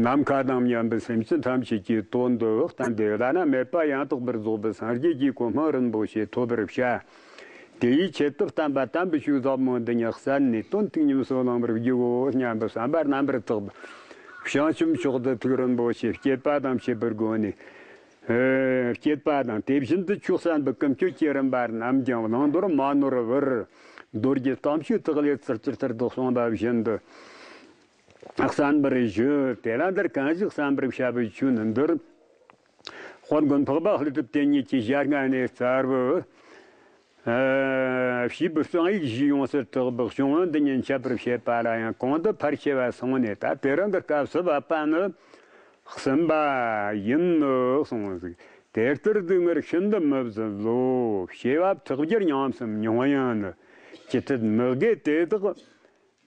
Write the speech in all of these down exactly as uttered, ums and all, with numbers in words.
ནམ་མཁའ་དང་མཉམ་པའི་སེམས་ཅན་ཐམས་ཅད་ཀྱི་དོན་དུ་བསྟན་ཏེ། བླ་ན་མེད་པ་ཡང་དག་པར་རྫོགས་པའི་སངས་རྒྱས་ཀྱི་གོ་འཕང་རིན་པོ་ཆེ་ཐོབ་པར་བྱ། དེའི་ཆེད་དུ་བསྟན་པ་དམ་པའི་ཆོས་ཟབ་མོ་འདི་ཉིད་གསན་ནས་དོན་དུ་ཉམས་སུ་བླང་བར་བགྱིའོ་སྙམ་པའི་བསམ་པ་རྣམ་པར་དག་པ། བྱང་ཆུབ་མཆོག་ཏུ་ཐུགས་རིན་པོ་ཆེ་བསྐྱེད་པ་དང་བྱེད་པའི་སྒོ་ནས། ཨེ། བསྐྱེད་པ་དང་། དེ་བཞིན་དུ་ཆོས་གསན་པའི་ཀུན་སྤྱོད་ཀྱི་རིམ་པ་རྣམས་ཀྱང་བླང་དོར་མ་ནོར་བར། མདོ་རྒྱུད་དམ་ཆོས་ཐིག་ལེ་ཚུལ་གྱིས་ཐུར་དུ་གསུངས་པ་བཞིན་དུ་གསན་པར་ཞུ། དེ་ལ་འདིར་གང་ཞིག་གསན་པར་བྱ་བའི་ཆོས་ནི་འདིར། དཔལ་མགོན་འཕགས་པ་ཀླུ་སྒྲུབ་དེ་ཉིད་ཀྱི་ཞལ་སྔ་ནས་གསལ་བུ། ཨ། བྱིས་པའི་གསང་ཡིག་བཞིས་ཡོངས་སུ་གྲགས་པའི་གཞུང་འདི་ཉིད་འཆད་པར་བྱེད་པ་ལ་ཡང་གོང་དུ་ཕར་ཕྱེ་བ་གསུངས་ནས། ད་དེ་རིང་གི་སྐབས་སུ་བབ་པ་ནི་གསུམ་པ་ཡིན་ནོ་གསུངས་ཟིག་དེ་ལྟར་སྡུག་བསྔལ་ཤིན་ཏུ་མི་བཟོད་ལོ། བྱེ་བ་ཐག་བརྒྱར་ཉམས་སུ་མྱོང་ཡང་ནི། ཅི་སྟེ་མི་དགེ་དེ་དག་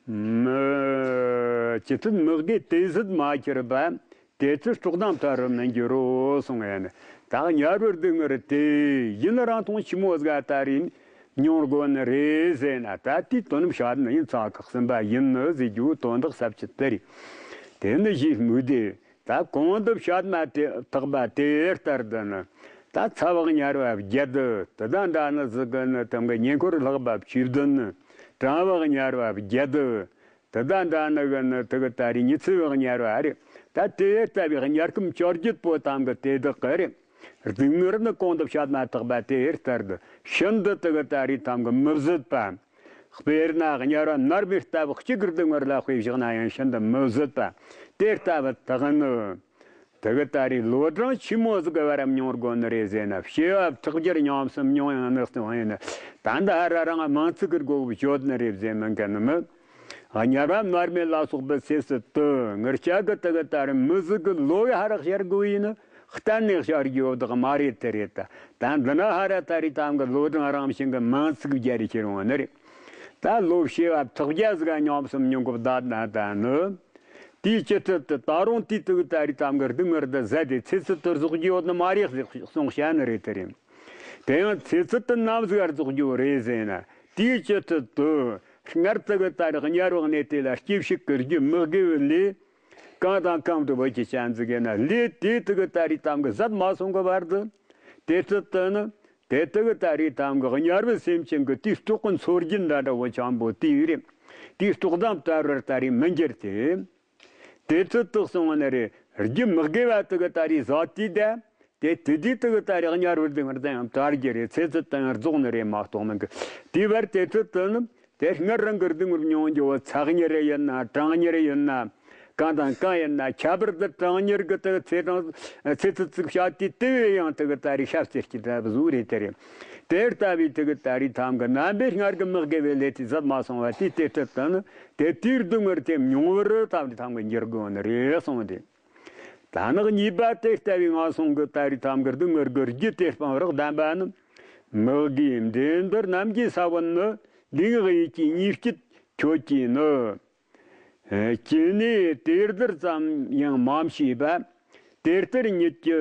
མི། ཅི་སྟེ་མི་དགེ་དེ་ཟད་མ་གྱུར་པ། དེ་ཚེ་སྲོག་དང་བྲལ་བར་མི་འགྱུར་རོ་གསུངས་ཡ་ནི། ད་དམྱལ་བའི་སྡུག་བསྔལ་དེ་ཡུན་རིང་ཐུང་ཆི་མོ་ཟིག་ད་རེས་མྱོང་དགོས་ནི་རེད་ཟེར་ན། ད་དེའི་དོན་བཤད་ནི་ཡིན་ཙང་གི་གསུམ་པ་ཡིན་ནི་ཟེར་རྒྱུ་དོན་དག་ཟབ་ཆེ་དེ་རེད། དེ་ནི་ཞེས་སྨོས་ཏེ། ད་གོང་དུ་བཤད་མ་དེ་དག་པ་དེ་ལྟར་དུ་ནི། ད་ཚ་བ་དམྱལ་བ་བརྒྱད་དེ་དང་འདྲ་ནི་ཟིག་གི་ནི་དེ་གི་ཉེ་འཁོར་ལྷག་པ་བཅུ་བདུན་ནི། གྲང་བ་དམྱལ་བ་བརྒྱད་དེ་དང་འདྲ་ནི་གི་ནི་དེ་གི་ད་རེས་ཉི་ཚེ་བའི་དམྱལ་བ་རེད། ད་དེ་ལྟ་བུའི་དམྱལ་ཁམས་བཅོ་བརྒྱད་པོ་ཐམ་གི་དེ་དག་གི་རེད། སྡུག་བསྔལ་ནི་གོང་དུ་བཤད་མ་དག་པ་དེ་ལྟར་དུ་ཤིན་ཏུ་དེ་གི་ད་རེས་ཐམ་གི་མི་བཟོད་པ། དཔེར་ན་དམྱལ་བ་མནར་མེད་ལྟ་བུ་གཅིག་གི་སྡུག་བསྔལ་ལ་དཔེ་བཞག་ན་ཡང་ཤིན་ཏུ་མི་བཟོད་པ། དེ་ལྟ་བུ་དག་ནི། དེ་གི་ད་རེས་ལོ་གྲངས་ཆི་མོ་ཟིག་གི་བར་མྱོང་དགོས་ནི་རེད་ཟེར་ན། བྱེ་བ་ཐག་བརྒྱར་ཉམས་སུ་མྱོང་ཡང་ནི་གསུངས་ཡིན་ནི། ད་འདི་ཧ་ར་རང་མིང་ཚིག་གི་སྒོ་བརྗོད་ནི་རེད་ཟེར་མི་འགལ་ནི་མིན། དམྱལ་བ་མནར་མེད་ལ་སོགས་པའི་ཚེ་སྲིད་དུ་ངེད་ཅག་གི་དེ་གི་ད་རེས་མི་ཟིག་གི་ལོ་ཡི་ཧ་ར་ཤར་དགོས་ཡིན་ནི། གཏན་ནས་བྱ་རྒྱུ་བདག་མ་རེད་དེ་རེད་ད། ད་འདི་ན་ཧ་ར་ད་རེས་ཐམ་གི་ལོ་གྲངས་རང་བཞིན་གི་མིང་ཚིག་བརྒྱབ་རེ་ཁྱེར་འོང་ནི་རེད། ད་ལོ་བྱེ་བ་ཐག་བརྒྱ་ཟིག་ག་ཉམས་སུ་མྱོང་གི་བསྡད་ན་ད་ནི། དེའི་སྤྱི་ཚུལ་དུ་ད་རུང་དེའི་དེ་གི་ད་རེས་ཐམ་གི་སྡུག་བསྔལ་འདི་ཟད་དེ་ཚེ་ཚད་དུ་རྫོགས་རྒྱུ་ཡོད་ནི་མ་རེད་ཟེར་གསུངས་བཤད་ནི་རེད་དེ་རེད། དེ་ཡང་ཚེ་ཚད་དུ་ནམ་ཟིག་ག་རྫོགས་རྒྱུ་རེད་ཟེར་ན། དེའི་སྤྱི་ཚུལ་དུ་སྔར་དེ་གི་ད་རེས་དམྱལ་བའི་གནས་དེ་ལ་སྐྱེ་བྱེད་ཀྱི་རྒྱུ་མི་དགེ་བའི་ལས། གང་དང་གང་འདྲ་བོ་ཅིག་ཅན་ཟིག་ཡིན་ན་ལས་དེ་དེ་གི་ད་རེས་ཐམ་གི་ཟད་མ་སོང་གི་བར་དུ། དེ་ཚུལ་དུ་ནི། དེ་དེ་གི་ད་རེས་ཐམ་གི་དམྱལ་བའི་སེམས་ཅན་གི་དེའི་སྲོག་གི་འཚོ་རྒྱུན་འདྲ་འདྲ་བོ་ཅན་པོ་དེའི་རེད། དེའི་སྲོག་དང་བྲལ་བར་ད་རེས་མི་འགྱུར་ཏེ། དེ་ཚུལ་དུ་གསུངས་ནི་རེད། རྒྱུ་མི་དགེ་བ་དེ་གི་ད་རེས་ཟད་དུས་ད། དེ་དེ་དུས་དེ་གི་ད་རེས་དམྱལ་བའི་སྡུག་བསྔལ་དང་ཡང་བྲལ་རྒྱུ་རེད། ཚེ་ཚད་དང་ཡང་རྫོགས་ནི་རེད་མ་གཏོགས་མིན་གི། དེའི་བར་དེ་ཚུལ་དུ་ནི། དེ་སྔར་རང་གི་སྡུག་བསྔལ་མྱོང་རྒྱུ་བོ་ཚ་དམྱལ་ཡིན་ན་གྲང་དམྱལ་ཡིན་ན། གང་དང་གང་ཡིན་ན་ཁྱད་པར་དུ་གྲང་དམྱལ་གི་དེ་ཚེ་གྲང་ཚེ་ཚད་ཅིག་བྱ་དུས་དེ་བས་ཡང་དེ་གི་ད་རེས་ཤ་ཚེར་གྱི་འདྲ་བཟོ་རེད་དེ་རེད། དེ་ལྟ་བུའི་དེ་གི་ད་རེས་ཐམ་གི་རྣམ་པའི་སྔར་གི་མི་དགེ་བའི་ལས་དེ་ཟད་མ་སོང་བ་དེ་དེ་ལྟར་དུ་ནི་དེ་དེའི་སྡུག་བསྔལ་དེ་མྱོང་བར་ཐམ་གི་ཐམ་གི་འགྱུར་དགོས་ནི་རེད་གསུངས་ཏེ། ད་ནི་གཉིས་པ་དེ་ལྟ་བུའི་ངན་སོང་གི་ད་རེས་ཐམ་གི་སྡུག་བསྔལ་གྱི་རྒྱུ་དེ་སྤང་བར་གདམས་པ་ནི། མི་དགེ་འབྲས་འདི་རྣམས་ཀྱི་ས་བོན་ནི། ལུས་ངག་ཡིད་ཀྱི་གཉིས་སྐྱེས་ཁྱོད་ཀྱིས་ནི། སྐྱེས་ནས་དེ་ལྟར་ཙམ་ཡང་མ་མཆིས་པ། དེ་ལྟར་ཉིད་ཀྱི་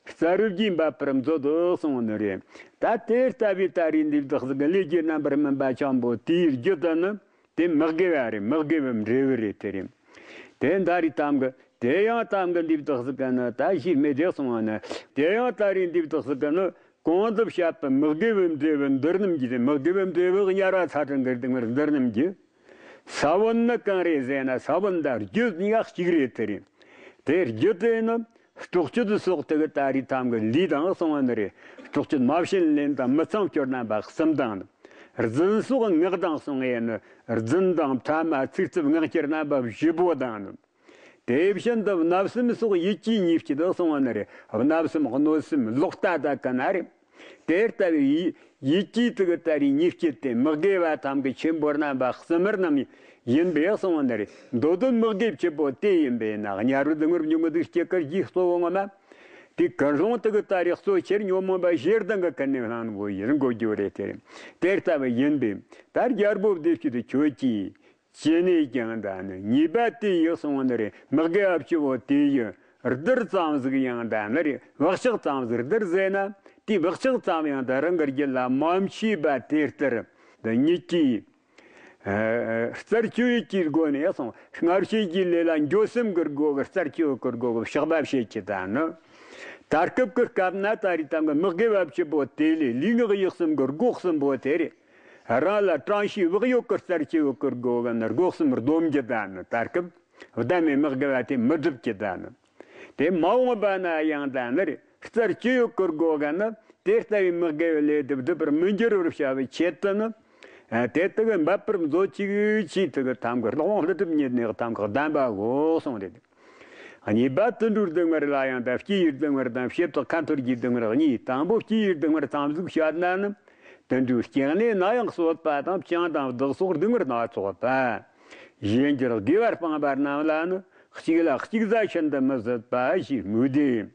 རྩ་རུས་ཀྱིས་འབད་པར་མཛོད་དུ་གསུངས་ནི་རེད། ད་དེ་ལྟ་བུའི་ད་རེས་འདི་དག་ཟིག་གི་ལས་ཀྱི་རྣམ་པར་སྨིན་པ་ཆེན་པོ་དེའི་རྒྱུ་དེ་ནི། དེ་མི་དགེ་བ་རེད། མི་དགེ་བའི་འབྲས་བུ་རེད་དེ་རེད། དེ་ད་རེས་ཐམ་གི་དེ་ཡང་ཐམ་གི་འདི་དག་ཟིག་གི་ནི་ད་ཞེས་སྨྲས་ཏེ་གསུངས་པ་ནི། དེ་ཡང་ད་རེས་འདི་དག་ཟིག་གི་ནི་གོང་དུ་བཤད་པའི་མི་དགེ་བའི་འབྲས་བུ་འདི་རྣམས་ཀྱི། དེ་མི་དགེ་བའི་འབྲས་བུ་དམྱལ་བ་ཚ་གྲང་གི་སྡུག་བསྔལ་འདི་རྣམས་ཀྱི་ས་བོན་ནི་གང་རེད་ཟེར་ན། ས་བོན་དང་རྒྱུ་གཉིས་ཀ་གཅིག་རེད་དེ་རེད། དེ་རྒྱུ་དེ་ནི་སྲོག་གཅོད་སོགས་དེ་གི་ད་རེས་ཐམ་གི་ལུས་དང་གསུངས་པ་ནི་རེད། སྲོག་གཅོད་མ་བྱིན་ལེན་དང་མི་ཚངས་སྤྱོད་རྣམ་པ་གསུམ་དང་། རྫུན་སོགས་ངག་དང་གསུངས་པས་ནི་རྫུན་དང་ཕྲ་མ་ཚིག་རྩུབ་ངག་འཁྱལ་རྣམ་པ་བཞི་པོ་དང་ནི། དེ་བཞིན་དུ་བརྣབ་སེམས་སོགས་ཡིད་ཀྱི་གཉིས་སྐྱེས་དུ་གསུངས་པ་ནི་རེད། བརྣབ་སེམས་གནོད་སེམས་ལོག་ལྟ་དག་གི་ནི་རེད། དེ་ལྟ་བུའི་ཡིད་ཀྱི་དེ་གི་ད་རེས་གཉིས་སྐྱེས་དེ་མི་དགེ་བ་ཐམ་གི་ཆེན་པོ་རྣམ་པ་གསུམ་རྣམས་ཡིན་པས་གསུངས་པ་ནི་རེད། མདོ་དོན་མི་དགེ་བཅུ་པོ་དེ་ཡིན་པས་ན། དམྱལ་བའི་སྡུག་བསྔལ་མྱོང་གི་འདུག་སྐྱེ་ཀར་གྱི་གཙོ་བོ་ངོ་མ། དེ་ཀུན་སློང་དེ་གི་ད་རེས་གཙོ་ཆེར་ཉོན་མོངས་པ་ཞེ་སྡང་གི་ཀུན་ནས་བསླངས་པོ་ཡིན་དགོས་རྒྱུ་རེད་དེ། དེ་ལྟ་བུ་ཡིན་པས་ད་རྒྱལ་པོ་བདེ་སྐྱིད་ཁྱོད་ཀྱིས། ཅི་ནས་ཀྱང་ད་ནི་ཉེས་པ་དེ་ཡི་གསུངས་ནི་རེད། མི་དགེ་བ་བཅུ་བོ་དེ་ཡི་བསྡུར་ཙམ་ཟིག་ཡང་ད་ནི་རེད། བག་ཆགས་ཙམ་ཟིག་བསྡུར་ཟེར་ན། དེའི་བག་ཆགས་ཙམ་ཡང་ད་རང་གི་རྒྱུད་ལ་མ་མཆིས་པ་དེ་ལྟར་འདི་ཉིད་ཀྱིས། རྩར་གཅོད་ཡས་ཀྱི་སྒོ་ནས་སོང་སྔར་བྱས་ཀྱི་ལས་ལ་འགྱོད་སེམས་ཀྱི་སྒོ་གི་རྩར་གཅོད་ཀྱི་སྒོ་གི་བཤགས་པ་བྱེད་ཀྱི་ད་ནི། ད་སྐབས་ཀྱི་སྐབས་ན་ད་རེས་དམ་གི་མི་དགེ་བ་བཅུ་པོ་དེ་ལས་ལུས་ངག་ཡིད་གསུམ་གྱི་སྒོ་གསུམ་པོ་དེ་རེད། རང་ལ་དྲང་ཤེས་བག་ཡོད་ཀྱི་རྩར་གཅོད་ཀྱི་སྒོ་གི་ནི་སྒོ་གསུམ་སྡོམ་གྱི་ད་ནི་ད་སྐབས། བདག་མེད་མི་དགེ་བ་དེ་མི་སྒྲུབ་ཀྱི་ད་ནི། དེ་མ་འོངས་པ་ན་ཡང་ད་ནི་རེད། རྩར་གཅོད་ཡས་ཀྱི་སྒོ་ག་ནི་དེ་ལྟ་བུའི་མི་དགེ་བའི་ལས་དེ་སྒྲུབ་པར་མི་འགྱུར་བར་བྱ་བའི་ཆེད་དུ་ནི། དེ་དག་གི་འབད་པར་མཛོད་ཅིག་ཅེས་དེ་གི་དམ་གི་ཀློག་དབང་ཀླུ་སྒྲུབ་ཉེར་གནས་དམ་གི་གདམས་པའོ་གསུངས་ཏེ། གཉིས་པ་དུད་འགྲོའི་སྡུག་བསྔལ་ལ་ཡང་ད་སྐྱེ་བའི་སྡུག་བསྔལ་དང་བྱེ་བྲག་ཁ་འཐོར་གྱི་སྡུག་བསྔལ་གཉིས། དང་པོ་སྐྱེ་བའི་སྡུག་བསྔལ་ཙམ་ཟིག་བཤད་ན་ནི། དུད་འགྲོའི་སྐྱེ་གནས་ན་ཡང་གསོད་པ་དང་བྱང་དང་བདག་སོགས་སྡུག་བསྔལ་སྣ་ཚོགས་པ། གཞན་གྱི་དགེ་བ་སྤངས་པ་རྣམས་ལ་ནི་གཅིག་ལ་གཅིག་ཟ་ཤིན་ཏུ་མི་བཟོད་པ་ཞེས་སྨོས་ཏེ།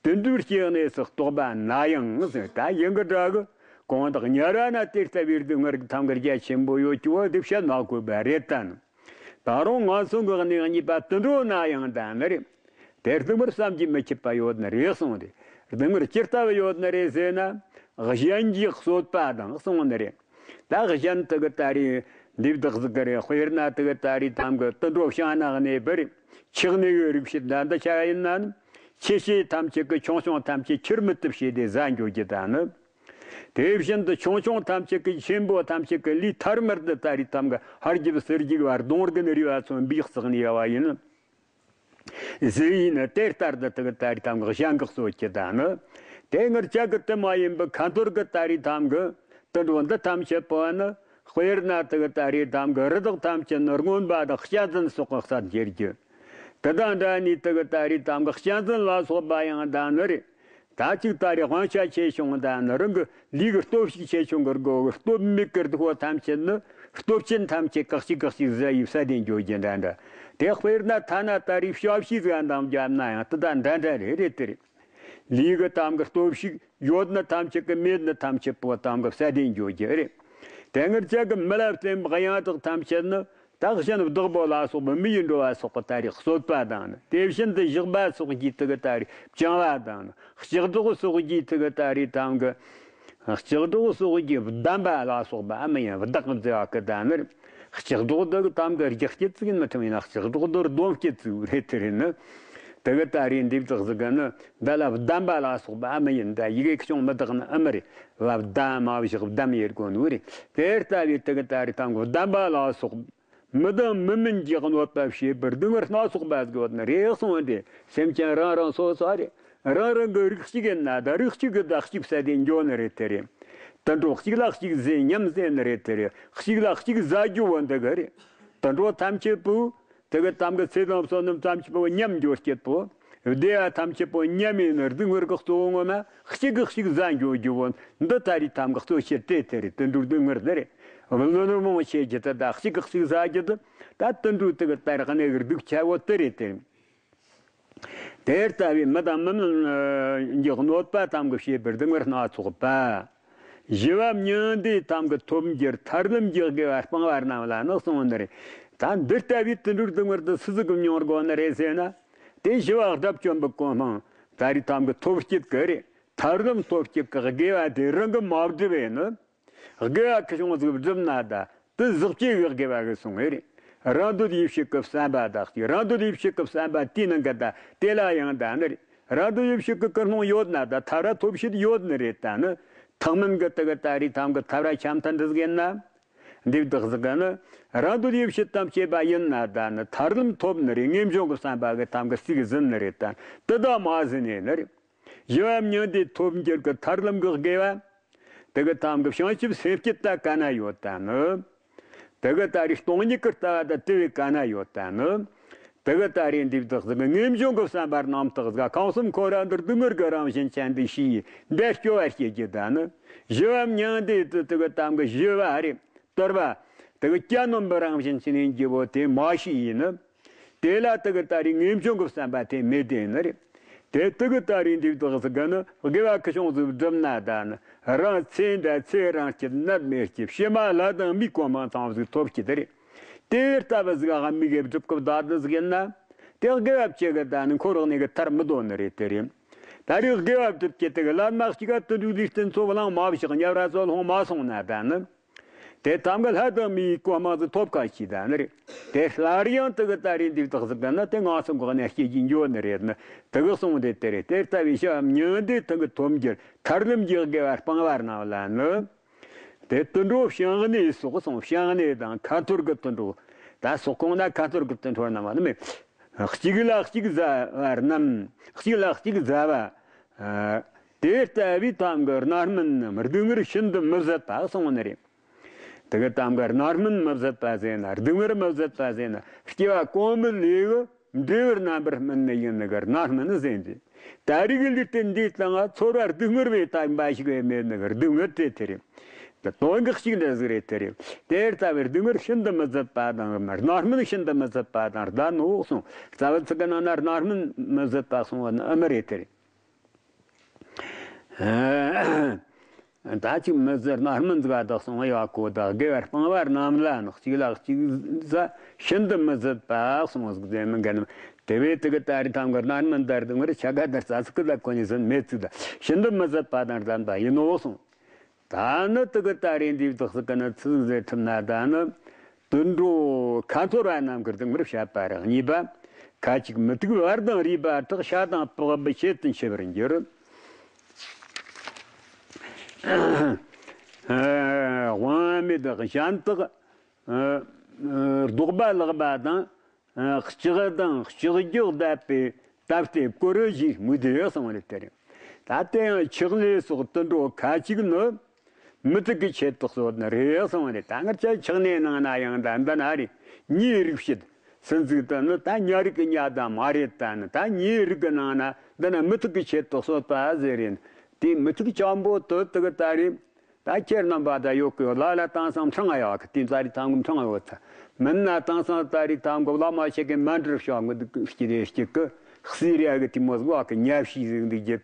དུད་འགྲོའི་སྐྱེ་གནས་སུ་གཏོགས་པ་ན་ཡང་ཟེར་ད་ཡིན་གི་འདྲ་གི། གང་དག་ཉ་ར་ན་དེ་ལྟ་བུའི་སྡུག་བསྔལ་གྱི་ཐང་གི་རྒྱ་ཆེན་པོ་ཡོད་ཀྱི་བ་དེ་བཤད་མ་དགོས་པ་རེད་ད་ནི། ད་རུང་ངན་སོང་གི་གནས་གཉིས་པ་དུད་འགྲོ་ན་ཡང་ད་ནི་རེད། དེར་སྡུག་བསྔལ་བསམ་གྱིས་མི་ཁྱབ་པ་ཡོད་ནི་རེད་གསུངས་ཏེ། སྡུག་བསྔལ་ཇི་ལྟ་བུ་ཡོད་ནི་རེད་ཟེར་ན། གཞན་གྱིས་གསོད་པ་དང་གསུངས་ནི་རེད། ད་གཞན་དེ་གི་ད་རེས་འདི་བདག་ཟིག་གི་རེད། དཔེར་ན་དེ་གི་ད་རེས་དམ་གི་དུད་འགྲོ་བྱང་ན་གནས་པར་ཆགས་ནས་ཡོད་རིགས་ཕྱིར་ད་འདི་ཆ་ཡིན་ན་ནི། ཆེ་ཆེ་ཐམས་ཅད་ཀྱི་ཆུང་ཆུང་ཐམས་ཅད་ཁྱེར་མི་ཐུབ་བྱས་ཏེ་ཟ་འགྱོ་རྒྱུ་ད་ནི། དེ་བཞིན་དུ་ཆུང་ཆུང་ཐམས་ཅད་ཀྱི་ཆེན་པོ་ཐམས་ཅད་ཀྱི་ལུས་ཐར་མར་དུ་ད་རེས་དམ་གི་ཧར་རྒྱུབ་ཟུར་རྒྱུག་བར་གདོང་གི་ནི་རུས་པ་མཚོན་པའི་རྩེག་ནས་ཡལ་བ་ཡིན། ཟེར་ཡིན་ནི་དེ་ལྟར་དུ་དེ་གི་ད་རེས་དམ་གི་གཞན་གྱི་གསོད་ཀྱི་ད་ནི། དེ་ངར་ཅག་གི་དེ་མ་ཡིན་པའི་ཁ་འཐོར་གི་ད་རེས་དམ་གི་དུད་འགྲོ་འདི་ཐམས་ཅད་པོ་ནི། དཔེར་ན་དེ་གི་ད་རེས་དམ་གི་རི་དྭགས་ཐམས་ཅད་ནི་རྔོན་པ་དང་གཅན་གཟན་སོགས་ཀྱི་གསད་འགྱེལ་རྒྱུ། དེ་དང་འདྲ་ནི་དེ་གི་ད་རེས་དམ་གི་གཅན་གཟན་ལ་སོགས་པ་ཡང་ད་ནི་རེད། ད་ཅིག་ད་རེས་དབང་ཆ་ཆེ་ཆུང་དང་ནི་རང་གི་ལུས་ཀྱི་སྟོབས་ཤུགས་ཆེ་ཆུང་གི་སྒོ་གི་སྟོབས་མིག་གི་སྟོབས་ཐམས་ཅད་ནི་སྟོབས་ཆེན་ཐམས་ཅད་ཁག་ཅིག་ཁག་ཅིག་ཟ་ཡི་བསད་དེ་འགྱོ་རྒྱུ་འདྲ་འདྲ། དེ་དཔེར་ན་ཐ་ན་ད་རེས་ཞབས་ཕྱི་ཟ་འདང་བརྒྱབ་ན་ཡང་དེ་དང་འདྲ་འདྲ་རེད་རེད་དེ་རེད། ལུས་ཀྱི་དམ་གི་སྟོབས་ཤུགས་ཡོད་ནི་ཐམས་ཅད་ཀྱི་མེད་ནི་ཐམས་ཅད་པོ་དམ་གི་བསད་དེ་འགྱོ་རྒྱུ་རེད། དེ་ངར་ཅག་གི་མི་ལ་བརྟེན་པའི་གཡང་དག་ཐམས་ཅད་ནི། ད་གཞན་བདག་པོ་ལ་སོགས་པའི་མི་ཡི་འགྲོ་བ་སོགས་པའི་ད་རེས་གསོད་པ་དང་ནི། དེ་བཞིན་དུ་བཞག་པ་སོགས་ཀྱིས་དེ་གི་ད་རེས་བཅིང་བ་དང་ནི། ལྕགས་སྒྲོག་སོགས་ཀྱིས་དེ་གི་ད་རེས་དམ་གི། ལྕགས་སྒྲོག་སོགས་ཀྱིས་བསྡམས་པ་ལ་སོགས་པ་ཨ་མི་ཡིན་བདག་གི་མཛེས་པ་གི་ད་ནི། ལྕགས་སྒྲོག་འདི་གི་དམ་གི་རྒྱག་སྐྱེད་ཙིག་ཡིན་མི་ཐུབ་ཡིན་ན་ལྕགས་སྒྲོག་འདི་རྡོམ་སྐྱེད་ཙིག་རེད་དེ་རེད་ནི། དེ་གི་ད་རེས་འདི་བདག་ཟིག་གི་ནི་འདི་ལ་བསྡམས་པ་ལ་སོགས་པ་ཨ་མི་ཡིན་ད་ཡི་གེ་ཁྱོང་མི་བདག་ནི་ཨ་མི་རེད། བ་བསྡམས་མ་བཞག་བསྡམས་ཡེར་གོ་ནི་རེད། དེ་ལྟ་བུའི་དེ་གི་ད་རེས་དམ་གི་བསྡམས་པ་ལ་སོགས། མི་དང་མི་མིན་གྱི་གནོད་པ་བྱེད་པར་སྡུག་བསྔལ་སྣ་ཚོགས་པ་ཟིག་ཡོད་ནི་རེད་གསུངས་ཏེ། སེམས་ཅན་རང་རང་སོ་སོ་རེད། རང་རང་གི་རིགས་གཅིག་ཡིན་ན་ད་རིགས་གཅིག་གི་ད་གཅིག་བསད་དེ་འགྱོ་ནི་རེད་དེ་རེད། དུད་འགྲོ་གཅིག་ལ་གཅིག་ཟས་ཉམས་ཟེར་ནི་རེད་དེ་རེད། གཅིག་ལ་གཅིག་ཟ་རྒྱུ་བོ་འདི་གི་རེད། དུད་འགྲོ་ཐམས་ཅད་པོ། དེ་གི་དམ་གི་ཚེ་དང་བསོད་ནམས་ཐམས་ཅད་པོ་ཉམས་འགྱོ་སྐྱེད་པོ། བདེ་བ་ཐམས་ཅད་པོ་ཉམས་ཡིན་ནི་སྡུག་བསྔལ་གི་གཙོ་བོ་ངོ་མ་གཅིག་གིས་གཅིག་ཟ་འགྱོ་རྒྱུ་བོ་འདི་ད་རེས་དམ་གི་གཙོ་ཆེ་དེ་དེ་རེད། དུད་འགྲོའི་སྡུག་བསྔལ་འདི་རེད། བླུན་རྨོངས་ཆེ་རྒྱུ་དེ་དག་གཅིག་གིས་གཅིག་ཟ་རྒྱུ་དེ་ད་དུད་འགྲོའི་དེ་གི་ད་རེས་གནས་གི་སྡུག་ཆེ་བོ་དེ་རེད་དེ། དེ་ལྟ་བུའི་མི་དང་མི་མིན་གྱི་གནོད་པ་དམ་གི་བྱེད་པའི་སྡུག་བསྔལ་སྣ་ཚོགས་པ། ཞི་བ་མྱང་འདས་དམ་གི་ཐོབ་འགྱུར་ཐར་ལམ་གྱི་དགེ་བ་སྤང་བ་རྣམས་ལ་ནི་གསུངས་ནི་རེད། ད་འདི་ལྟ་བུའི་དུད་འགྲོའི་སྡུག་བསྔལ་དེ་སུ་ཟིག་གིས་མྱོང་དགོས་ནི་རེད་ཟེར་ན། དེ་ཞི་བ་དགྲ་བཅོམ་པའི་གོ་འཕང་ད་རེས་དམ་གི་ཐོབ་སྐྱིད་གི་རེད། ཐར་ལམ་ཐོབ་སྐྱིད་གི་དགེ་བ་དེ་རང་གིས་མ་བསྒྲུབས་པས་ནི། དགེ་བ་ཁེ་ཆུང་ཟིག་བསྒྲུབས་ན་ད་དེ་ཟག་བཅས་ཀྱི་དགེ་བ་གི་སོང་ངེ་རེད། རང་འདོད་ཡིད་བྱེད་ཀྱི་བསམ་པ་དག་ཅིག་རང་འདོད་ཡིད་བྱེད་ཀྱི་བསམ་པ་དེའི་ནང་གི་ད་དེ་ལ་ཡང་ད་ནི་རེད། རང་འདོད་ཡིད་བྱེད་ཀྱི་ཀུན་སློང་ཡོད་ན་ད་ཐར་ར་ཐོབ་བྱེད་ཡོད་ནི་རེད། ད་ནི་ཐེག་དམན་གྱི་དེ་གི་ད་རེས་དམ་གི་ཐར་ར་ཆམ་མཐུན་འདི་ཟིག་ཡིན་ན། འདི་བདག་ཟིག་གི་ནི་རང་འདོད་ཡིད་བྱེད་དམ་བཅས་པ་ཡིན་ན་ད་ནི་ཐར་ལམ་ཐོབ་ནི་རེད། ངེས་འབྱུང་གི་བསམ་པ་གི་དམ་གི་ཟིག་ཟིན་ནི་རེད། ད་དེ་དག་མ་ཟིན་ནས་ནི་རེད། ཞི་བ་མྱང་འདས་ཐོབ་འགྱུར་གི་ཐར་ལམ་གི་དགེ་བ། དེ་གི་དམ་གི་བྱང་ཆུབ་སེམས་བསྐྱེད་ད་ག་ན་ཡོད་ད་ནི། དེ་གི་ད་རེས་སྟོང་ཉིད་ཀྱི་ལྟ་བ་ད་དེ་བས་ག་ན་ཡོད་ད་ནི། དེ་གི་ད་རེས་འདི་བདག་ཟིག་གི་ངེས་འབྱུང་གི་བསམ་པ་རྣམ་དག་ཟིག་ཁམས་གསུམ་འཁོར་བ་འདིར་སྡུག་བསྔལ་གྱི་རང་བཞིན་ཅན་འདི་ཤེས་ཡིན་འདྲ་སྐྱོ་བ་སྐྱེ་རྒྱུ་ད་ནི། ཞི་བ་མྱང་འདས་དེ་དེ་གི་དམ་གི་ཞི་བ་རེད། དོར་བ། དེ་གི་གྱ་ནོམ་པའི་རང་བཞིན་ཅན་ཡིན་རྒྱུ་བོ་དེ་མ་ཤེས་ཡིན་ནི། དེ་ལ་དེ་གི་ད་རེས་ངེས་འབྱུང་གི་བསམ་པ་དེ་མེད་དེ་ནི་རེད། དེ་དེ་གི་ད་རེས་འདི་བདག་ཟིག་གི་ནི་དགེ་བ་ཁེ་ཆུང་ཟིག་བསྒྲུབས་ན་ད་ནི་རང་ཚེ་འདྲ་ཚེ་རིང་སྐྱིད་ནད་མེད་སྐྱིད་ཕྱི་མ་ལྷ་དང་མིའི་གོ་འཕང་ཐམས་ཅད་ཐོབ་སྐྱིད་དེ་རེད། དེ་ལྟ་བུ་ཟིག་ག་མི་དགེ་སྒྲུབ་སྐབས་ད་དེ་ཟིག་ཡིན་ན། དེ་དགེ་བ་བཅུ་གི་ད་ནི་འཁོར་བའི་གནས་གི་ཐར་མི་དོ་ནི་རེད་དེ་རེད། ད་རེས་དགེ་བ་སྒྲུབ་ཀྱི་དེ་གི་ལམ་མ་གཅིག་ག་དུད་འགྲོའི་ལུས་རྟེན་ཚོ་བླངས་མ་བཞག་ཉབ་ར་ཚོ་ལྷུང་མ་སོང་ན་ད་ནི། དེ་ཐམ་ག་ལྷ་དང་མིའི་གོ་མ་ཟིག་ཐོབ་ཁ་ཤས་ད་ནི་རེད། དེ་སླར་ཡང་དེ་གི་ད་རེས་འདི་དག་ཟིག་གི་ན་དེ་ངང་སོང་གི་གནས་སྐྱེ་རྒྱུ་འགྱོ་ནི་རེད་ནི་དེ་གི་སོང་དེ་དེ་རེད། དེ་ལྟ་བུའི་ཤ་མྱང་འདས་དེ་གི་ཐོབ་འགྱུར་ཐར་ལམ་གྱི་དགེ་བ་སྤང་བ་རྣམས་ལ་ནི། དེ་དུད་འགྲོ་བྱང་གནས་སོགས་སོང་བྱང་གནས་དང་ཁ་འཐོར་གི་དུད་འགྲོ། ད་སོགས་གོང་ན་ཁ་འཐོར་གི་དུད་འགྲོ་རྣམས་ལ་ནི་མེད། གཅིག་ལ་གཅིག་ཟ་བ་རྣམས་གཅིག་ལ་གཅིག་ཟ་བ། དེ་ལྟ་བུའི་ཐམ་གི་རྣམ་སྨིན་རྣམས་སྡུག་བསྔལ་ཤིན་ཏུ་མི་བཟད་པ་གསུངས་ནི་རེད། དེ་གི་ཐམ་གི་རྣམ་སྨིན་མི་བཟད་པ་ཟེར་ན་སྡུག་བསྔལ་མི་བཟད་པ་ཟེར་ན་སྐྱེ་བ་གོང་མའི་ལས་འབྲས་བུ་རྣམ་པར་སྨིན་ནི་ཡིན་ནི་གི་རྣམ་སྨིན་ཟེར་གི། ད་རེས་ཀྱི་ལུས་རྟེན་འདིའི་སྟེང་ང་ཚོར་བ་སྡུག་བསྔལ་བའི་དམ་པ་ཞིག་བས་མེད་ནི་གི་སྡུག་བསྔལ་དེ་དེ་རེད། དོན་གྱི་གཅིག་འདྲ་ཟིག་རེད་དེ་རེད། དེ་ལྟ་བུའི་སྡུག་བསྔལ་ཤིན་ཏུ་མི་བཟད་པ་དང་རྣམ་སྨིན་ཤིན་ཏུ་མི་བཟད་པ་དང་ཟླ་ནོ་གསུངས། རྩ་བ་ཚིག་གི་ནང་ན་རྣམ་སྨིན་མི་བཟད་པ་གསུངས་པ་ནི་ཨ་མི་རེད་དེ་རེད། ད་ཅིག་མི་ཟེར་ན་སྨིན་ཟིག་བདག་སོང་ཡོད་གོ་བདག་དགེ་བ་སྤང་བ་རྣམས་ལ་ནི་གཅིག་ལ་གཅིག་ཟ་ཤིན་ཏུ་མི་ཟད་པ་གསུངས་ཟིག་ཟེར་མི་འགལ་ནམ། དེ་བས་དེ་གི་ད་རེས་ཐམ་གི་རྣམ་སྨིན་དར་དུ་ངར་ཆ་ག་དར་རྩ་ཚིག་གི་ལ་གོ་ནས་ཟིན་མེད་ཚིག་ད་ཤིན་ཏུ་མི་ཟད་པ་དང་ལྡན་པ་ཡིན་ནོ་གསུངས། ད་ནི་དེ་གི་ད་རེས་འདིའི་བདག་ཚིག་གི་ནི་ཚིག་ཟེར་ཐུབ་ན་ད་ནི། དུད་འགྲོ་ཁ་འཐོར་བ་རྣམས་ཀྱི་སྡུག་བསྔལ་བཤད་པ་རེད། གཉིས་པ། ཁ་ཅིག་མུ་ཏིག་བར་དང་རུས་པ་དག་ཤ་དང་པགས་པའི་ཆེད་དུ་འཆི་བར་འགྱུར། དབང་མེད་གཞན་དག་ལྡོག་པ་ལག་པ་དང་། ལྕགས་དང་ལྕགས་རྒྱུ་བརྡབས་པའི་སྟབས་བདེ་བཀོལ་ཞེས་མུ་དེ་གསུངས་པ་རེད་དེ་རེད། ད་དེ་ཡང་ཆགས་ནས་སོགས་དུད་འགྲོ་ཁ་ཅིག་ནི། མུ་ཏིག་གི་ཆེད་དུ་གསོད་ནི་རེད་གསུངས་པ་རེད། ད་ངར་ཆ་ཆགས་ནས་ནང་ན་ཡང་ད་འདི་ན་རེད། ཉའི་རིགས་བྱེད་སུན་ཟུག་ཏུ་ནི་ད་ཉ་རིགས་ཀྱི་ཉ་དང་མ་རེད། ད་ནི་ད་ཉའི་རིགས་ཀྱི་ནང་ན་འདི་ན་མུ་ཏིག་གི་ཆེད་དུ་གསོད་པ་ཟེར་རེད། དེ་མུ་ཏིག་ཅན་པོ་དུ་དུ་གི་ད་རེད། ད་ཁྱེད་རྣམ་པ་ད་ཡོད་གི་ལ་ལ་དེང་སང་འཕྲང་ཡོད་གི། དེ་ད་རེས་ཐང་གི་འཕྲང་ཡོད་ཚ། མིན་ན་དེང་སང་ད་རེས་ཐང་གི་བླ་མ་ཞིག་གི་མ་འདྲིར་ཤོག་གི་འདུག་སྐྱིད་རེ་སྐྱིད་གི། གསེར་རེ་གི་དེ་མོ་ཟིག་བ་གི་ཉ་ཕྱིས་ཟིག་འདུག་རྒྱབ་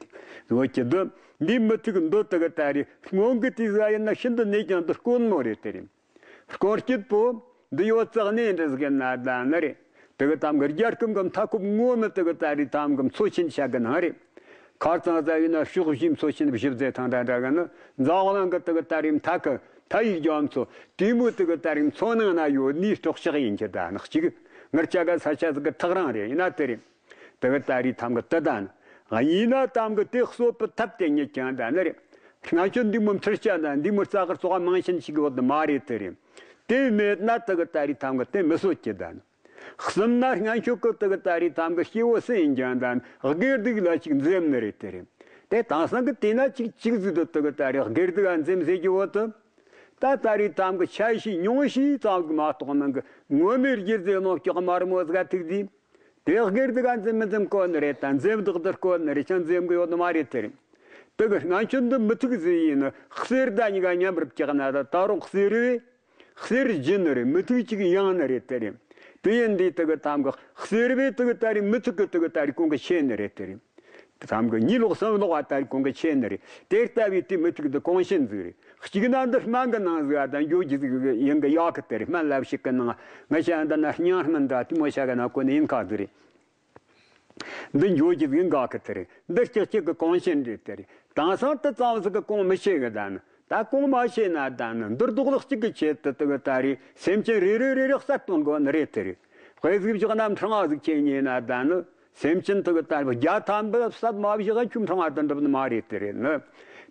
དེ་བོད་ཀྱི་འདི་འདི་མུ་ཏིག་འདི་དུ་གི་ད་རེས་སྔོན་གི་དེ་ཟ་ཡིན་ན་ཤིན་ཏུ་ནས་ཀྱང་འདི་དཀོན་མོ་རེད་དེ་རེད། སྐོར་སྐྱིད་པོ་འདི་ཡོད་ཙག་ནས་འདྲ་ཟིག་ན་ད་ནི་རེད། དེ་གི་ཐམ་གི་རྒྱལ་ཁམས་གི་མཐའ་འཁོབ་ངོ་མི་དེ་གི་ད་རེས་ཐམ་གི་མཚོ་ཆེན་ཆ་གི་ནང་རེད། ཁར་ཚང་ཟ་ཡིན་ན་ཕྱོགས་བཞིའི་མཚོ་ཆེན་བཞི་བརྩེགས་ཐང་འདྲ་འདྲ་གི་ནི་འཛམ་གླིང་གི་དེ་གི་ད་རེས་མཐའ་གི་མཐའ་ཡི་རྒྱ་མཚོ་དེ་མོ་དེ་གི་ད་རེས་མཚོ་ནང་ན་ཡོད་ནི་སྲོག་ཆགས་ཡིན་གྱི་ད་ནི་གཅིག་ངར་ཆ་ག་ས་ཆ་ཟིག་གི་ཐག་རིང་རེད། ཡིན་ན་དེ་རེད། དེ་གི་ད་རེས་ཐམ་གི་དེ་ད་ནི་ཡིན་ན་ཐམ་གི་དེ་གསོད་པའི་ཐབས་དེ་ཉིད་ཀྱང་ད་ནི་རེད། སྔ་ཆོ་འདི་མོ་མཐུར་བྱ་ན་འདི་མོ་རྩ་གི་རྩོག་མང་ཆེན་ཞིག་ཡོད་མ་རེད་དེ་རེད། དེ་མེད་ན་དེ་གི་ད་རེས་ཐམ་གི་དེ་མི་གསོད་ཀྱི་ད་ནི། གསུམ་ན་སྔ་ཆོ་གི་དེ་གི་ད་རེས་ཐམ་གི་སྐྱེ་བོ་སུ་ཡིན་ཀྱང་ད་ནི་སྒེར་སྡུག་ལ་ཅིག་འཛེམ་ནི་རེད་དེ་རེད། དེ་དེང་སང་གི་དེ་ན་ཅིག་ཅིག་ཟིག་ཏུ་དེ་གི་ད་རེས་སྒེར་སྡུག་ག་འཛེམ་ཟེར་གྱི་འོ་དུ། ད་ད་རེས་ཐམ་གི་ཆ་ཤས་ཉུང་ཤས་ཙམ་གི་མ་གཏོགས་ནང་གི་ངོ་མའི་རྒྱུ་རྫས་ནོ་ཀྱོག་དམར་མོ་ཟིག་ཐུག་དུས། དེ་སྒེར་སྡུག་ག་འཛེམ་མི་འཛེམ་གོ་ནི་རེད། ད་འཛེམ་བདག་དེར་གོ་ནི་རེད། ཅང་འཛེམ་གི་ཡོད་ནི་མ་རེད་དེ་རེད། དེ་གི་སྔ་ཆོ་འདི་མུ་ཏིག་ཟིག་ཡིན་ནི་གསེར་ད་གཉིས་ཀ་མཉམ་པར་བཀྱག་ན་ད་ད་རུང་གསེར་བས་གསེར་བརྗིད་ནི་རེད། མུ་ཏིག་ཅིག་ཡང་ནི་རེད་དེ་རེད། དེ་ཡིན་དུས་དེ་གི་ཐམ་གི་གསེར་བས་དེ་གི་ད་རེས་མུ་ཏིག་གི་དེ་གི་ད་རེས་གོང་གི་ཆེ་ནི་རེད་དེ་རེད། དེ་ཐམ་གི་གཉིས་ལོག་གསུམ་ལོག་བ་ད་རེས་གོང་གི་ཆེ་ནི་རེད། དེ་ལྟ་བུའི་དེ་མུ་ཏིག་འདི་གོང་ཆེན་ཟིག་རེད། གཅིག་ན་འདི་སྨན་གི་ནང་ཟིག་ཨ་ད་འགྱོ་རྒྱུ་ཟིག་ཡིན་གི་ཡག་གི་དེ་རེད། སྨན་ལབ་ཞིག་གི་ནང་ང་ཤ་འདི་ན་སྙིང་སྨན་འདྲ་དེ་མོ་ཤ་གི་ན་གོ་ནི་ཡིན་ཁ་ཟིག་རེད། འདི་འགྱོ་རྒྱུ་ཟིག་འགག་གི་དེ་རེད། འདི་ལྕགས་ལྕགས་གི་གོང་ཆེན་རེད་དེ་རེད། དེང་སང་དེ་ཙམ་ཟིག་གི་གོང་མི་ཆེ་གི་ད་ནི། ད་གོང་མ་ཆེ་ན་ད་ནི་འདིར་རྡོག་ལག་གཅིག་གི་ཆེད་དུ་དེ་གི་ད་རེས་སེམས་ཅན་རེ་རེ་རེ་རེ་གསར་གཏོང་དགོ་ནི་རེད་དེ་རེད། དཔེ་ཟིག་བཞག་ན་འཕྲང་བ་ཟིག་ཆེ་ཉེ་ན་ད་ནི། སེམས་ཅན་དེ་གི་ད་བརྒྱ་ཐམ་པ་བསད་མ་བཞག་ཁྱོད་འཕྲང་བ་དུ་འགྲུབ་ནི་མ་རེད་དེ་རེད་ནི།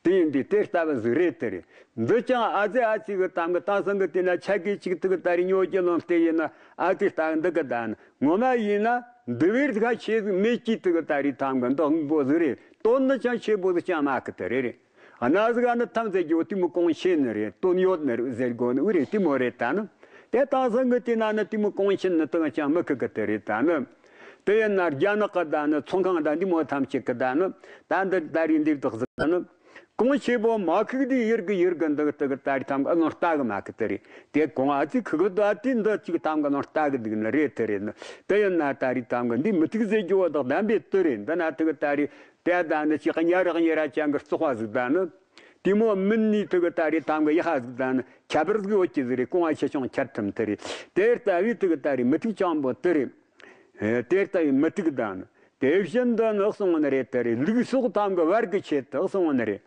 དེ་ཡིན་དུས་དེ་ལྟ་བུ་ཟིག་རེད་དེ་རེད། འདི་ཅང་ཨ་ཙི་ཨ་ཙི་གི་ཐམ་གི་དེང་སང་གི་དེ་ན་ཆ་གི་ཅིག་དེ་གི་ད་རེས་ཉོ་རྒྱུ་ལོན་སྟེ་ཡིན་ན་ཨ་ཙི་ལྟ་གི་འདི་གི་ད་ནི། ངོ་མ་ཡིན་ན་འདི་བས་ཁ་ཆེ་ཟིག་མེད་ཀྱི་དེ་གི་ད་རེས་ཐམ་གི་འདི་དབང་པོ་ཟིག་རེད། དོན་ནི་ཅང་ཆེ་པོ་ཟིག་ཅང་མ་གི་དེ་རེད་རེད། གནའ་ཟིག་ཨ་ནི་ཐམས་ཅད་ཀྱི་འོ་དེ་མོ་གོང་ཆེན་ནི་རེད། དོན་ཡོད་ནི་རེད་ཟེར་དགོས་ནི་འུ་རེད། དེ་མོ་རེད་ད་ནི། དེ་དེང་སང་གི་དེ་ན་ནི་དེ་མོ་གོང་ཆེན་ནི་དང་ཅང་མི་ཁུག་གི་དེ་རེད་ད་ནི། དེ་ཡིན་ན་རྒྱ་ནག་གི་ད་ནི་ཚོང་ཁང་ད་འདི་མོ་ཐམས་ཅད་གི་ད་ནི། ད་འདི་ད་རེས་འདི་བདག་ཟིག་ད་ནི། གོང་ཆེ་པོ་མ་ཁུག་དེ་ཡིར་གི་ཡིར་གི་འདི་གི་དེ་གི་ད་རེས་ཐམ་གི་ཨ་ནོར་ལྟ་གི་མ་གི་དེ་རེད། དེ་གོང་ཨ་ཙི་ཁུག་གི་ད་དེ་འདི་གཅིག་ཐམ་གི་ཨ་ནོར་ལྟ་གི་འདུག་ནི་རེད་དེ་རེད་ནི། དེ་ཡིན་ན་ད་རེས་ཐམ་གི་འདི་མུ་ཏིག་ཟེར་རྒྱུ་བོ་དག་བདམས་པའི་དུ་རེད། འདི་ན་དེ་གི་ད་རེས། དེ་ད་ནི་ཅིག་ཉ་རག་ཉེ་ར་ཅན་གི་བཙོག་པ་ཟིག་ད་ནི། དེ་མོ་མིན་ནི་དེ་གི་ད་རེས་ཐམ་གི་ཡ་ཧ་ཟིག་ད་ནི་ཁྱད་པར་ཟིག་ཡོད་ཀྱི་ཟིག་རེད། གོང་བ་ཆེ་ཆུང་ཁྱད་ཐུམ་དེ་རེད། དེ་ལྟ་བུའི་དེ་གི་ད་རེས་མུ་ཏིག་ཅན་པོ་དེ་རེད། དེ་ལྟ་བུའི་མུ་ཏིག་ད་ནི། དེ་བཞིན་དུ་ནི་གསུངས་ནི་རེད་དེ་རེད། ལུག་སོགས་ཐམ་གི་བར་གི་ཆེད་དུ་གསུངས་ནི་རེད།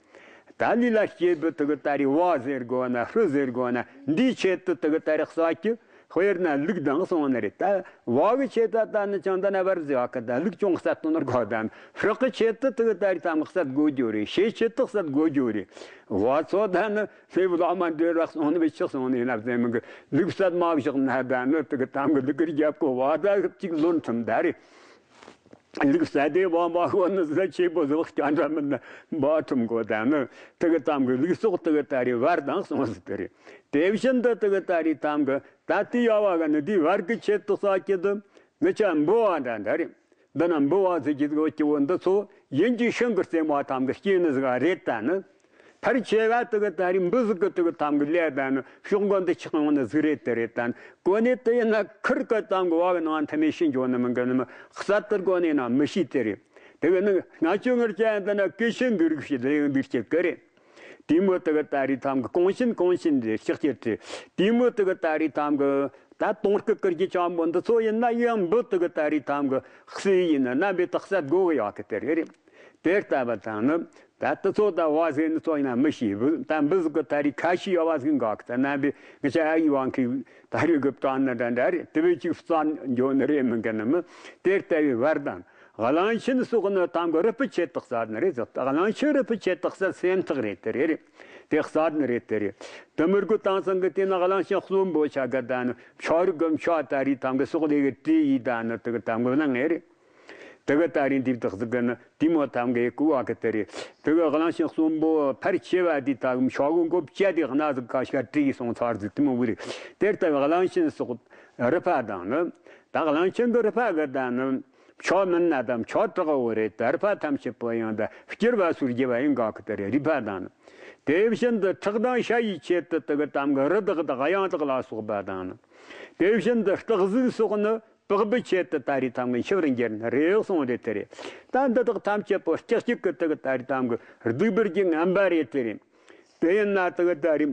ད་ལུས་ལ་སྐྱེས་བུ་དེ་གི་ད་རེས་བ་ཟེར་དགོས་ན་ཧྲུ་ཟེར་དགོས་ན་འདིའི་ཆེད་དུ་དེ་གི་ད་རེས་གསོད་རྒྱུ། དཔེར་ན་ལུག་དང་གསུངས་ནི་རེད། ད་བ་གི་ཆེད་དུ་ད་ནི་ཅང་ད་ན་བར་ཟེར་བ་གི་ད་ལུག་ཅུང་གསད་དོ་ནོར་གོ་ད་ནི་ཧྲུ་གི་ཆེད་དུ་དེ་གི་ད་རེས་ད་མི་གསད་དགོས་རྒྱུ་རེད། ཤའི་ཆེད་དུ་གསད་དགོས་རྒྱུ་རེད། བ་ཚོ་ད་ནི་ལྷའི་བླ་མ་འདྲེ་ར་གསུངས་ནི་བི་ཆི་གསུངས་ནི་ཡིན་ན་བཙན་མི་གི་ལུག་གསད་མ་བཞག་ན་ད་ནི་དེ་གི་ད་གི་ལུག་གི་རྒྱབ་གི་བ་ད་གཅིག་ལོན་ཐུམ་ད་རེད། ལུག་ས་དེ་བ་མ་ཧོ་ནི་ཟ་ཆེ་པོ་ཟོག་སྐྱ་འདྲ་མིན་ན་འབའ་ཁྲིམས་གོ་ད་ནི་དེ་གི་ཙམ་གི་ལུག་སོགས་དེ་གི་ད་རེས་བར་དང་གསུངས་ཟིག་དེ་རེད། དེ་བཞིན་དུ་དེ་གི་ད་རེས་ཙམ་གི་ད་དེ་ཡ་བ་ག་ནི་དེའི་བར་གི་ཆེད་དུ་ས་ཀྱི་དུ་ནི་ཆ་འབུ་བ་འདྲ་འདྲ་རེད། འདི་ན་འབུ་བ་ཟིག་གི་ཟིག་གི་བོ་འདི་ཚོ་ཡིན་གྱི་ཤིང་གི་རྩེ་མོ་ཙམ་གི་སྐྱེས་ནི་ཟིག་རེད་ད་ནི། ཕལ་ཆེ་བ་དེ་གི་ད་རེས་འབུ་ཟིག་གི་དེ་གི་ཐམ་གི་ལས་ད་ནི་ཕྱོགས་མགོ་འདི་ཆགས་ཡོང་ནི་ཟིག་རེད་དེ་རེད་ད་ནི། གོ་ནི་དེ་ཡིན་ན་ཁིར་གི་ཐམ་གི་བ་གི་ནང་མཐའ་མེད་ཤི་འགྱོ་ནི་མིན་གི་ནི་མི་གསར་དུ་གོ་ནི་ན་མི་ཤི་དེ་རེད། དེ་གི་ནི་ང་ཆོ་ངར་ཅན་འདི་ན་ཀི་ཤི་འགི་རིགས་ཤི་ལེ་ཡོང་འདུག་སྐྱེ་གི་རེད། དེ་མོ་དེ་གི་ད་རེས་ཐམ་གི་གོང་ཤིན་གོང་ཤིན་དེ་ཤག་སྐྱེ་དེ། དེ་མོ་དེ་གི་ད་རེས་ཐམ་གི་ད་དོང་སྐུ་ཀིར་གྱི་ཆང་བོ་འདི་ཚོ་ཡིན་ན་ཡང་འབུ་དེ་གི་ད་རེས་ཐམ་གི་གསོས་ཡིན་ན་རྣམ་པའི་དག་ས་སྒོ་གི་ཡག་གི་དེ་རེད། དེ་ལྟ་བུ་དང་ནི། ད་དེ་ཚོ་ད་བ་ཟེར་ནི་ཚོ་ཡིན་ན་མི་ཤེས་བུ་ད་འབུ་ཟིག་གི་ད་རེས་ཁ་ཤས་ཡོད་བ་ཟིག་འགག་གི་ད་རྣམ་པའི་ངི་ཆ་ཨ་ཡི་བང་གི་ད་རེས་གི་བཏང་ནི་འདྲ་འདྲ་རེད། དེ་བས་ཅིག་རྩ་འགྱོ་ནི་རེད་མིན་གི་ནི་མི་དེ་ལྟ་བུའི་བར་དང་གླང་ཆེན་སོགས་ནི་ཐམ་གི་རུ་སྤུ་ཆེ་དག་ས་ནི་རེད་ཟེར། གླང་ཆེན་རུ་སྤུ་ཆེ་དག་ས་སེམས་ཐག་རེད་དེ་རེད། དེ་གསར་ནི་རེད་དེ་རེད། དུ་མུར་གུ་དང་སང་གི་དེ་ནི་གླང་ཆེན་གསོན་པོ་ཆ་གི་ད་ནི་ཕྱོགས་རིག་གི་མཆོག་ད་རེས་ཐམ་གི་སོགས་ལས་གི་དྲི་ཡི་ད་ནི་དེ་གི་ད་མགོ་ན་ངེ་རེད། དེ་གི་ད་རིང་འདི་བདག་ཟིག་གི་ནི་དེ་མོ་ཐམ་གི་ཀུ་བ་གི་དེ་རེད། དེ་གི་གླང་ཆེན་གསོན་པོ་ཕལ་ཆེ་བ་དེ་ད་ཤོག་གུ་མགོ་བཅད་དེ་གནའ་ཟིག་ཁ་ཤ་བྲིས་སོང་ཚར་ཟིག་དེ་མོ་བུ་རེད། དེར་ལྟ་བུ་གླང་ཆེན་སོགས་རུ་ཕ་དང་ནི་ད་གླང་ཆེན་གི་རུ་ཕ་གི་ད་ནི་ཆོ་མིན་ན་དམ་ཆོ་དྲག་བོ་རེད། ད་རུ་ཕ་ཐམས་ཅད་པོ་ཡང་ད་སྐྱུར་བ་སུར་རྒྱུ་བ་ཡིན་ག་གི་དེ་རེད། རུ་ཕ་དང་ནི་དེ་བཞིན་དུ་ཁྲག་དང་ཤ་ཡི་ཆེད་དུ་དེ་གི་ཐམ་གི་རུ་དག་དང་གཡང་དག་ལ་སོགས་པ་དང་ནི་དེ་བཞིན་དུ་སྟག་གཟིག་སོགས་ནི། པགས་པའི་ཆེད་དུ་ད་རེས་ཐམ་གི་འཆི་བར་འགྱུར་ནི་རེད་གསུངས་རེད་དེ་རེད། ད་འདི་དག་ཐམས་ཅད་པོ་སྐྱག་གཅིག་གི་དེ་གི་ད་རེས་ཐམ་གི་སྡིག་པར་གྱི་ངན་པ་རེད་དེ་རེད། དེ་ཡིན་ན་དེ་གི་ད་རེས་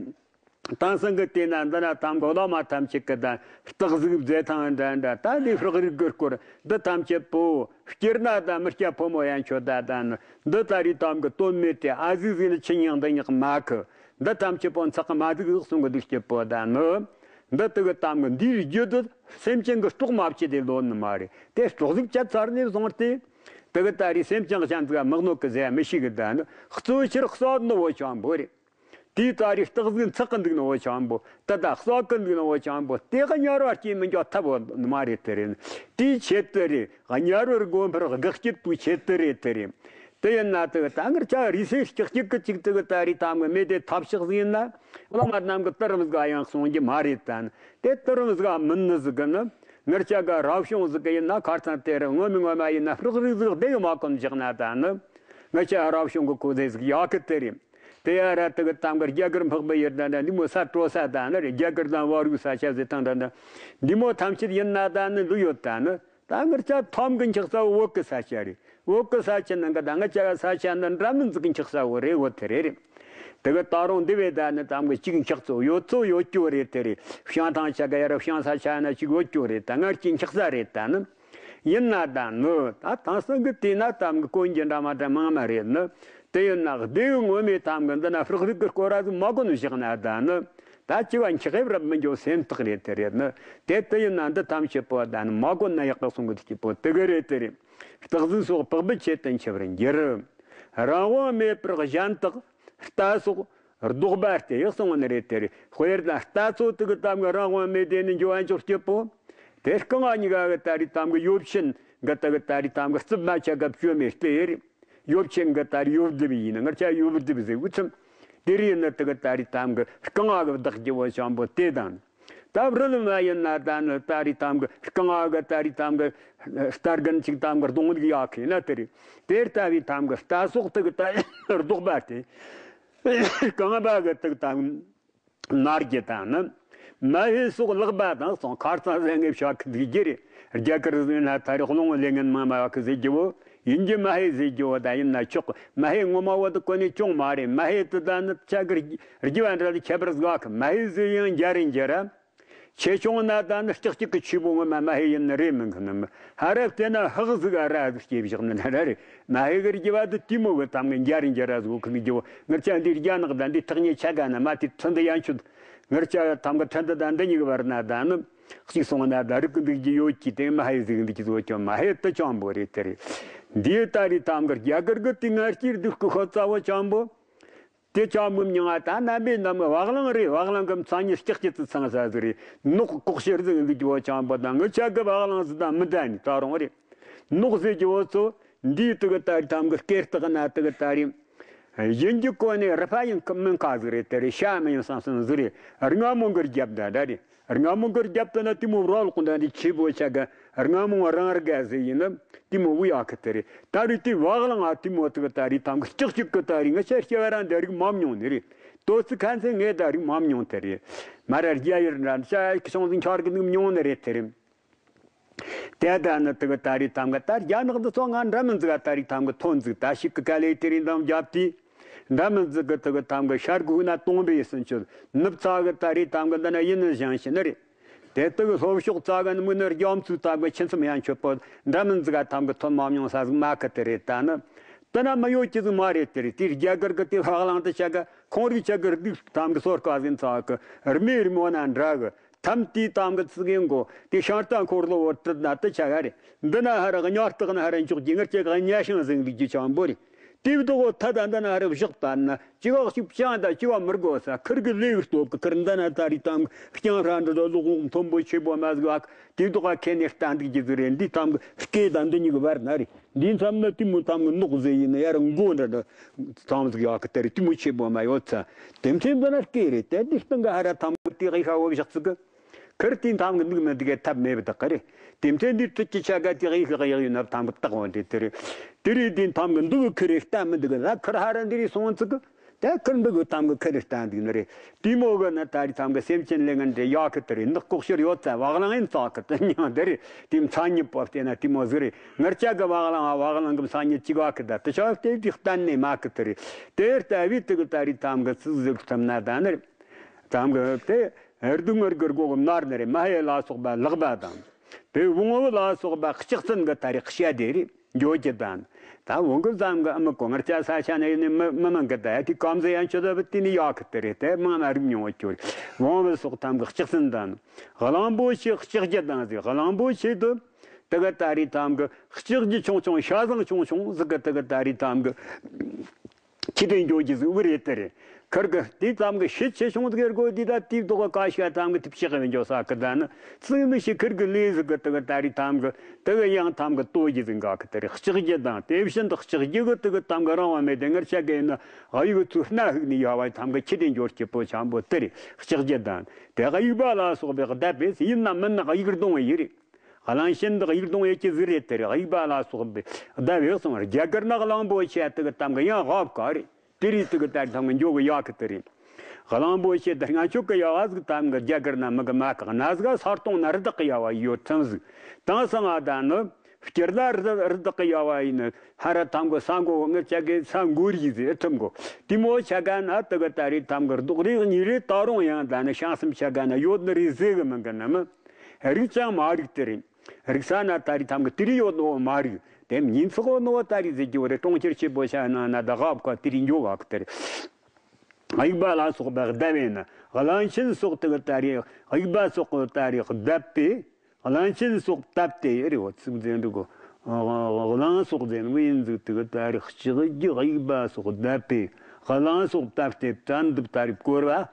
དེང་སང་གི་དེ་ན་འདི་ན་ཐམ་གི་བླ་མ་ཐམས་ཅད་གི་ད་སྟག་གཟིག་མཛད་ཐང་འདྲ་འདྲ་ད་འདི་ཧྲག་རིག་གི་སྐོར་འདི་ཐམས་ཅད་པོ་སྐྱེར་ན་ད་མི་སྐྱ་ཕོ་མོ་ཡན་ཆོད་ད་ད་ནི་འདི་ད་རེས་ཐམ་གི་དོན་མེད་དེ་ཨ་ཟིག་ཟིག་ནི་ཆི་ཉིང་འདི་ཉག་མ་གི་འདི་ཐམས་ཅད་པོ་འཚག་གི་མ་ཟིག་ཟིག་གསུང་གི་འདུག་སྐྱེ་པོ་ད་ནི། འདི་དེ་གི་ཐམ་གི་འདིའི་རྒྱུ་དུ་སེམས་ཅན་གི་སྲོག་མ་བཅད་དེ་ལོན་ནི་མ་རེད། དེ་སྲོག་ཟིག་བཅད་ཚར་ནས་བཟུང་སྟེ། དེ་གི་ད་རེས་སེམས་ཅན་གཞན་ཟིག་མི་གནོད་གི་ཟེར་མི་ཤེས་གི་ད་ནི་གཙོ་ཆེར་གསོད་ནི་བོ་ཆང་པོ་རེད། དེའི་ད་རེས་སྟག་ཟིག་འཚག་གི་འདུག་ནི་བོ་ཆང་པོ་དེ་ད་གསོད་གི་འདུག་ནི་བོ་ཆང་པོ་དེ་གི་ཉར་བ་སྐྱེས་མི་འཇོག་ཐབས་བོ་ནི་མ་རེད་དེ་རེད། དེའི་ཆེད་དུ་རེད། ཉར་བར་དགོས་པར་དགག་བྱེད་པའི་ཆེད་དུ་རེད་དེ་རེད། དེ་ཡིན་ན་དེ་ད་ངར་ཆ་རིས་སེ་སྐྱག་གཅིག་གི་གཅིག་དེ་གི་ད་རེས་ཐམ་གི་མེད་དེ་ཐབས་ཤག་ཟིག་ཡིན་ན། བླ་མ་རྣམས་ཀྱི་དུར་རམ་ཟིག་ཡང་གསུང་རྒྱུ་མ་རེད་ད་ནི། དེ་དུར་རམ་ཟིག་མིན་ནི་ཟིག་གི་ནི། ངར་ཆ་ག་རབ་བྱུང་ཟིག་གི་ཡིན་ན་ཁར་ཚང་དེ་རུ་ངོ་མི་ངོ་མ་ཡིན་ན་ཧྲག་རིག་ཟིག་བདེ་གི་མ་གོམས་བཞག་ན་ད་ནི། ངར་ཆ་རབ་བྱུང་གི་གོ་ཟེ་ཟིག་ཡག་གི་དེ་རེད། དེ་ཡ་ར་དེ་གི་ཐམ་གི་རྒྱ་གར་འཕགས་པའི་ཡུལ་ད་ནི་འདི་མོ་ས་སྤྲོ་ས་ད་ནི་རེད། རྒྱ་གར་དང་བར་བའི་ས་ཆ་ཟེ་ཐང་ད་ནི། འདི་མོ་ཐམས་ཅད་ཡིན་ན་ད་ནི་ལུས་ཡོད་ད་ནི། ད་ངར་ཆ་ཐམ་གི་འཁྱག་ས་བོད་གི་ས་ཆ་རེད། བོད་གི་ས་ཆ་ནང་གི་ད་ངར་ཆ་གི་ས་ཆ་ནི་འདྲ་མིན་ཟིག་གི་འཁྱག་ས་བོ་རེད། བོད་དེ་རེད་རེད། དེ་གི་ད་རུང་འདི་བས་ད་ནི་ཐམ་གི་གཅིག་འཁྱག་ཚོ་ཡོད་ཚོ་ཡོད་རྒྱུ་རེད་དེ་རེད། བྱང་ཐང་ཆ་གི་ཡ་ར་བྱང་ས་ཆ་ན་གཅིག་ཡོད་རྒྱུ་རེད། ད་ངར་གཅིག་འཁྱག་ས་རེད་ད་ནི། ཡིན་ན་ད་ནི་ད་དེང་སང་གི་དེ་ན་ཐམ་གི་གོན་རྒྱུ་འདྲ་མ་འདྲ་མང་མ་རེད་ནི། དེ་ཡིན་ན་སྡེ་བའི་ངོ་མའི་ཐམ་གི་འདི་ན་ཧྲག་རིག་གི་སྐོར་ར་ཟིག་མ་གོན་བཞག་ན་ད་ནི། ད་ཅི་བ་འཁྱག་ཡབ་རབ་མི་འགྱོ་སེམས་ཐག་རེད་དེ་རེད་ནི། དེ་དེ་ཡིན་ན་འདི་ཐམས་ཅད་པོ་ད་ནི་མ་གོ་ན་ཡག་གི་གསུང་གི་དུ་སྐྱིད་པོ་དེ་གི་རེད་དེ་རེད། སྟག་གཟིག་སོགས་པགས་པའི་ཆེད་དུ་འཆི་བར་འགྱུར། རང་དབང་མེད་པར་གཞན་དག་རྟ་སོགས་ལྡོག་པ་སྟེ་གསུང་ནི་རེད་དེ་རེད། དཔེར་ན་རྟ་ཚོ་དེ་གི་ཐམ་གི་རང་དབང་མེད་དེ་ནི་འགྱོ་བ་འཇོག་སྐྱིད་པོ། དེ་རྐང་བ་གཉིས་ཀ་གི་ད་རེས་ཐམ་གི་ཡོ་བྱད་གི་དེ་གི་ད་རེས་ཐམ་གི་རྩིབ་མ་ཆ་ག་བཅོས་མེད་དེ་རེད། ཡོ་བྱད་གི་ད་རེས་ཡོ་བསྡུ་བ་ཡིན་ན་ངར་ཆ་ཡོ་བསྡུ་བ་ཟེར་བུ་ཚིམ། དེ་རེད་ནི་དེ་གི་ད་རེས་ཐམ་གི་རྐང་བ་གི་བདག་རྒྱུ་བོ་ཆང་པོ་དེ་དང་། ད་རི་ལུ་མ་ཡིན་ན་ད་ནི་ད་རེས་ཐམ་གི་རྐང་བ་གི་ད་རེས་ཐམ་གི་རྟ་རྒན་ཅིག་ཐམ་གི་གདོང་ལུག་ཡག་གི་ན་དེ་རེད། དེ་ལྟ་བུའི་ཐམ་གི་རྟ་སོགས་དེ་གི་ད་ལྡོག་པ་སྟེ། རྐང་བ་གི་དེ་གི་ཐམ་གི་ནར་གྱི་དང་ནི། མ་ཧེ་སོགས་ལག་པ་དང་སོང་ཁར་ཚང་ཟེར་ངེས་བྱ་ཁི་འདུག་རྒྱུ་རེད། རྒྱ་གར་ཟེར་ན་ད་རེས་ཀློང་ལས་ངན་མ་མ་བ་ཁི་ཟེར་རྒྱུ་བོ། ཡིན་གྱི་མ་ཧེ་ཟེར་རྒྱུ་བོ་ད་ཡིན་ན་ཆོག་མ་ཧེ་ངོ་མ་བོ་དུ་གོ་ནས་ཅུང་མ་རེད། མ་ཧེ་དུ་ད་ནི་ཆ་གི་རྒྱུ་བ་འདྲ་དུ་ཁྱད་པར་ཟ་གི་མ་ཧེ་ཟེར་ཡང་རྒྱ་རེད་འགྱུར་ར། ཆེ་ཆུང་ན་ད་ནི་ལྕགས་གཅིག་གི་ཆུ་བོ་ངོ་མ་མ་ཧེ་ཡིན་ནི་རེད་མིན་གི་ནི་མི། ཧ་ར་བལྟས་ན་ཧག་ཟིག་ཨ་ར་ཟིག་སྐྱེ་བཞག་ནི་ན་ར་རེད། མ་ཧེ་གི་རྒྱུ་བ་དུ་དེ་མོ་གི་ཐམ་གི་འཇའ་རིང་འཇའ་ར་ཟིག་གི་ནི་རྒྱུ་བོ། ངར་ཆ་འདི་རྒྱ་ནག་ད་འདི་ཐག་ཉེ་ཆ་ག་ན་མ་དེ་ཚོ་འདི་ཡན་ཆུ། ངར་ཆ་ཐམ་གི་ཐན་ད་ད་འདི་གཉིས་གི་བར་ན་ད་ནི་གཅིག་སོང་ན་ད་རིག་གི་འདུག་རྒྱུ་ཡོད་ཀྱི་དེ་མ་ཧེ་ཟིག་འདུག་རྒྱུ་བོ་ཅོ་མ་ཧེ་དུ་ཅང་པོ་རེད་དེ་རེད། འདི་ད་རེད་ཐམ་གི་རྒྱ་གར་གི་དེ་ངར་སྐྱིར་འདུག་གི་ཤོ་ཚ་བོ་ཅང་པོ། དེ་ཅང་མི་མྱང་ང་ད་ནམ་པའི་ནམ་བག་ལང་རེད། བག་ལང་གི་མཚན་ཉིད་སྐྱག་གི་ཙི་ཚང་ས་ཟིག་རེད། ནོག་ལྐོག་ཤེར་ཟིག་འདུག་རྒྱུ་བོ་ཅང་པོ་དང་ངི་ཆ་གི་བག་ལང་ཟིག་དང་མི་འདྲ་ནི་ད་རུང་རེད། ནོག་ཟེར་རྒྱུ་བོ་ཚོ་འདིའི་དུ་གི་ད་རེད་ཐམ་གི་སྐེ་སྟག་ན་དུ་གི་ད་རེད། ཡིན་རྒྱུ་གོ་ནས་རི་ཕ་ཡིན་ཁ་མིན་ཁ་ཟིག་རེད་དེ་རེད། ཤ་མི་ཡིན་སང་སང་ཟིག་རེད། རྔ་མོང་གི་རྒྱབ་ད་ད་རེད། རྔ་མོང་གི་རྒྱབ་ཏུ་ན་དེ་མོ་རོལ་ཀུན་ད་འདི་ཆེ་བོ་ཆ་ག་རྔ་མོང་རང་རྒ་ཟེ་ཡིན་ན་དེ་མོ་བུ་ཡག་གི་དེ་རེད། ད་རེས་དེ་བག་ལང་ང་དེ་མོ་དེ་གི་ད་རེས་ཐམ་གི་ལྕགས་ཅིག་གི་ད་རེས་ང་ཆ་སྐྱེ་བ་རང་འདི་རིགས་མ་མྱོང་ནི་རེད། ཏོ་ཙི་ཁན་ཚན་ངས་ད་རིགས་མ་མྱོང་དེ་རེད། མ་ར་རྒྱ་ཡིར་འདྲ་ཤ་ཁི་ཤོང་ཟིན་འཁྱར་གི་འདུག་མྱོང་ནི་རེད་དེ་རེད། དེ་ད་ནི་དེ་གི་ད་རེས་ཐམ་གི་ད་རྒྱ་ནག་འདི་ཚོ་ང་འདྲ་མི་འཛི་ག་ད་རེས་ཐམ་གི་ཐོན་འཛི་ད་ཞིག་གི་ཀ་ལེ་དེ་རིང་དང་རྒྱབ་དེ། འདྲ་མི་འཛི་གི་དེ་གི་ཐམ་གི་ཤར་གུ་ན་སྟོང་པའི་སུན་ཆུ་ནུབ་ཚ་གི་ད་རེས་ཐམ་གི་འདི་ན་ཡིན་ནི་བཞེངས་ཤི་ནི་རེད། དེ་དེ་གི་ལྷོ་ཕྱོགས་ཚ་གི་ནི་མུ་ནི་རྒྱ་མཚོའི་ཐམ་གི་ཁྱི་མཚམས་ཡང་ཆོད་པོ་འདྲ་མི་འཛི་ག་ཐམ་གི་ཐོན་མ་མྱོང་ས་ཟིག་མ་གི་དེ་རེད། ད་ནི་དེ་ན་མི་ཡོད་ཀྱི་ཟིག་མ་རེད། དེ་རེད་དེ་རྒྱ་གར་གི་དེ་ལྷག་ལང་དེ་ཆ་གི་ཁོང་རིགས་ཆ་གི་རིགས་ཐམ་གི་སོར་ཀ་ཟིན་ཚ་གི་རི་མེ་རི་མོ་ན་འདྲ་གི་ཐམ་དེའི་ཐམ་གི་ཚི་གེ་མགོ་དེ་ཤང་རྟ་འཁོར་ལོ་བོ་དྲིལ་ན་དེ་ཆ་ག་རེད། འདི་ན་ཧ་ར་གི་ཉར་སྟག་ན་ཧ་ར་འཇོག་གི་ངར་ཅག་གི་གཉའ་ཤིང་ཟིང་ལུགས་ཀྱི་ཆང་པོ་རེད། དེ་བདག་གོ་ཐ་ད་འདི་ན་ཧ་ར་བཞག་ད་ན་ཅི་བ་ཞིག་ཅང་ད་ཅི་བ་མི་དགོ་ས་ཁིར་གི་ལེ་གི་སྟོབས་གི་ཁིར་འདི་ན་ད་རི་ཐམ་གི་རྐྱང་ཧྲ་འདྲ་འདྲ་ལོག་འོང་མཐོན་པོ་ཆེ་པོ་མ་ཟིག་བ་དེ་བདག་ག་ཁེ་ནས་ལྟ་འདུག་ཀྱི་ཟིག་རེད། འདི་ཐམ་གི་སྐེ་ད་འདི་གཉིས་གི་བར་ན་རེད། འདིའི་མཚམས་ན་གཏི་མུག་ཐམ་གི་ནོག་ཟེ་ཡིན་ན་ཡར་མགོ་འདྲ་འདྲ་ཐམ་ཟིག་ཡག་གི་དེར་གཏི་མུག་ཆེ་པོ་མ་ཡོད་ཚ། དེ་མཚན་འདི་ན་སྐད་རེད་དེ་འདི་སྟེང་གི་ཧ་ར་ཐམ་གི་དེ་གི་ཤ་བོ་བཞག་ཚིག་གི་ཁིར་དེ་ཐམ་གི་འདུག་མི་འདུག་གི་ཐབས་མེད་པ་དག་གི་རེད། དེ་མཚན་འདི་དུ་ཅི་ཆ་ག་དེ་གི་ཤ་གི་ཡག་ཡོད་ན་ཐམ་གི་བཏགས་འོང་དེ་དེ་རེད། དེ་རེད་དེ་ཐམ་གི་འདུག་གི་ཁིར་རེ་ལྟ་མི་འདུག་གི་ལ་ཁིར་ཧ་ར་འདི་རེ་སོང་ཚིག་གི་དེ་ཁིར་འདི་གི་ཐམ་གི་ཁིར་རེ་ལྟ་འདུག་ནི་རེད། དེ་མོ་གི་ནི་ད་རེས་ཐམ་གི་སེམས་ཅན་ལས་ངན་འདྲེ་ཡག་གི་དེ་རེད། ནག་ལྐོག་ཤར་ཡོད་ཚ་བག་ལང་ཡིན་ཚག་གི་དེ་མྱང་དེ་རེད། དེ་མཚན་ཉིད་པོ་བལྟས་ན་དེ་མོ་ཟིག་རེད། ངར་ཅག་གི་བག་ལང་ང་བག་ལང་གི་མཚན་ཉིད་ཅིག་བ་གི་ད་དེ་ཆ་བལྟས་དེ་གཏན་ནས་མ་གི་དེ་རེད། དེ་ལྟ་བུའི་དེ་གི་ད་རེས་ཐམ་གི་ཚིག་ཟིག་ཐམ་ན་ད་ནི་རེད། ཐམ་གི་དེ་སྡུག་བསྔལ་གི་སྒོ་གི་མནར་ནི་རེད། མ་ཧེ་ལ་སོགས་པ་ལག་པ་དང་དེ་བུང་བུ་ལ་སོགས་པ་ལྕགས་ཚན་གི་ད་རེས་བཤད་དེ་རེད། འགྱོ་རྒྱུ་དང་། ད་འོང་གི་བཟང་གི་ཨ་མི་གོ་ངར་ཅག་ས་ཆ་ནས་ཡིན་ནི་མི་མི་མང་གི་ད་དེ་གམ་ཟེ་ཡང་ཆོད་ད་བུ་དེ་ནི་ཡག་གི་དེ་རེད། དེ་མང་ན་རིག་མྱོང་བ་ཁྱོད་རེད། བང་བུ་སོགས་ཐམ་གི་ལྕགས་ཚན་དང་། གླང་པོ་ཆེ་ལྕགས་རྒྱུ་དང་ཟེ་གླང་པོ་ཆེ་དུ་དེ་ག་ད་རེས་ཐམ་གི་ལྕགས་རྒྱུ་ཆུང་ཆུང་ཤ་ཟང་ཆུང་ཆུང་ཟིག་གི་དེ་ག་ད་རེས་ཐམ་གི་ཁྱི་དེ་འགྱོ་རྒྱུ་ཟིག་བུ་རེད་དེ་རེད། ཁིར་གི་དེ་ཙམ་གི་ཤི་ཆེ་ཆུང་ཟིག་གི་སྒོ་དེ་ད་དེ་དོག་ག་ཤ་ཙམ་གི་དེ་ཕྱི་གི་འགྱོ་ས་གི་ད་ནི་ཙིག་མི་ཤི་ཁིར་གི་ལས་ཟིག་གི་དེ་གི་ད་རེས་ཐམ་གི་དེ་གི་ཡང་ཐམ་གི་ལྟོ་རྒྱུ་ཟིག་འགའ་གི་དེ་རེད། ལྕགས་རྒྱུ་དང་དེ་བཞིན་དུ་ལྕགས་རྒྱུ་གི་དེ་གི་ཐམ་གི་རང་བ་མེད་དེ་ངར་ཆ་གི་ཡིན་ན་གཡུ་གི་ཚུར་སྣ་ཧུག་ནི་ཡ་བ་ཐམ་གི་ཁྱི་དེ་འགྱོ་སྐྱིད་པོ་ཆང་པོ་དེ་རེད། ལྕགས་རྒྱུ་དང་དེ་གི་གཡུག་པ་ལ་སོགས་པའི་བརྡབ་པས་ཡིན་ན་མིན་ན་གཡུག་རྡུང་བ་ཡི་རེད། གླང་ཆེན་འདི་གཡུག་རྡུང་ཡེད་ཀྱི་ཟིག་རེད་དེ་རེད། གཡུག་པ་ལ་སོགས་པའི་བརྡབ་ཡོད་སོང་རྒྱ་གར་ན་གླང་པོ་ཆེ་དེ་གི་ཐམ་གི་ཡང་ཧོབ་ག་རེད། དེ་རིགས་དེ་གི་ད་ཐམ་གི་འགྱོ་གི་ཡག་གི་དེ་རེད། གླང་པོ་ཆེ་དེ་ང་ཆོ་གི་ཡག་ཟིག་ཐམ་གི་རྒྱ་གར་ན་མི་གི་མ་ཁག་ན་ཟིག་ས་སྟོང་ན་རི་དྭགས་གི་ཡག་བ་ཡོད་ཐམ་ཟིག་དང་སང་ང་ད་ནི་སྤྱིར་ན་རི་རི་དྭགས་གི་ཡག་བ་ཡིན་ནི་ཧ་ར་ཐམ་གི་ས་མགོ་ངི་ཆ་གི་ས་མགོ་རིག་ཟིག་ཨེ་ཐམ་གོ་དེ་མོ་ཆ་ག་ན་དེ་གི་ད་རེད་ཐམ་གི་རྡོག་རིག་གཉིས་རེད། ད་རུང་ཡང་ད་ནི་ཤང་སེམས་ཆ་ག་ན་ཡོད་ནི་རེད་ཟེ་གི་མིན་གི་ནི་མི། རིག་ཅང་མ་རིག་དེ་རེད། རིག་ས་ན་ད་རེས་ཐམ་གི་དེ་རིག་ཡོད་ནོ་མ་རིག་དེ་ཉིན་ཚོགས་ནོ་ད་རེས་ཟེར་གྱི་བ་རེད། གྲོང་ཁྱེར་ཆེ་པོ་ཤ་ན་ན་ད་གབ་ཀ་དེ་རིག་འགྱོ་བ་གི་དེ་རེད། གཡུག་པ་ལ་སོགས་པ་བརྡབ་བས་ན་གླང་ཆེན་སོགས་དེ་གི་ད་རེས་གཡུག་པ་སོགས་གི་ད་རེས་བརྡབ་པས་གླང་ཆེན་སོགས་བཏབ་སྟེ་རེད། འོ་ཚིག་ཟེར་འདུག་གོ། གླང་སོགས་ཟེར་ནི་ཡིན་ཟིག་དེ་གི་ད་རེས་ལྕགས་ཀྱི་གཡུག་པ་སོགས་བརྡབ་པས་གླང་སོགས་བཏབ་སྟེ་བྲན་དུ་ད་རེས་བཀོལ་བ།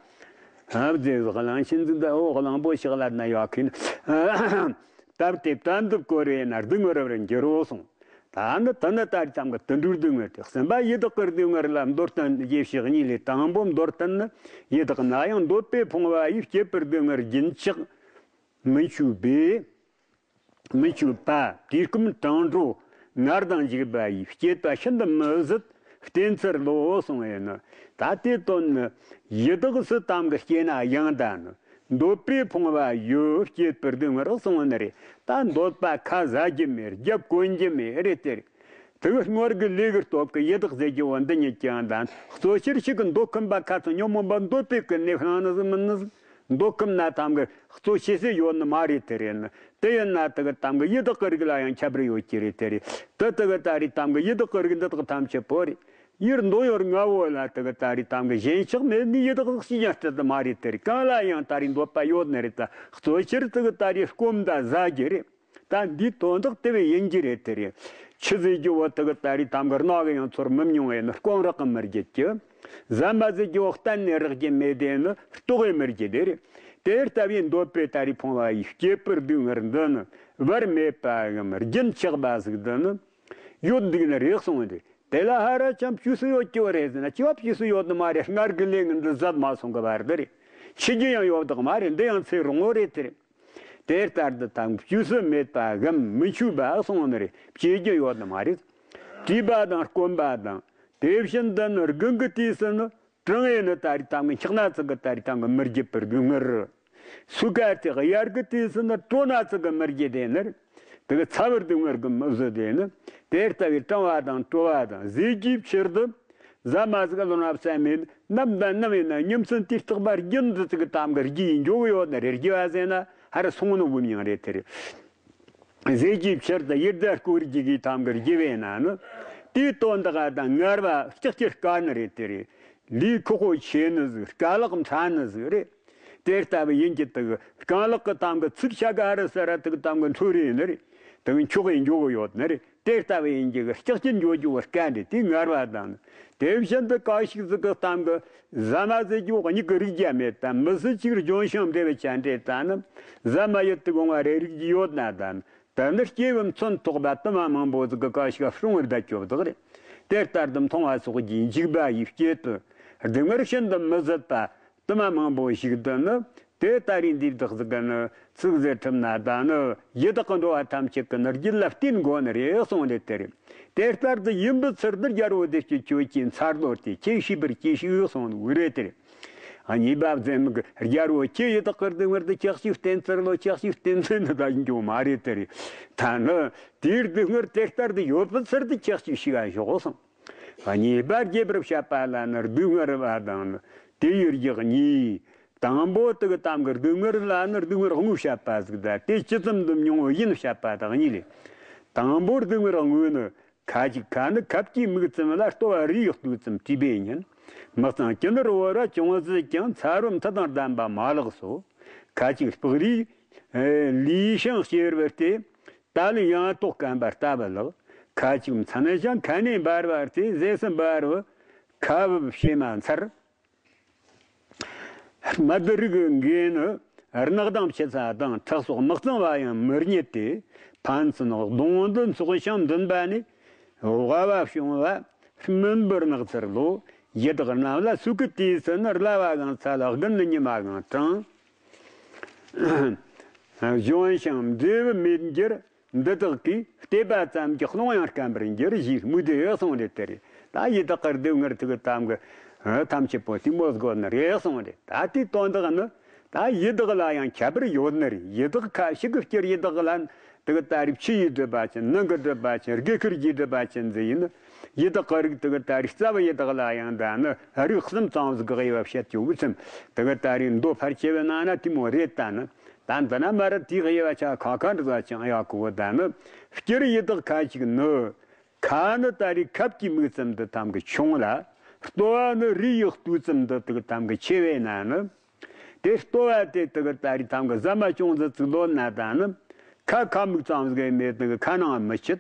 ཨ་བཟས་གླང་ཆེན་ཟིག་ད་འོ་གླང་པོ་ཞིག་ལ་ན་ཡག་གིན། བཏབ་སྟེ་བྲན་དུ་བཀོལ་བས་ན་སྡུག་བསྔལ་རབ་རུ་འགྱུར་རོ་གསུངས། ད་ནི་དེ་ནི་ད་རེས་ཐམ་གི་དུད་འགྲོའི་སྡུག་བསྔལ་ཏེ། གསུམ་པ་ཡི་དྭགས་ཀྱི་སྡུག་བསྔལ་ལ་མདོར་བསྟན་ཡེ་ཤེས་གཉིས་ལས། དང་པོ་མདོར་བསྟན་ནི་ཡི་དྭགས་ན་ཡང་འདོད་པས་ཕོངས་པ་ཡིས། སྐྱེད་པའི་སྡུག་བསྔལ་རྒྱུན་ཆགས་མི་འཆུག་པས། མི་འཆུག་པ། དུས་སྐབས་གྲང་དྲོ་ངལ་དང་འཇིགས་པ་ཡིས། སྐྱེད་པ་ཤིན་ཏུ་མི་བཟད་བསྟེན་འཚལ་ལོ་གསུངས་པས་ནི། ད་དེ་དོན་ནི་ཡི་དྭགས་སུ་ཐམ་གི་སྐྱེས་ན་ཡང་ད་ནི། འདོད་པས་ཕོངས་པ་ཡོད། སྐྱེད་པའི་སྡུག་བསྔལ་གསུངས་ནི་རེད། ད་འདོད་པ་ཁ་ཟ་རྒྱུ་མེད། རྒྱབ་གོན་རྒྱུ་མེད་རེད་དེ་རེད། དེ་གི་སྔར་གི་ལས་ཀྱི་སྟོབས་ཀྱིས་ཡི་དྭགས་ཟེར་རྒྱུ་བོ་འདི་ཉིད་ཀྱང་ད་གཙོ་ཆེར་ཞིག་གི་འདོད་ཁམས་པ་ཁ་ཚ་ཉོན་མོངས་པ་འདོད་པའི་ཀུན་ནས་བསླངས་ནི་ཟིག་མིན་ནི་ཟིག་མདོ་ཁམས་ན་ཐམ་གི་གཙོ་ཆེ་སེ་ཡོད་ནི་མ་རེད་དེ་རེད་ནི། དེ་ཡིན་ན་དེ་གི་ཐམ་གི་ཡི་དྭགས་ཀྱི་རིགས་ལ་ཡང་ཁྱད་པར་ཡོད་ཀྱི་རེད་དེ་རེད། དེ་དེ་གི་ད་རེད་ཐམ་གི་ཡི་དྭགས་ཀྱི་རིགས་འདི་དག་ཐམས་ཅད་པོ་རེད། ཡུལ་འདོད་ཡོན་ལྔ་བོ་ལ་དེ་གི་ད་རེད་ཐམ་གི་གཞན་ཆགས་མེད་ནི་ཡི་དྭགས་ཤི་ཡང་སྲིད་དུ་མ་རེད་དེ་རེད། གང་ལ་ཡང་ད་རེད་འདོད་པ་ཡོད་ནི་རེད། ད་གཙོ་ཆེར་དེ་གི་ད་རེད་སྐོམ་དང་ཟ་རྒྱུ་རེད། ད་འདིའི་དོན་དག་དེ་བས་ཡིན་གྱི་རེད་དེ་རེད། ཆུ་ཟེར་རྒྱུ་བོ་དེ་གི་ད་རེད་ཐམ་གི་རྣག་གི་ཡང་ཚོར་མི་མྱོང་བས་ནི་སྐོམ་རག་གི་མི་རྒྱུད་ཀྱི། ཟ་མ་ཟེར་རྒྱུ་བོ་གཏན་ནས་རག་རྒྱུ་མེད་དེ་ནི་ལྟོགས་གི་མི་རྒྱུད་དེ་རེད། དེ་ལྟ་བུའི་འདོད་པའི་ད་རེད་ཕུང་བ་ཡི་སྐྱེས་བུ་སྡུག་བསྔལ་འདི་ནི་བར་མེད་པའམ་རྒྱུན་ཆགས་པ་ཟིག་འདི་ནི་ཡོད་འདུག་ནི་རེད་གསུངས་ཏེ། དེ་ལ་ཧ་ར་ཅང་བཅོས་སུ་ཡོད་ཀྱི་བ་རེད་ཟེར་ན་ཅི་བ་བཅོས་སུ་ཡོད་ནི་མ་རེད། སྔར་གི་ལས་ངན་འདི་ཟད་མ་སོང་གི་བར་དུ་རེད། འཆི་རྒྱུ་ཡང་ཡོད་དག་མ་རེད། འདི་ཡང་ཚེ་རིང་བོ་རེད་དེ་རེད། དེ་ལྟར་དུ་དང་བཅོས་སུ་མེད་པ་གམ་མི་འཆུགས་པ་གསུངས་ནི་རེད། སྐྱེ་རྒྱུ་ཡོད་ནི་མ་རེད། བྲིས་པ་དང་སྐོམ་པ་དང་དེ་བཞིན་དུ་ནི་དགུན་གྱི་དུས་སུ་ནི་གྲང་ངེ་ནི་ད་རེད་ཐམ་གི་འཁྱག་ན་ཙི་གི་ད་རེད་ཐམ་གི་མི་རྒྱུད་པར་སྡུག་བསྔལ། སུ་ཁ་དེ་དབྱར་གི་དུས་སུ་ནི་དྲོ་ན་ཙི་གི་མི་རྒྱུད་དེ་ནི་དེ་གི་ཚ་བར་སྡུག་བསྔལ་གི་མི་བཟོད་དེ་ནི་དེ་ལྟ་བུའི་གྲང་བ་དང་དྲོ་བ་དང་ཟས་ཀྱི་ཕྱིར་དུ་ཟ་མ་ཟིག་ལོ་ན་བསམ་མེད་ནམ་དང་ནམ་ཡིན་ན་ཉིན་མཚན་དུས་རྟག་པ་རྒྱུན་དུ་ཙི་གི་ཐམ་གི་རྒྱུ་ཡིན་འཇོག་གི་ཡོད་ནི་རེད། རྒྱུ་བ་ཟེར་ན་ཧ་ར་སོང་ནི་བུ་མྱང་རེད་དེ་རེད། ཟས་ཀྱི་ཕྱིར་དུ་ཡིད་བདེ་སྐོར་གྱི་གི་ཐམ་གི་རྒྱུ་བས་ན་ནི། དེའི་དོན་དག་དང་ངར་བ་ལྕགས་ཀྱི་དཀའ་ནི་རེད་དེ་རེད། ལུས་ཁོག་ཁོ་ཆེ་ནི་ཟིག་དཀའ་ལག་ཕྲ་ནི་ཟིག་རེད། དེ་ལྟ་བུ་ཡིན་གྱི་དུ་རྐང་ལག་གི་ཐམ་གི་ཚིགས་ཆ་ག་རུ་ས་ར་དུ་གི་ཐམ་གི་འཕྲོ་རེ་ནི་རེད། དུ་གི་འཁྱོག་གི་འཇོག་གི་ཡོད་ནི་རེད། དེ་ལྟ་བུ་ཡིན་གྱི་ལྕགས་ཀྱི་འཇོག་རྒྱུ་བ་དཀའ་འདི་དེ་ངར་བ་དང་ནི། དེ་བཞིན་དུ་ག་ཞིག་ཟིག་གི་ཐམ་གི་ཟ་མ་ཟེར་རྒྱུ་བ་མྱིག་གི་རིག་རྒྱུ་མེད་དམ། མི་སྲིད་ཅིག་ལྗོན་ཤིང་འབྲས་བུ་ཅན་འདྲེ་ད་ནི་ཟ་མ་ཡོད་དུ་དགོངས་བ་རེ་རིག་རྒྱུ་ཡོད་ན་ད་ནི། ད་ནི་སྐྱེས་བུ་མཚོན་ཐོགས་པ་དུ་མ་མང་པོ་ཟིག་གི་ག་ཞིག་སྲུང་བར་བསྡད་ཆོག་དག་རེད། དེ་ལྟར་དུ་མཐོང་བ་སོགས་ཀྱི་འཇིགས་པ་ཡི་སྐྱེད་དུ་སྡུག་བསྔལ་ཤིན་ཏུ་མི་བཟད་པ་དུ་མ་མང་པོ་ཞིག་ཏུ་ནི་དེ་ལྟ་རིགས་འདིའི་བདག་ཟིག་གི་ནི་ཚིག་ཟེར་ཁྲིམས་ན་ད་ནི་ཡི་དྭགས་ཀྱི་འགྲོ་བ་ཐམས་ཅད་ཀྱི་ནི་རྒྱུད་ལ་བརྟེན་དགོས་ནི་རེད་གསུངས་ཏེ་དེ་རེད། དེ་ལྟར་དུ་ཡིན་པའི་ཚུལ་འདི་རྒྱལ་པོ་བདེ་སྤྱོད་ཁྱོད་ཀྱིས་མཚར་ལོ་སྟེ་ཁྱེད་ཤེས་པར་གྱིས་ཤིག་གསུངས་ནི་རེད་དེ་རེད། གཉིས་པ་ཟེར་མི་གི་རྒྱལ་པོ་ཁྱེད་ཡི་དྭགས་ཀྱི་སྡུག་བསྔལ་དུ་ཅག་ཅིག་བསྟེན་ཚར་ལོ། ཅག་ཅིག་བསྟེན་ཚར་ནི་ད་ཡིན་རྒྱུ་མ་རེད་དེ་རེད། ད་ནི་དེའི་སྡུག་བསྔལ་དེ་ལྟར་དུ་ཡོད་པའི་ཚུལ་དུ་ཅག་ཅིག་ཤིག་ག་ཞོག་གསུངས། གཉིས་པ་རྒྱས་པར་བཤད་པ་ལ་ནི་སྡུག་བསྔལ་བ་དང་ནི་དེ་ཡི་རྒྱུ་གཉིས། དང་པོ་དེ་གི་ཐམ་གི་སྡུག་བསྔལ་ལ་ནི་སྡུག་བསྔལ་དངོས་བཤད་པ་ཟིག་ད་དེ་ཇི་ཙམ་དུ་མྱོང་བ་ཡིན་བཤད་པ་དང་གཉིས་ལས། དང་པོ་སྡུག་བསྔལ་དངོས་ནི། ཁ་ཅིག་ཁ་ནི་ཁབ་ཀྱི་མིག་ཙམ་ལ་ལྟོ་བ་རི་ཡི་སྟོད་ཙམ་བྲིས་པས་ཉིན། མི་གཙང་ཅི་ནར་བོར་བ་ཅུང་ཟད་ཀྱང་ཚ་རོ་མཐུ་དང་ལྡན་པ་མ་ལགས་སོ། ཁ་ཅིག་སྤགས་རིས་ལུས་ཤིང་སྐྱེར་བར་སྟེ། ད་ལི་ཡང་ཏོག་སྐམ་པ་ལྟ་བུ་ལགས། ཁ་ཅིག་མཚན་ཞིང་ཁ་ནས་འབར་བར་སྟེ་ཟས་སུ་འབར་བ་ཁ་བུབ་བྱེ་མ་མཚར། སྨད་རིགས་འགས་ནི་རྣག་དང་ཕྱི་ཚ་དང་ཁྲག་སོགས་མི་གཙང་བ་ཡང་མི་རྙེད་དེ། ཕན་ཚུན་གདོང་དུ་འཚོགས་ཤིང་འདུན་པ་ནི་དབའ་བ་བྱུང་བ་སྨིན་པར་ནག་ཚར་ལོ། ཡི་དྭགས་རྣམས་ལ་སུ་གི་དུས་སུ་ནི་གླ་བ་གང་ཚ་ལ་དགུན་ནི་ཉི་མ་གང་གྲང་། གཞོན་ཞིང་འབྲས་བུ་མེད་འགྱུར། འདི་དག་གིས་བལྟས་པ་ཙམ་གྱིས་རླུང་ཡང་སྐམ་པར་འགྱུར་ཞེས་སྨོས་ཏེ་གསུངས་རེད་དེ་རེད། ད་ཡི་དྭགས་ཀྱི་སྡུག་བསྔལ་ཐུག་གི་ཐམ་གི་ཐམས་ཅད་པོ་དེ་མོ་དགོས་ནི་རེད་གསུངས་རེད། ད་དེའི་དོན་དག་ནི་ད་ཡི་དྭགས་ལ་ཡང་ཁྱད་པར་ཡོད་ནི་རེད། ཡི་དྭགས་ཁ་ཤས་ཀྱི་སྤྱིར་ཡི་དྭགས་ལ་དེ་གི་ད་རེས་ཕྱི་ཡི་སྒྲིབ་པ་ཅན། ནང་གི་སྒྲིབ་པ་ཅན། དགེ་ཁུར་གྱི་སྒྲིབ་པ་ཅན་ཟེར་ཡིན་ནི། ཡི་དྭགས་ཀྱི་རིགས་དེ་གི་ད་རེས་རྩ་བའི་ཡི་དྭགས་ལ་ཡང་ད་ནི་རིགས་གསུམ་ཙམ་ཟིག་གི་དབྱེ་བ་བཤད་ཀྱི་འོས་ཙམ། དེ་གི་ད་རེས་མདོ་ཕལ་ཆེ་བའི་ནང་ན་དེ་མོ་རེད། ད་ནི། ད་འདི་ན་མ་ར་དེའི་དབྱེ་བ་ཆ་ཁ་ཁ་འདྲ་ཟ་ཅང་ཡག་གོ་ད་ནི། སྤྱིར་ཡི་དྭགས་ཁ་ཅིག་ནི། ཁ་ནི་ད་རེས་ཁབ་ཀྱི་མིག་ཙམ་དུ་ཐམ་གི་ཆུང་ལ། ལྟོ་བ་ནི་རི་ཡི་སྟོད་ཙམ་དུ་དུ་ཐམ་གི་ཆེ་བས་ན་ནི། དེ་ལྟོ་བ་དེ་དུ་གི་ད་རེས་ཐམ་གི་ཟ་མ་ཅུང་ཟད་ཙིག་ལོ་ན་ད་ནི། ཁ་ཁ་མིག་ཙམ་ཟིག་མེད་དུ་གི་ཁ་ནང་མི་ཆུད།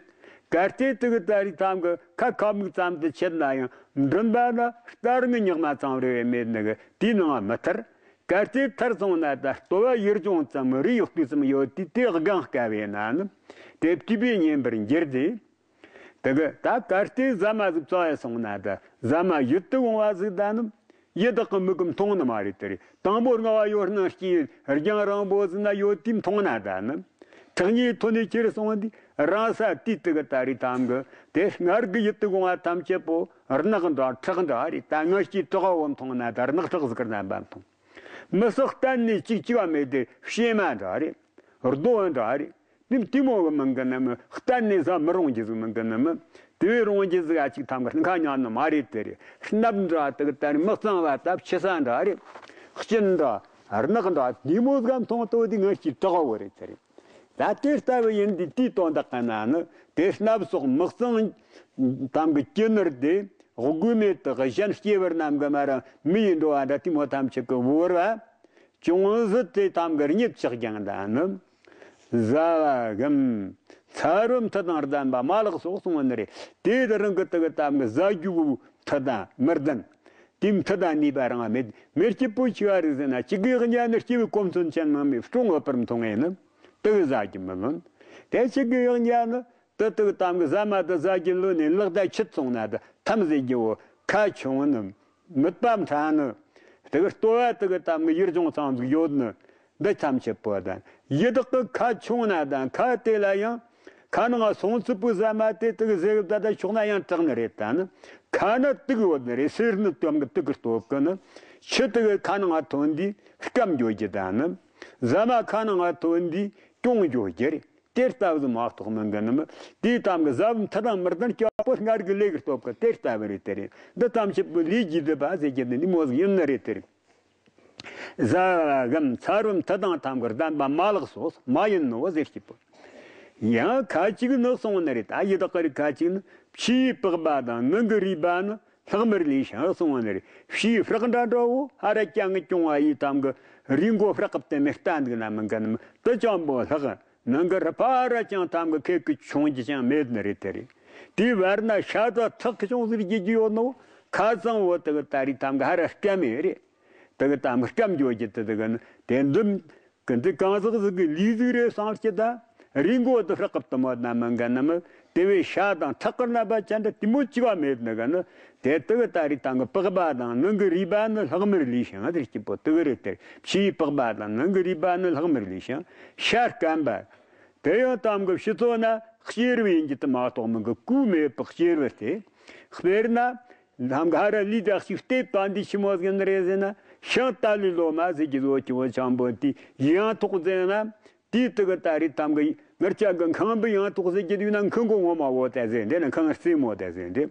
གལ་ཏེ་དུ་གི་ད་རེས་ཐམ་གི་ཁ་ཁ་མིག་ཙམ་དུ་ཆུད་ན་ཡང་མགྲིན་པ་ན་སྟར་ངི་ཉག་མ་ཙམ་རེ་བས་མེད་ནི་གི་དེའི་ནང་མི་ཐར། གལ་ཏེ་ཐར་སོང་ན་ད་ལྟོ་བ་ཡུལ་ལྗོངས་ཙམ་རི་ཡི་སྟོད་ཙམ་ཡོད་དུས་དེ་སྒང་དཀའ་བས་ན་ནི། དེ་བྲིས་པས་ཉན་པར་འགྱུར་ཏེ། དེ་གི་ད་གལ་ཏེ་ཟ་མ་ཟིག་བཙལ་ཡ་སོང་ན་ད་ཟ་མ་ཡུལ་དུ་འོང་བ་ཟིག་ད་ནི། ཡི་དྭགས་ཀྱི་མིག་གིས་མཐོང་ནི་མ་རེད་དེ་རེད། དང་པོ་རྔ་བ་ཡོད་སྣང་སྐྱེས་རྒྱང་རིང་པོ་ཟིག་ན་ཡོད་དུས་མཐོང་ན་ད་ནི། ཁྲག་མྱེའི་ཐོག་ནས་ཁྱེར་སོང་དུས་རང་ས་དུས་དེ་གི་ད་རེས་ཐམ་གི་དེ་སྔར་གི་ཡུལ་དུ་འོང་བ་ཐམས་ཅད་པོ་རྣག་འདྲ་ཁྲག་འདྲ་རེད། ད་ང་ཞིག་བྲག་བ་བོ་མཐོང་ན་ད་རྣག་ཁྲག་ཟིག་གི་རྣམ་པ་མཐོང་། མི་སོགས་གཏན་ནས་གཅིག་གཅིག་བ་མེད་དེ་བྱེ་མ་འདྲ་རེད། རྡོ་བ་འདྲ་རེད། དེ་དེ་མོ་གི་མིན་གི་ནི་མི། གཏན་ནས་ཟ་མི་རུང་རྒྱུ་ཟིག་མིན་གི་ནི་མི། དེ་བས་རུང་རྒྱུ་ཟིག་ཨ་ཅིག་ཐམ་གི་ཁ་ཉག་ནི་མ་རེད་དེ་རེད། སྣབས་འདྲ་དེ་གི་ད་རེས་མི་གཙང་བ་ད་ཕྱི་ས་འདྲ་རེད། གཅིན་འདྲ་ རྣག་འདྲ་བ་དེ་མོ་ཟིག་མཐོང་ཐུབ་དུས་ང་ཅིག་དྲག་པོ་རེད་ཟེར། ད་དེ་ལྟ་བུ་ཡིན་དུས་དེའི་དོན་དག་གི་ན་ནི་དེ་སྣབས་སོགས་མི་གཙང་དམ་གི་སྐྱི་ནུར་དེ་དབུགས་མེད་དུ་གཞན་སྐྱེ་བོ་རྣམས་གི་མ་ར་མི་ཡི་འགྲོ་བ་འདྲ་དེ་མོ་ཐམས་ཅད་ཀྱི་བོར་བ། ཅུང་ཟད་དེ་ཐམ་གར་རྙེད་ཆགས་ཀྱང་ད་ནི། བཟའ་བ་གམ། ཚ་རུ་མཐུ་དང་ལྡན་པ་མ་ལགས་སོགས་གསུངས་པ་ནི་རེད། དེ་དེ་རང་གི་དུ་གི་ཐམ་གི་བཟའ་རྒྱུ་བོ་མཐུ་དང་མི་ལྡན། དེ་མཐུ་དང་ནུས་པ་རང་མེད། མེ་སྐྱིད་པོ་ཆེ་བ་རེད་ཟེར་ན་ཅི་གི་ཡང་ཉ་ནི་སྐྱེ་བོའི་གོ་མཚོན་ཅན་མང་མོས་སྲུང་འོས་པར་མཐོང་ངེས་ནི། དུ་གི་བཟའ་རྒྱུ་མི་ལོན། དེ་ཅི་གི་ཡང་ཉ་ནི། དེ་དག་དམ་གི་ཟ་མ་དེ་ཟ་རྒྱུ་ལོན་ནས་ལག་དེ་ཆུད་སོང་ན་དེ་ཐམ་ཟེར་རྒྱུ་བོ་ཁ་ཆུང་ནི། མིད་པ་ཕྲ་ནི། དེ་གི་ལྟོ་བ་དེ་གི་དམ་གི་ཡུལ་ལྗོངས་ཚང་ཟིག་ཡོད་ནི། འདི་ཐམས་ཅད་པོ་དང་ཡི་དྭགས་ཀྱི་ཁ་ཆུང་ན་དང་ཁ་དེ་ལ་ཡང་ཁ་ནང་སོང་ཚུལ་པོ་ཟ་མ་དེ་དེ་གི་ཟེ་གི་ད་ད་ཆོག་ན་ཡང་དྲག་ནི་རེད། ད་ནི་ཁ་ནི་དུག་ཡོད་ནི་རེད། སེར་ནི་དམ་གི་དུག་གི་སྟོབས་ཀྱི་ནི་ཆུ་དེ་གི་ཁ་ནང་ཐོན་དུས་སྐམ་འགྱོ་རྒྱུ། ད་ནི་ཟ་མ་ཁ་ནང་ཐོན་དུས་གྱོང་འགྱོ་རྒྱུ་རེད། དེ་ལྟ་བུ་མ་གཏོགས་མིན་གི་ནི་མི། དེའི་དམ་གི་ཟབ་མཐུ་དང་མི་ལྡན་སྐྱོ་པོ་སྔར་གི་ལས་ཀྱི་སྟོབས་ཀྱི་དེ་ལྟ་བུ་རེད། དེ་རེད། འདི་ཐམས་ཅད་པོ་ལས་རྒྱུ་སྡུད་པ་ཟེར་རྒྱུ་འདི་ནི་མོ་ཟིག་ཡིན་ནི་རེད། དེ་རེད། ཟབ་གམ་ཚ་རུ་མཐུ་དང་ཐམ་གི་ལྡན་པ་མ་ལགས་སོ་མ་ཡིན་ནོ་ཟེར་སྐྱིད་པོ། ཡང་ཁ་ཅིག་ནི་གསུངས་ནི་རེད། ད་ཡི་དྭགས་ཀྱི་རིགས་ཁ་ཅིག་ནི་ཕྱིའི་པགས་པ་དང་ནང་གི་རུས་པ་ནི་ལྷག་མར་ལུས་ཤིང་གསུངས་ནི་རེད། ཕྱིའི་ཧྲག་འདྲ་འདྲ་བོ་ཧ་ར་ཅང་གི་གྱོང་བ་ཡི་དམ་གི་རུས་མགོ་ཧྲག་གི་དེ་མེ་ལྟ་འདུག་ན་མི་འགན་མི་དུ་ཅང་པོ་ལྷག་ནང་གི་རུས་པ་ར་ཅང་ཐམ་གི་ཁེག་གི་ཆུང་རྒྱུ་ཅང་མེད་ནི་རེད། དེ་རེད། དེའི་བར་ན་ཤ་དང་ཐག་གི་ཅུང་ཟིག་རྒྱུ་རྒྱུ་ཡོད་ནོ། ཁ་ཚང་བོ་དེ་གི་ད་རེས་ཐམ་གི་ཧ་ར་སྐམ་མེད་རེད། དེ་གི་ཐམ་གི་སྐམ་འགྱོ་རྒྱུ་དེ་དེ་གི་ནི་དེ་འདི་གི་འདི་གང་ཟག་ཟིག་གི་ལུས་ཟིག་རེད་བསམ་སྐྱིད་ད། རུས་མགོ་དེ་ཧྲག་གི་དུ་མོ་ན་མི་འགན་ནི་མི། དེ་བས་ཤ་དང་ཐག་གི་རྣམ་པ་ཅན་དེ་དེ་མོ་ཅི་བ་མེད་ནི་གི་ནི། དེ་དེ་གི་ད་རེས་ཐམ་གི་པགས་པ་དང་ནང་གི་རུས་པ་ནི་ལྷག་མར་ལུས་ཤིང་ཟེར་སྐྱིད་པོ་དེ་གི་རེད། དེ་ཕྱིའི་པགས་པ་དང་ནང་གི་རུས་པ་ནི་ལྷག་མར་ལུས་ཤིང་ཤ་སྐམ་པ། དེ་ཡང་ཐམ་གི་ཕྱི་ཚོ་ན་གཤེར་བུ་ཡིན་རྒྱུ་དེ་མ་གཏོགས་མི་གི་གོས་མེད་པའི་གཤེར་བུ་སྟེ། དཔེར་ན་ཐམ་གི་ཧ་ར་ལུས་དག་ཅིག་ལྟེབ་དང་འདི་ཆི་མོ་ཟིག་ནི་རེད་ཟེར་ན་ཤིང་ཏཱ་ལའི་ལོ་མ་ཟེར་གྱི་བཟོ་གི་བོ་ཆང་པོ་དེ་ཡང་ཐོག་ཟེར་ན། དེའི་དེ་གི་ད་རེས་ཐམ་གི་ངར་ཅག་གི་ཁང་བུ་ཡང་ཐོག་ཟེར་གྱི་དུས་ན་ཁང་མགོ་ངོ་མ་བོ་ད་ཟེར་འདི་ན་ཁང་རྩེ་མོ་ད་ཟེར་འདི།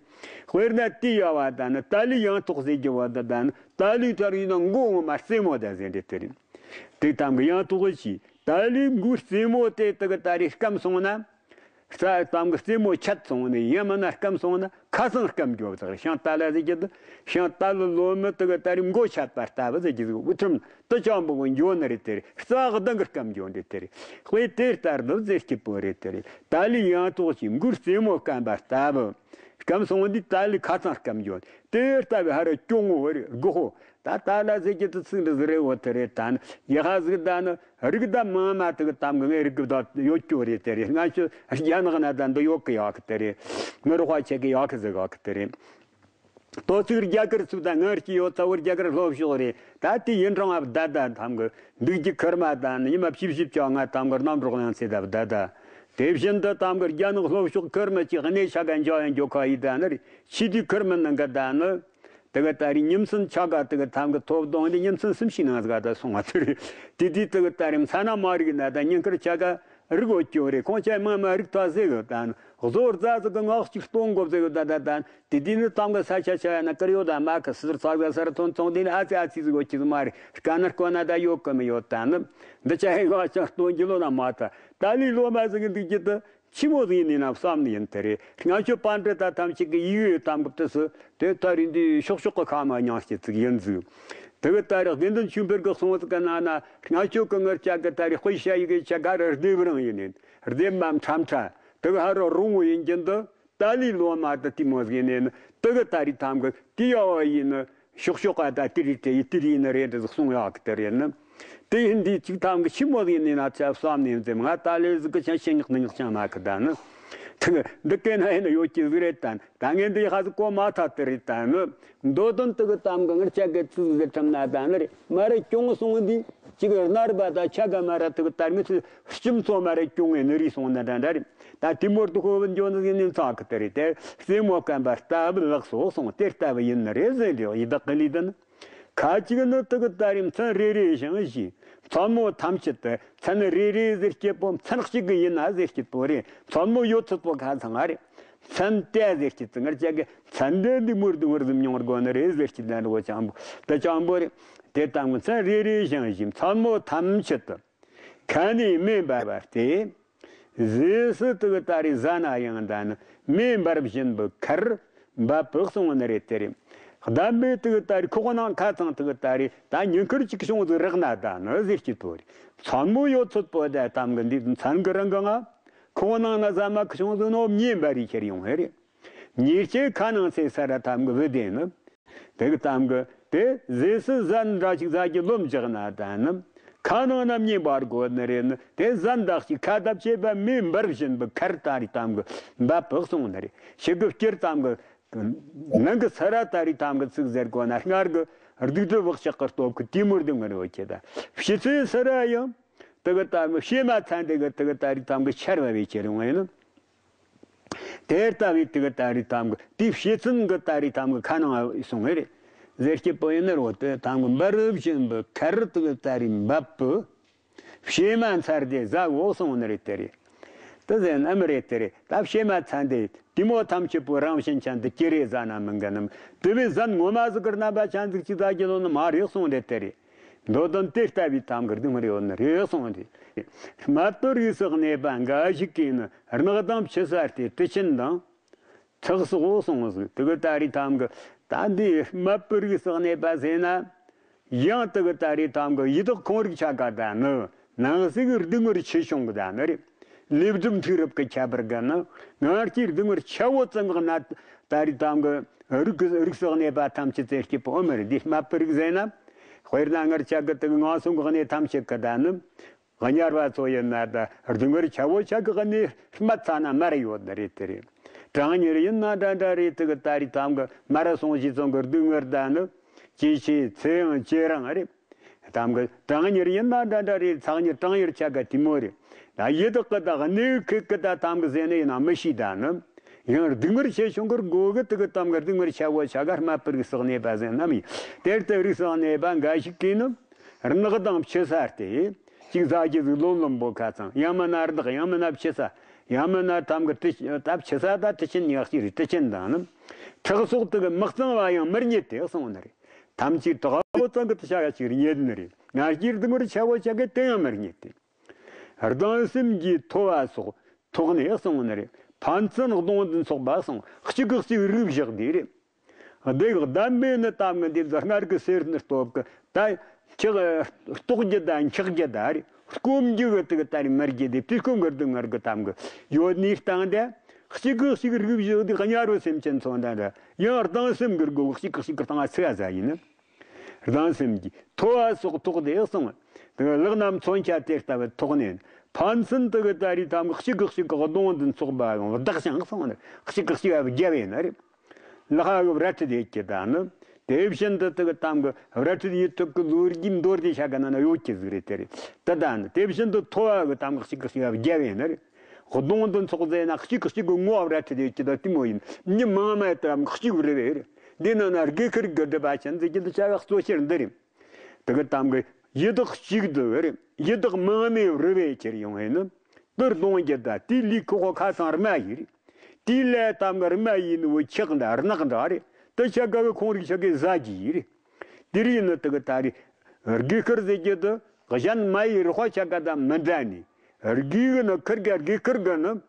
དཔེར་ན་དེ་ཡ་བ་ད་ནི་ཏཱ་ལའི་ཡང་ཐོག་ཟེར་གྱི་བོ་ད་ད་ནི་ཏཱ་ལའི་ཐར་ཡིན་ན་མགོ་ངོ་མ་རྩེ་མོ་ད་ཟེར་འདི་དེ་རེད། དེ་ཐམ་གི་ཡང་ཐོག་གི་ཅི་ཏཱ་ལའི་མགོའི་རྩེ་མོ་དེ་དེ་གི་ད་རེས་སྐམ་སོང་ན། རྩ་ཐམ་གི་རྩེ་མོ་ཆད་སོང་ནས་ཡང་མིན་ན་སྐམ་སོང་ན་ཁ་སང་སྐམ་འགྱོ་བ་ཟེར། ཤིང་ཏཱ་ལ་ཟེར་གྱི་འདི་ཤིང་ཏཱ་ལའི་ལོ་མ་དེ་གི་ད་རེས་མགོ་ཆད་པ་ལྟ་བུ་ཟེར་གྱི་ཟིག་འུ་ཐུམ་དུ་ཅང་པོ་གི་འགྱོ་ནི་རེད། དེ་རེད། རྩ་གདང་གི་སྐམ་འགྱོ་འདི་དེ་རེད། དཔེ་དེ་ལྟར་དུ་ཟེར་སྐྱིད་པོ་རེད། དེ་རེད། ཏཱ་ལའི་ཡང་ཐོག་ཅིག་མགོའི་རྩེ་མོ་སྐམ་པ་ལྟ་བུ་སྐམ་སོང་འདི་ཏཱ་ལའི་ཁ་སང་སྐམ་འགྱོ་དེ་ལྟ་བུ་ཧ་ར་སྐྱོ་ངོ་བོ་རེད། དགོ་ཧོ། ད་ཏཱ་ལ་ཟེར་གྱི་དུ་ཚིག་འདི་ཟིག་རེད་འོ་དེ་རེད། ད་ནི་ཡི་ཧ་ཟིག་ད་ནི་རིགས་ད་མང་མ་དེ་གི་ཐམ་གི་ངའི་རིགས་གི་ད་ཡོད་སྐྱོ་རེད། དེ་རེད། ང་ཆུ་རྒྱ་ནག་ན་ད་འདི་ཡོད་གི་ཡོད་གི་དེ་རེད། ངའི་རོགས་པ་ཆེ་གི་ཡོད་གི་ཟིག་ཡོད་གི་དེ་རེད། ཏོ་ཚིག་རྒྱ་གར་ཚུགས་ད་ངའི་རིགས་ཀྱི་ཡོད་ཚ་བོ་རྒྱ་གར་ལྷོ་ཕྱོགས་རེད། ད་དེ་ཡིན་རུང་ཨ་བ་ད་ད་ཐམ་གི་འདུག་རྒྱུ་ཁུར་མ་ད་ནི་ཉི་མ་ཕྱི་ཕྱི་བཅོ་ལྔ་ཐམ་གི་རྣམ་གྲོགས་ལང་ཚེ་ད་བ་ད་ད། དེ་བཞིན་དུ་ཐམ་གི་རྒྱ་ནག་ལྷོ་ཕྱོགས་ཁུར་མི་གཅིག་གནས་ཆ་ག་འཇོག་ཡང་འཇོག་ཁ་ཡི་ད་ནི་རེད། ཕྱི་དུས་ཁུར་མི་ནང་གི་ད་ནི། དེ་ག་ད་རེས་ཉིན་མཚན་ཆ་ག་དེ་ག་ཐམ་གི་ཐོབ་གཏོང་དེ་ཉིན་མཚན་སུམ་ཤི་ནང་ཟིག་ད་སོང་བ་དེ་རེད། དེ་དུས་དེ་ག་ད་རེས་མཚན་ན་མ་རིག་ན་ད་ཉིན་དཀར་ཆ་ག་རིག་འོ་སྐྱོ་རེད། ཁོང་ཆ་མ་མ་རིག་ཐ་ཟེ་གི་ད་ནི་བཟོ་རྫ་ཟིག་གི་ངག་གཅིག་གཏོང་དགོ་ཟེ་གི་ད་ད་ད་དེ་དུས་ནི་ཐམ་གི་ས་ཆ་ཆ་ཡ་ན་ཀར་ཡོད་ད་མ་གི་སི་ཟུར་ཚག་ཟ་སར་ཐོན་ཚོང་དེ་ནི་ཨ་ཙི་ཨ་ཙི་ཟིག་འོ་ཁྱི་ཟིག་མ་རེད། དཀའ་ན་དཀོན་ན་ད་ཡོད་གི་མི་ཡོད་ད་ནི་འདི་ཆ་ཧེ་ངག་ཅང་གཏོང་རྒྱུ་ལོ་ན་མ་ད་ད་ལི་ལོ་མ་ཟིག་གི་འདུག་རྒྱུ་ད། ཆི་མོ་ཟིག་ཡིན་ནི་ན་བསམ་ནི་ཡིན་དེ་རེད། སྔ་ཆོས་པཎ་ཌི་ཏ་ཐམས་ཅད་ཀྱི་ཡིག་ཡོད་དམ་གི་དུས་སུ་དེ་ལྟ་རིགས་འདི་ཤོག་ཤོག་གི་ཁ་མ་མྱངས་ཀྱི་ཚིག་ཡིན་ཟིག་དེ་གི་ད་རེས་དགེ་འདུན་ཆོས་འཕེལ་གི་གསུང་ཚིག་གི་ནང་ན་སྔ་ཆོས་གི་ངར་ཅག་གི་ད་རེས་དཔེ་ཤ་ཡི་གི་ཆ་ག་ར་སྡེབ་རང་ཡིན་ནི་སྡེབ་མ་ཁྲམ་ཁྲ་དེ་གི་ཧ་རོ་རུང་བོ་ཡིན་གྱི་འདི་ཏཱ་ལའི་ལོ་མ་དེ་དེ་མོ་ཟིག་ཡིན་ནི་དེ་གི་ད་རེས་ཐམ་གི་དེ་ཡ་བ་ཡིན་ནི། ཤོག་ཤོག་ག་ད་དེ་རིགས་དེ་ཡི་དེ་རིགས་ནི་རེད་འདི་ཟིག་གསུང་ཡག་གི་དེ་རེད་ནི། དེ་ཡིན་དུས་ཅིག་ཐམ་གི་ཆི་མོ་ཟིག་ཡིན་ནི་ན་ཚ་བསམ་ནས་འཛེམ་ང་ད་ལས་ཟིག་གི་ཆང་ཤེས་ཉག་ནི་ཉག་ཆང་མ་གི་ད་ནི། དེ་གི་འདི་སྐད་ན་ཡིན་ན་ཡོད་ཀྱི་ཟིག་རེད་ད་ནི། ད་ངས་འདི་ཧ་ཟིག་གོ་མ་ཐག་དེ་རེད་ད་ནི། མདོ་དོན་དེ་གི་ཐམ་གི་ངར་ཅག་གི་ཚིག་ཟིག་ཁྲིམས་ན་ད་ནི་རེད་མ་རེད་ཀྱོང་སོང་འདི་ཅིག་གི་སྣར་བ་ད་ཆ་ག་མ་ར་དེ་གི་དར་མི་ཚོས་སྐྱིམ་ཚོ་མ་རེད་ཀྱོང་ངས་ནི་རི་སོང་ན་འདྲ་འདྲ་རེད། ད་དེ་མོར་དུ་ཁོ་བོ་འཇོན་ཟིན་ནས་ཚག་གི་དེ་རེད་དེ་རྩེ་མོ་སྐམ་པ་ལྟ་བུ་ལགས་སོ་གསུངས་དེ་ལྟ་བུ་ཡིན་ནི་རེད་ཟེར་འདི་ཡི་དྭགས་ཀྱི་ལུས་དོན། ཁ་ཅིག་ནི་དུ་གི་ད་རེས་མཚན་རེ་རེ་ཞིང་ཞིག་མཚན་མོ་ཐམས་ཅད་དུ་མཚན་རེ་རེ་ཟེར་སྐྱེད་པོ་མཚན་གཅིག་གི་ཡིན་ན་ཟེར་སྐྱེད་པོ་རེད། མཚན་མོ་ཡོད་ཚད་པོ་ཁ་ཚང་ང་རེད། མཚན་ལྟས་ཟེར་སྐྱེད་ཚུལ་ངར་ཅག་གི་མཚན་ལྟས་འདི་མུར་དུ་ངུར་ཟིམ་མྱོང་དགོ་ནི་རེད་ཟེར་སྐྱེད་ལན་རོ་ཅང་པོ་དུ་ཅང་པོ་རེད། དེ་ལྟ་བུ་མཚན་རེ་རེ་བཞིན་བཞིན་མཚན་མོ་ཐམས་ཅད་དུ་ཁ་ནས་མེ་འབར་བ་སྟེ། ཟས་སུ་དུ་ལྟ་རེ་ཟ་ན་ཡང་ད་ནི་མེ་འབར་བཞིན་པའི་ཁར་འབབ་པའི་གསུང་ནི་རེད་དེ་རེད། གདམས་པའི་དུ་ལྟ་རེ་ཁོག་ནང་ཁ་ཚང་དུ་ལྟ་རེ་ད་ཉིན་ཁར་གཅིག་བྱུང་ཟིག་རག་ན་ད་ནི་ཟེར་གྱི་དོ་རེད། མཚན་མོ་ཡོད་ཚོད་པོ་ད་དམ་གི་འདི་མཚན་གི་རང་གི་ང་ཁོག་ནང་ན་ཟ་མ་གི་བྱུང་ཟིག་ནོ་མེ་འབར་རེ་ཁྱེར་ཡོང་ཧེ་རེད། ཉེར་སྤྱོད་ཁ་ནང་ཚེ་ས་ར་ཐམ་གི་བུ་དེ་ནི། དེ་གི་ཐམ་གི་དེ་ཟས་སུ་ཟན་འདྲ་ཞིག་ཟ་རྒྱུ་ལོམ་རྒྱག་ན་ད་ནི། ཁ་ནང་ན་མཉེས་པར་དགོས་ནི་རེད་ནི། དེ་ཟན་འདྲ་ཞིག་ཁ་བཏབ་བྱེད་པ་མེ་འབར་བཞིན་པའི་ཁར་ད་རེ་ཐམ་གི་འབབ་པའི་གསུང་ནི་རེད། ཤི་གི་སྐྱེར་ཐམ་གི་ནང་གི་ས་ར་ད་རེ་ཐམ་གི་ཚིག་ཟེར་དགོས་ན་སྔར་གི་སྡིག་སྒྲིབ་བག་ཆགས་ཀྱི་སྟོབས་ཀྱི་དེ་མུར་དུ་ངར་ཡོད་ཀྱི་ད་ཕྱི་ཚེ་ས་ར་ཡང་། དེ་གི་ད་གི་བྱེ་མ་ཚན་དེ་གི་དེ་གི་ད་རེ་ཐམ་གི་ཆར་བ་བའི་ཁྱེར་ཡོང་ཡིན་ནི། དེ་ལྟ་བུའི་དེ་གི་ད་རེ་ཐམ་གི་དེའི་བྱེ་ཚན་གི་ད་རེ་ཐམ་གི་ཁ་ནང་སོང་བས་རེད། ཟེར་སྐྱེ་པོ་ཡིན་ནི་རོ་དེ་ཐམ་གི་འབར་བཞིན་པའི་ཁར་དེ་གི་ད་རེ་འབབ་པོ། བྱེ་མ་ཚར་དེ་ཟ་འོག་སོང་ནི་རེད་དེ་རེད། དེ་ཟེར་ནི་མི་རེད་དེ་རེད། ད་བྱེ་མ་ཚན་དེ་དེ་མོ་ཐམས་ཅད་པོ་རང་བཞིན་ཅན་དུ་ཅི་རེད་ཟ་ན་མི་འགལ་ནམ། དེ་བས་ཟན་ངོ་མ་ཟིག་གི་རྣམ་པ་ཅན་ཟིག་ཅི་ཟ་རྒྱུ་ལོ་ནི་མ་རེད་སོང་རེད་དེ་རེད། མདོ་དོན་དེ་ལྟ་བུའི་ཐམ་གི་སྡུག་བསྔལ་ཡོད་ནི་རེད་གསུངས་ཏེ། སྨད་པའི་རིགས་སུ་གནས་པ་འགའ་ཞིག་གིས་ནི་རྣག་དང་ཕྱི་ས་སྟེ་དྲི་ཆེན་དང་། ཚགས་སོགས་གསུངས་སུ་དེ་གི་ད་རེས་ཐམ་གི་ད་འདི་སྨད་པའི་རིགས་སུ་གནས་པ་ཟེར་ན། ཡང་དེ་གི་ད་རེས་ཐམ་གི་ཡི་དྭགས་ཁོང་རིགས་ཆ་ག་ད་ནི། ནང་གསེས་ཀྱི་སྡུག་བསྔལ་ཆེ་ཆུང་གི་ད་ནི་རེད། ལས་སྒྲིབ་མཐུག་རབ་ཀྱི་ཁྱད་པར་གི་ནི། ང་རྒྱལ་སྡུག་བསྔལ་ཆེ་བོ་ཙམ་གི་ན་ད་རེས་ཐམ་གི་རིགས་རིགས་སུ་གནས་པ་ཐམས་ཅད་ཙེ་སྐྱིད་པོ་ཨོ་མི་རེད། འདི་སྨད་པའི་རིགས་ཟེར་ན། དཔེར་ན་ངར་ཆ་གི་དེ་གི་ངང་སོང་གི་གནས་ཐམས་ཅད་གི་ད་ནི། དམྱལ་བ་ཚོ་ཡིན་ན་ད་སྡུག་བསྔལ་ཆེ་བོ་ཆ་གི་གནས་སྨད་ཚ་ན་མར་ཡོད་ནི་རེད་དེ་རེད། གྲང་ཉེར་ཡིན་ན་འདྲ་འདྲ་རེད། དེ་གི་ད་རེས་ཐམ་གི་མར་སོང་ཞིག་ཙམ་གི་སྡུག་བསྔལ་ད་ནི། ཇེ་ཆེ་ཚེ་ཡང་ཇེ་རིང་རེད། ཐམ་གི་གྲང་ཉེར་ཡིན་ན་འདྲ་འདྲ་རེད། ཚ་ཉེར་གྲང་ཉེར་ཆ་ག་དེ་མོ་རེད། ད་ཡི་དྭགས་ཀི་ད་གནས་ཁུལ་གི་ད་ཐམ་གི་ཟེར་ནི་ཡིན་ན་མི་ཤེས་ད་ནི། ཡང་སྡུག་བསྔལ་ཆེ་ཆུང་གི་སྒོ་གི་དེ་གི་ཐམ་གི་སྡུག་བསྔལ་ཆེ་བོ་ཆ་ག་སྨད་པའི་རིགས་སུ་གནས་པ་ཟེར་ནམ་ཡིན། དེར་དུ་རིགས་སུ་གནས་པ་འགའ་ཞིག་གིས་ནི། རྣག་དང་ཕྱི་ས་སྟེ། ཅིག་ཟ་རྒྱུ་ཟིག་ལོན་ལོན་པོ་ཁ་ཚང་ཡང་མིན་ན་རྡག་ཡང་མིན་ན་ཕྱི་ས། ཡང་མིན་ན་ཐམ་གི་དྲི་ད་ཕྱི་ས་ད་དྲི་ཆེན་ཉག་གཅིག་རེད། དྲི་ཆེན་དང་ནི། ཁྲག་སོགས་དེ་གི་མི་གཙང་བ་ཡང་མི་རྙེད་དེ་གསུངས་ནི་རེད། ཐམས་ཅད་དྲག་པོ་ཙམ་གི་དུ་ཤ་ཡ་ཅིག་རྙེད་ནི་རེད། ང་རྒྱལ་སྡུག་བསྔལ་ཆེ་བོ་ཆ་གི་དེ་ཡང་མི་རྙེད་དེ། སྡང་སེམས་ཀྱིས་མཐོ་བ་སོགས་ཐོགས་ནས་གསུངས་ནི་རེད། ཕན་ཚུན་གདོང་དུ་འཚོགས་པ་གསུངས། གཅིག་གིས་གཅིག་རིག་བཞག་དེ་རེད། སྡེ་གདམས་པས་ནི་ཐམ་གི་འདི་ཚོ་སྔར་གི་གསེར་ནི་སྟོབས་ཀྱི་ད་འཁྱག་རྟོག་རྒྱུ་དང་འཁྱག་རྒྱུ་ད་རེད། སྐོམ་རྒྱུ་གི་དེ་གི་ད་རེད་མི་རྒྱུ་དེ་དུས་སྐོམ་གི་སྡུག་བསྔལ་གི་ཐམ་གི་ཡོད་ནི་སྟེང་དེ། གཅིག་གིས་གཅིག་རིག་བཞག་དེ་དམྱལ་བའི་སེམས་ཅན་ཚོ་འདྲ་འདྲ་ཡང་སྡང་སེམས་གི་སྒོ་གཅིག་གིས་གཅིག་གི་སྟེང་ཚིག་ཟ་ཡིན་ནི། སྡང་སེམས་ཀྱིས་མཐོ་བ་སོགས་ཐོགས་ཏེ་གསུངས། དེ་གི་ལག་ན་མཚོན་ཆ་དེ་ལྟ་བུ་ཐོགས་ནས་ཕན་ཚུན་དེ་གི་ད་རེད་ཐམ་གི་གཅིག་གིས་གཅིག་གི་གདོང་དུ་འཚོགས་པ་ཡང་བདག་ཅིང་གསུངས་ནི། གཅིག་གིས་གཅིག་ལ་རྒྱབ་ཡིན་ནི་རེད། ལག་གི་རལ་གྲི་དེ་ཡོད་ཀྱི་ད་ནི། དེ་བཞིན་དུ་དེ་གི་ཐམ་གི་རལ་གྲི་ཡིད་ཐུབ་ཀྱི་ལོ་རྒྱུས་མདོར་བསྡུས་བྱ་གི་ན་ན་ཡོད་ཀྱི་ཟིག་རེད་དེ་རེད། དེ་ད་ནི་དེ་བཞིན་དུ་མཐོ་བ་གི་ཐམ་གི་གཅིག་གིས་གཅིག་ལ་རྒྱབ་ཡིན་ནི་རེད། གདོང་དུ་འཚོགས་ཟེར་ན་གཅིག་གིས་གཅིག་གི་ངོ་བོ་རལ་གྲི་དེ་ཡོད་ཀྱི་ད་དེ་མོ་ཡིན། མྱི་མང་མ་ཐམ་གཅིག་རེད་བས་རེད། འདི་ནང་ན་དགེ་ཁུར་གི་སྒྲུབ་པ་ཅན་ཟེར་གྱི་འདི་བྱ་བའི་གཙོ་ཆེར་འདི་རེད། དེ་གི་ཐམ་གི་ཡི་དྭགས་གཅིག་ཏུ་རེད། ཡི་དྭགས་མང་མོས་རུ་བས་ཁྱེར་ཡོང་བས་ནི། དེར་གདོང་རྒྱུ་ད་དེའི་ལུས་ཁོག་ཁ་ཚང་རྨ་ཡིན་རེད། དེའི་ལས་ཐམ་གི་རྨ་ཡིན་ནི་བོ་འཁྱག་འདྲ་རྣག་འདྲ་རེད། དེ་ཆ་ག་གི་ཁོང་རིགས་ཆ་གི་ཟ་རྒྱུ་ཡིན་རེད། དེ་རིགས་ནི་དེ་གི་ད་རེད། དགེ་ཁུར་ཟེར་རྒྱུ་དེ་གཞན་མ་ཡི་རོགས་ཆ་ག་དང་མི་འདྲ་ནི། དགེ་གི་ནི་ཁུར་ག་དགེ་ཁུར་གི་ནི།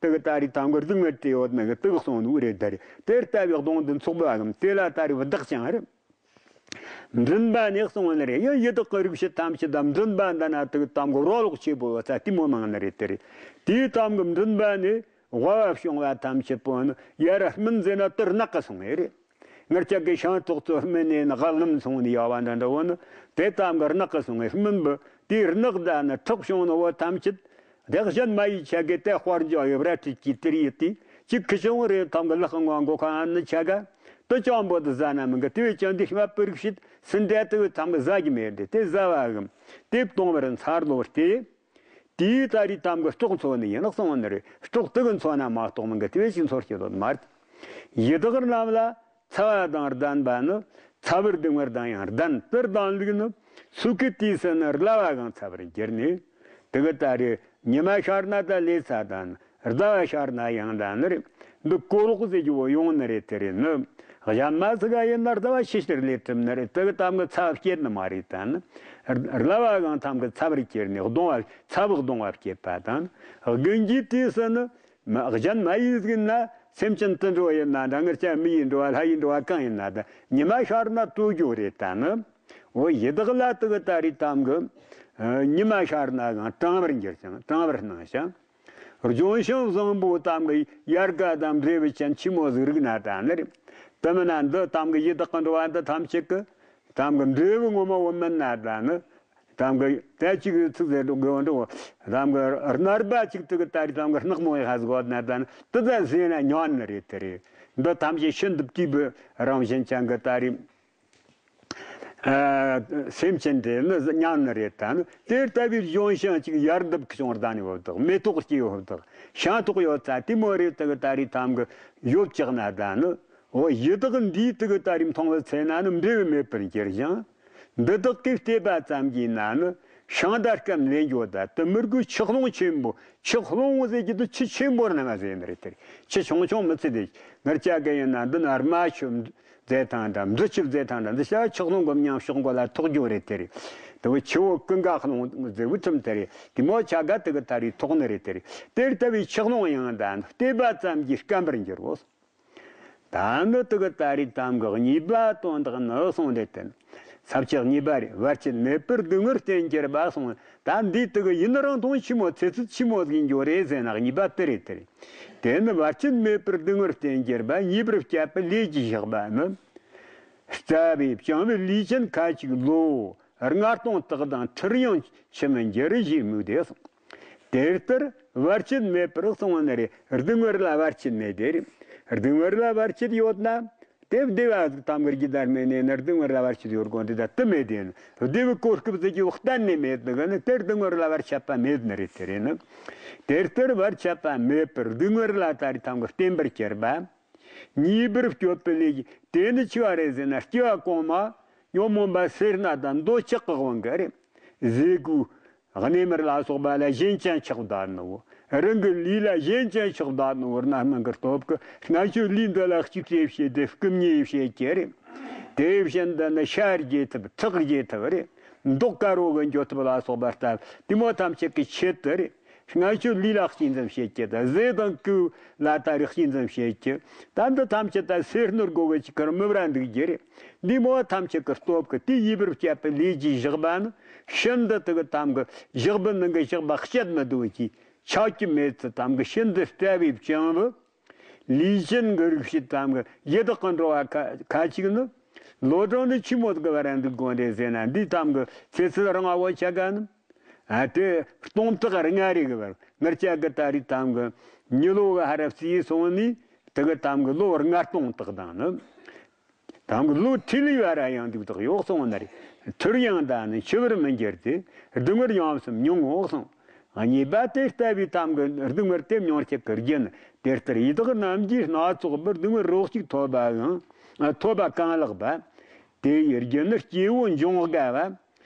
དེ་གི་ད་རེད་ཐམ་གི་སྡུག་བསྔལ་དེ་ཡོད་ནི་གི་དེ་གི་གསུང་ནི་རེད་ད་རེད། དེ་ལྟ་བུའི་གདོང་དུ་འཚོགས་པའམ་དེ་ལ་ད་རེད་བདག་ཅིང་རེད། མགྲིན་པ་ནས་གསུངས་ནི་རེད། ཡང་ཡི་དྭགས་ཀྱི་རིགས་བཞི་ཐམས་ཅད་དང་མགྲིན་པ་འདི་ན་དེ་གི་ཐམ་གི་རོ་ལོག་ཆེ་པོ་ཡོད་ས་དེ་མོ་མང་ནི་རེད་དེ་རེད། དེའི་ཐམ་གི་མགྲིན་པ་ནས་དབའ་བ་བྱུང་བ་ཐམས་ཅད་པོ་ནི་ཡར་སྨིན་ཟེར་ན་དེར་རྣག་གི་སོང་ངེ་རེད། ངར་ཅག་གི་ཤིང་ཏོག་ཚོ་སྨིན་ནས་ནི་ཧ་ལམ་སོང་ནི་ཡ་བ་འདྲ་འདྲ་བོ་ནི་དེ་ཐམ་གི་རྣག་གི་སོང་ངེ་སྨིན་པོ་དེའི་རྣག་ད་ནི་ཁྲག་བྱུང་ནི་བོ་ཐམས་ཅད། དེ་གཞན་མ་ཡི་ཆ་གི་དེ་དཔལ་འབྱོར་ཡོད་ར་ཁྲིད་ཀྱི་དེར་ཡོད་དེ་གཅིག་གི་བྱུང་རེད་ཐམ་གི་ལག་ངོ་མགོ་ཁ་ཨ་ནི་ཆ་ག་དེ་ཅང་པོ་དུ་ཟ་ན་མི་འགི་དེ་བས་ཀྱང་འདི་སྨད་པའི་རིགས་བཞི་སུ་འདྲ་དེ་བས་ཐམ་གི་ཟ་རྒྱུ་མེད་དེ་དེ་ཟ་བ་གམ་དེ་གཏོང་བར་འཚར་ལོ་སྟེ། དེའི་ད་རེས་ཐམ་གི་སྲོག་འཚོ་ནི་ཡིན་ལགས་སོང་བ་ནི་རེད། སྲོག་དེ་གི་འཚོ་ན་མ་གཏོགས་མི་འགི་དེ་བས་ཅིག་འཚོ་སྐྱེ་དོན་མ་རེད། ཡི་དྭགས་རྣམས་ལ་ཚ་བ་དང་ལྡན་པ་ནི་ཚ་བར་སྡུག་བསྔལ་དང་ཡང་ལྡན་དུ་ལྡན་ལུགས་ནི་སུ་ཁི་དུས་སུ་ནི་བརླ་བ་གང་ཚ་བར་འགྱུར་ནས་དེ་གི་ད་རེས་ཉི་མ་ཤར་ན་ད་ལས་ཚ་དང་ཟླ་བ་ཤར་ན་ཡང་ད་ནི་རེད། འདི་གོ་ལོག་ཟེར་རྒྱུ་བོ་ཡོང་ནི་རེད་དེ་རེད་ནི། གཞན་མ་ཟིག་ག་ཡིན་ན་རྩ་བ་ཕྱི་ཕྱིར་ལས་གྲུབ་ནི་རེད། དེ་གི་གཏམ་གི་ཚབ་བསྐྱེད་ནི་མ་རེད། ད་ནི་རླབས་པ་གང་གཏམ་གི་ཚབ་རེ་བསྐྱེད་ནས་གདུང་བ་ཚབ་གདུང་བ་བསྐྱེད་པ་དང་། དགུན་གྱི་དུས་སུ་ནི་མ་གཞན་མ་ཡིན་ཟིག་ན་སེམས་ཅན་དུད་འགྲོ་ཡིན་ན་འདྲ། ངར་ཅག་མི་ཡི་འགྲོ་བ་ལྷ་ཡི་འགྲོ་བ་གང་ཡིན་ན་ད་ཉི་མ་ཤར་ན་བྲོས་རྒྱུ་རེད། ད་ནི་འོ་ཡི་དྭགས་ལ་དེ་གི་ད་རེས་གཏམ་གི་ཉི་མ་ཤར་ན་གང་གྲང་བར་འགྱུར་ཞིང་གྲང་བར་སྣང་ཞིང་། ལྗོན་ཤིང་བཟང་པོ་གཏམ་གི་ཡལ་ག་དང་འབྲས་བུ་ཅན་ཆི་མོ་ཟིག་རིག་ན་ད་ནི་རེད། དེ་མིན་ན་འདི་གཏམ་གི་ཡི་དྭགས་གི་འགྲོ་བ་འདི་ཐམས་ཅད་གི་གཏམ་གི་འབྲས་བུ་ངོ་མ་བོ་མིན་ན་ད་ནི། གཏམ་གི་དེ་གཅིག་གི་ཚིག་ཟེར་དགོས་འགྲོ། གཏམ་གི་རྣར་བ་གཅིག་ཏུ་གི་ད་རེས་གཏམ་གི་སྣག་མོ་ཡི་ཧ་ཟིག་བོ་ན་ད་ནི་དེ་ད་ཟེར་ན་ཉན་ནི་རེད། དེ་རེད། འདི་ཐམས་ཅད་ཤིན་ཏུ་བལྟས་པའི་རང་བཞིན་ཅན་གི་ད་རེས། ཨ། སེམས་ཅན་དེ་ནི་ཉན་ནི་རེད། ད་ནི་དེ་ལྟ་བུའི་ལྗོན་ཤིང་གཅིག་ཡལ་འདབ་ཀྱི་བྱུང་བརྡ་ནི་བབ་དག་མེ་ཏོག་སྐྱེས་བབ་དག་ཤིང་ཏོག་ཡོད་ཚ་དེ་མོ་རེད། དེ་གི་ད་རེས་གཏམ་གི་ཡོད་ཅག་ན་ད་ནི་འོ་ཡི་དྭགས་འདིའི་དེ་གི་ད་རེས་མཐོང་བའི་ཚེ་ན་ནི་འབྲས་བུ་མེད་པར་འགྱུར་ཞིང་། འདི་དག་གིས་བལྟས་པ་ཙམ་གྱིས་ན་ནི་ཤིང་རྟ་སྐམ་ལས་འགྱོ་ད་དེ་མི་དགོས། ཆུ་ཀླུང་ཆེན་པོ། ཆུ་ཀླུང་ཟེར་གྱི་དེ་ཆུ་ཆེན་པོ་རྣམས་ཟེར་ནི་རེད། དེ་རེད། ཆུ་ཆུང་ཆུང་མི་ཚེ་དེ་ངར་ཅག་གི་ཡིན་ན་འདི་ན་རྨ་ཆུ་མཛེས་ཐང་འདྲ། འབྲི་ཆུ་མཛེས་ཐང་འདྲ། འདི་ཤ་ཆུ་ཀླུང་གི་མཉམ་ཕྱོགས་མགོ་ལ་ཐོགས་རྒྱུ་རེད། དེ་རེད། དེ་བོ་ཆུ་བོ་ཀུན་དགའ་ཀླུང་ཟེར་བུ་ཁྲིམས་དེ་རེད། དེ་མོ་ཆ་ག་དེ་གི་ད་རེས་ཐོགས་ནི་རེད། དེ་རེད། དེ་ལྟ་བུའི་ཆུ་ཀླུང་ཡང་ད་བལྟས་པ་ཙམ་གྱིས་སྐམ་པར་འགྱུར་རོ། ད་ནི་དེ་གི་ད་རེས་གཏམ་གི་གཉིས་པ་དོན་དག་ནི་གསུངས་རེད། དེ་ས་བཅད་གཉིས་པ་རེད། བར་ཆད་མེད་པར་སྡུག་བསྔལ་རྟེན་གྱུར་པ་གསུངས། ད་འདི་དེ་གི་ཡུན་རིང་ཐུང་ཆི་མོ་ཚེ་ཚད་ཆི་མོ་ཟིག་འགྱོ་རེད་ཟེར་ན་གཉིས་པ་དེ་རེད། དེ་རེད། དེ་ནི་བར་ཆད་མེད་པར་སྡུག་བསྔལ་རྟེན་གྱུར་པ། ཉེས་པར་སྤྱད་པའི་ལས་ཀྱིས་བཞག་པ་ནི། རྩ་བའི་བྱང་བའི་ལུས་ཅན་ཁ་ཅིག་ལོ་ལྔ་སྟོང་དག་དང་ཁྲིར་ཡང་ཆི་མི་འགྱུར་ཞེས་དམིགས་ཏེ་གསུངས། དེ་ལྟར་བར་ཆད་མེད་པར་གསུངས་ནི་རེད། སྡུག་བསྔལ་ལ་བར་ཆད་མེད་དེ་རེད། སྡུག་བསྔལ་ལ་བར་ཆད་ཡོད་ན། དེ་བདེ་བ་ཟིག་གཏམ་གི་རྒྱུ་དར་མེད་ནས་ན་སྡུག་བསྔལ་ལ་བར་ཆད་ཡོད་དགོས་འདི་ད་དུ་མེད་དེ་ནི། བདེ་བའི་གོ་སྐབས་ཟིག་གི་འོག་གཏན་ནས་མེད་ནི་གི་ནི་དེར་སྡུག་བསྔལ་ལ་བར་ཆད་པ་མེད་ནི་རེད། དེ་རེད་ནི། དེ་ལྟར་བར་ཆད་པ་མེད་པར་སྡུག་བསྔལ་ལ་ད་རེས་གཏམ་གི་བརྟེན་པར་གྱུར་པ། ཉེས་པར་སྤྱོད་པའི་ལས་ཀྱིས། དེ་ནི་ཆི་བ་རེད་ཟེར་ན་སྐྱེ་བ་གོང་མ་ཉོན་མོངས་པ་སེར་སྣ་དང་འདོད་ཆགས་ཀྱི་དབང་གིས་རེད། ཟས་གོས་གནས་མལ་ལ་སོགས་པ་ལ་ཞེན་ཅིང་ཆགས་བསྡད་ནོ། རང་གི་ལུས་ལ་ཞེན་ཅིང་ཆགས་བསྡད་ནོ། རྣམ་སྨིན་གྱི་སྟོབས་ཀྱིས་སྔ་ཕྱི་ལུས་འདི་ལ་གཅིག་སྤྲས་བྱས་ཏེ་རྐུ་མཉེས་བྱེད་ཀྱི་རེད། དེ་བཞིན་དུ་ནི་ཤ་རྒྱས་ཐབས་ཁྲག་རྒྱས་ཐབས་རེད། མདོག་དཀར་བོ་གི་འགྱོ་ཐབས་ལ་སོགས་པ་ལྟ་བུ་དེ་མོ་ཐམས་ཅད་ཀྱི་ཆེད་དུ་རེད། སྔ་ཕྱི་ལུས་ལ་གཅེས་འཛིན་བྱེད་ཀྱི། ད་ཟས་དང་གོས་ལ་ད་རེས་གཅེས་འཛིན་བྱེད་ཀྱི། ད་འདི་ཐམས་ཅད་ད་ཟས་ནོར་སྒོ་གི་ཅིག་གིར་མི་བར་འདུག་རྒྱུ་རེད། འདི་མོ་ཐམས་ཅད་ཀྱི་སྟོབས་ཀྱིས་དེ་ཉེས་པར་སྤྱད་པའི་ལས་ཀྱིས་བཞག་པ་ནི་ཤིན་ཏུ་དེ་གི་གཏམ་གི་བཞག་པའི་ནང་གི་བཞག་པ་སྤྱད་མི་འདུག་ཅིག་ཆགས་ཀྱི་མེད་ཚུལ་གཏམ་གི་ཤིན་ཏུ་རྩ་བའི་བྱང་བུ། ལུས་ཅན་གྱི་རིགས་ཤིག་གཏམ་གི་ཡི་དྭགས་ཀྱི་འགྲོ་བ་ཁ་ཁ་ཅིག་ནི། ལོ་གྲངས་འདི་ཆི་མོ་གི་བར་འདུག་དགོས་འདྲེ་ཟེར་ན་འདི་གཏམ་གི་ཚེ་ཚད་རིང་བ་བོ་ཆ་ག་ནི། ཨ་དེ་སྟོང་ཕྲག་ལྔ་རེ་གི་བར་ངར་ཅག་གི་ད་རེས་གཏམ་གི་མྱི་ལོ་གི་ཧ་ར་བརྩིས་སོང་ནི་དེ་གི་གཏམ་གི་ལོ་ལྔ་སྟོང་དག་དང་ནི། གཏམ་གི་ལོ་ཁྲི་ལི་བ་ར་ཡང་འདུག་དག་ཡོག་སོང་ན་རེ། ཁྲིར་ཡང་ད་ནི་ཆི་བར་མི་འགྱུར་ཏེ། སྡུག་བསྔལ་ཡོངས་སུ་མྱོང་ངོ་གསུངས། གཉིས་པ་དེ་ལྟ་བུའི་གཏམ་གི་སྡུག་བསྔལ་དེ་མྱོང་བྱེད་ཀྱི་རྒྱུ་ནི། དེ་ལྟར་ཡི་དྭགས་རྣམས་ཀྱིས་སྣ་ཚོགས་པར་སྡུག་བསྔལ་རོ་གཅིག་ཐོབ་པའང་ཐོབ་པ་གང་ལགས་པ། དེ་ཡི་རྒྱུ་ནི་སྐྱེ་བོ་འབྱུང་དགའ་བ།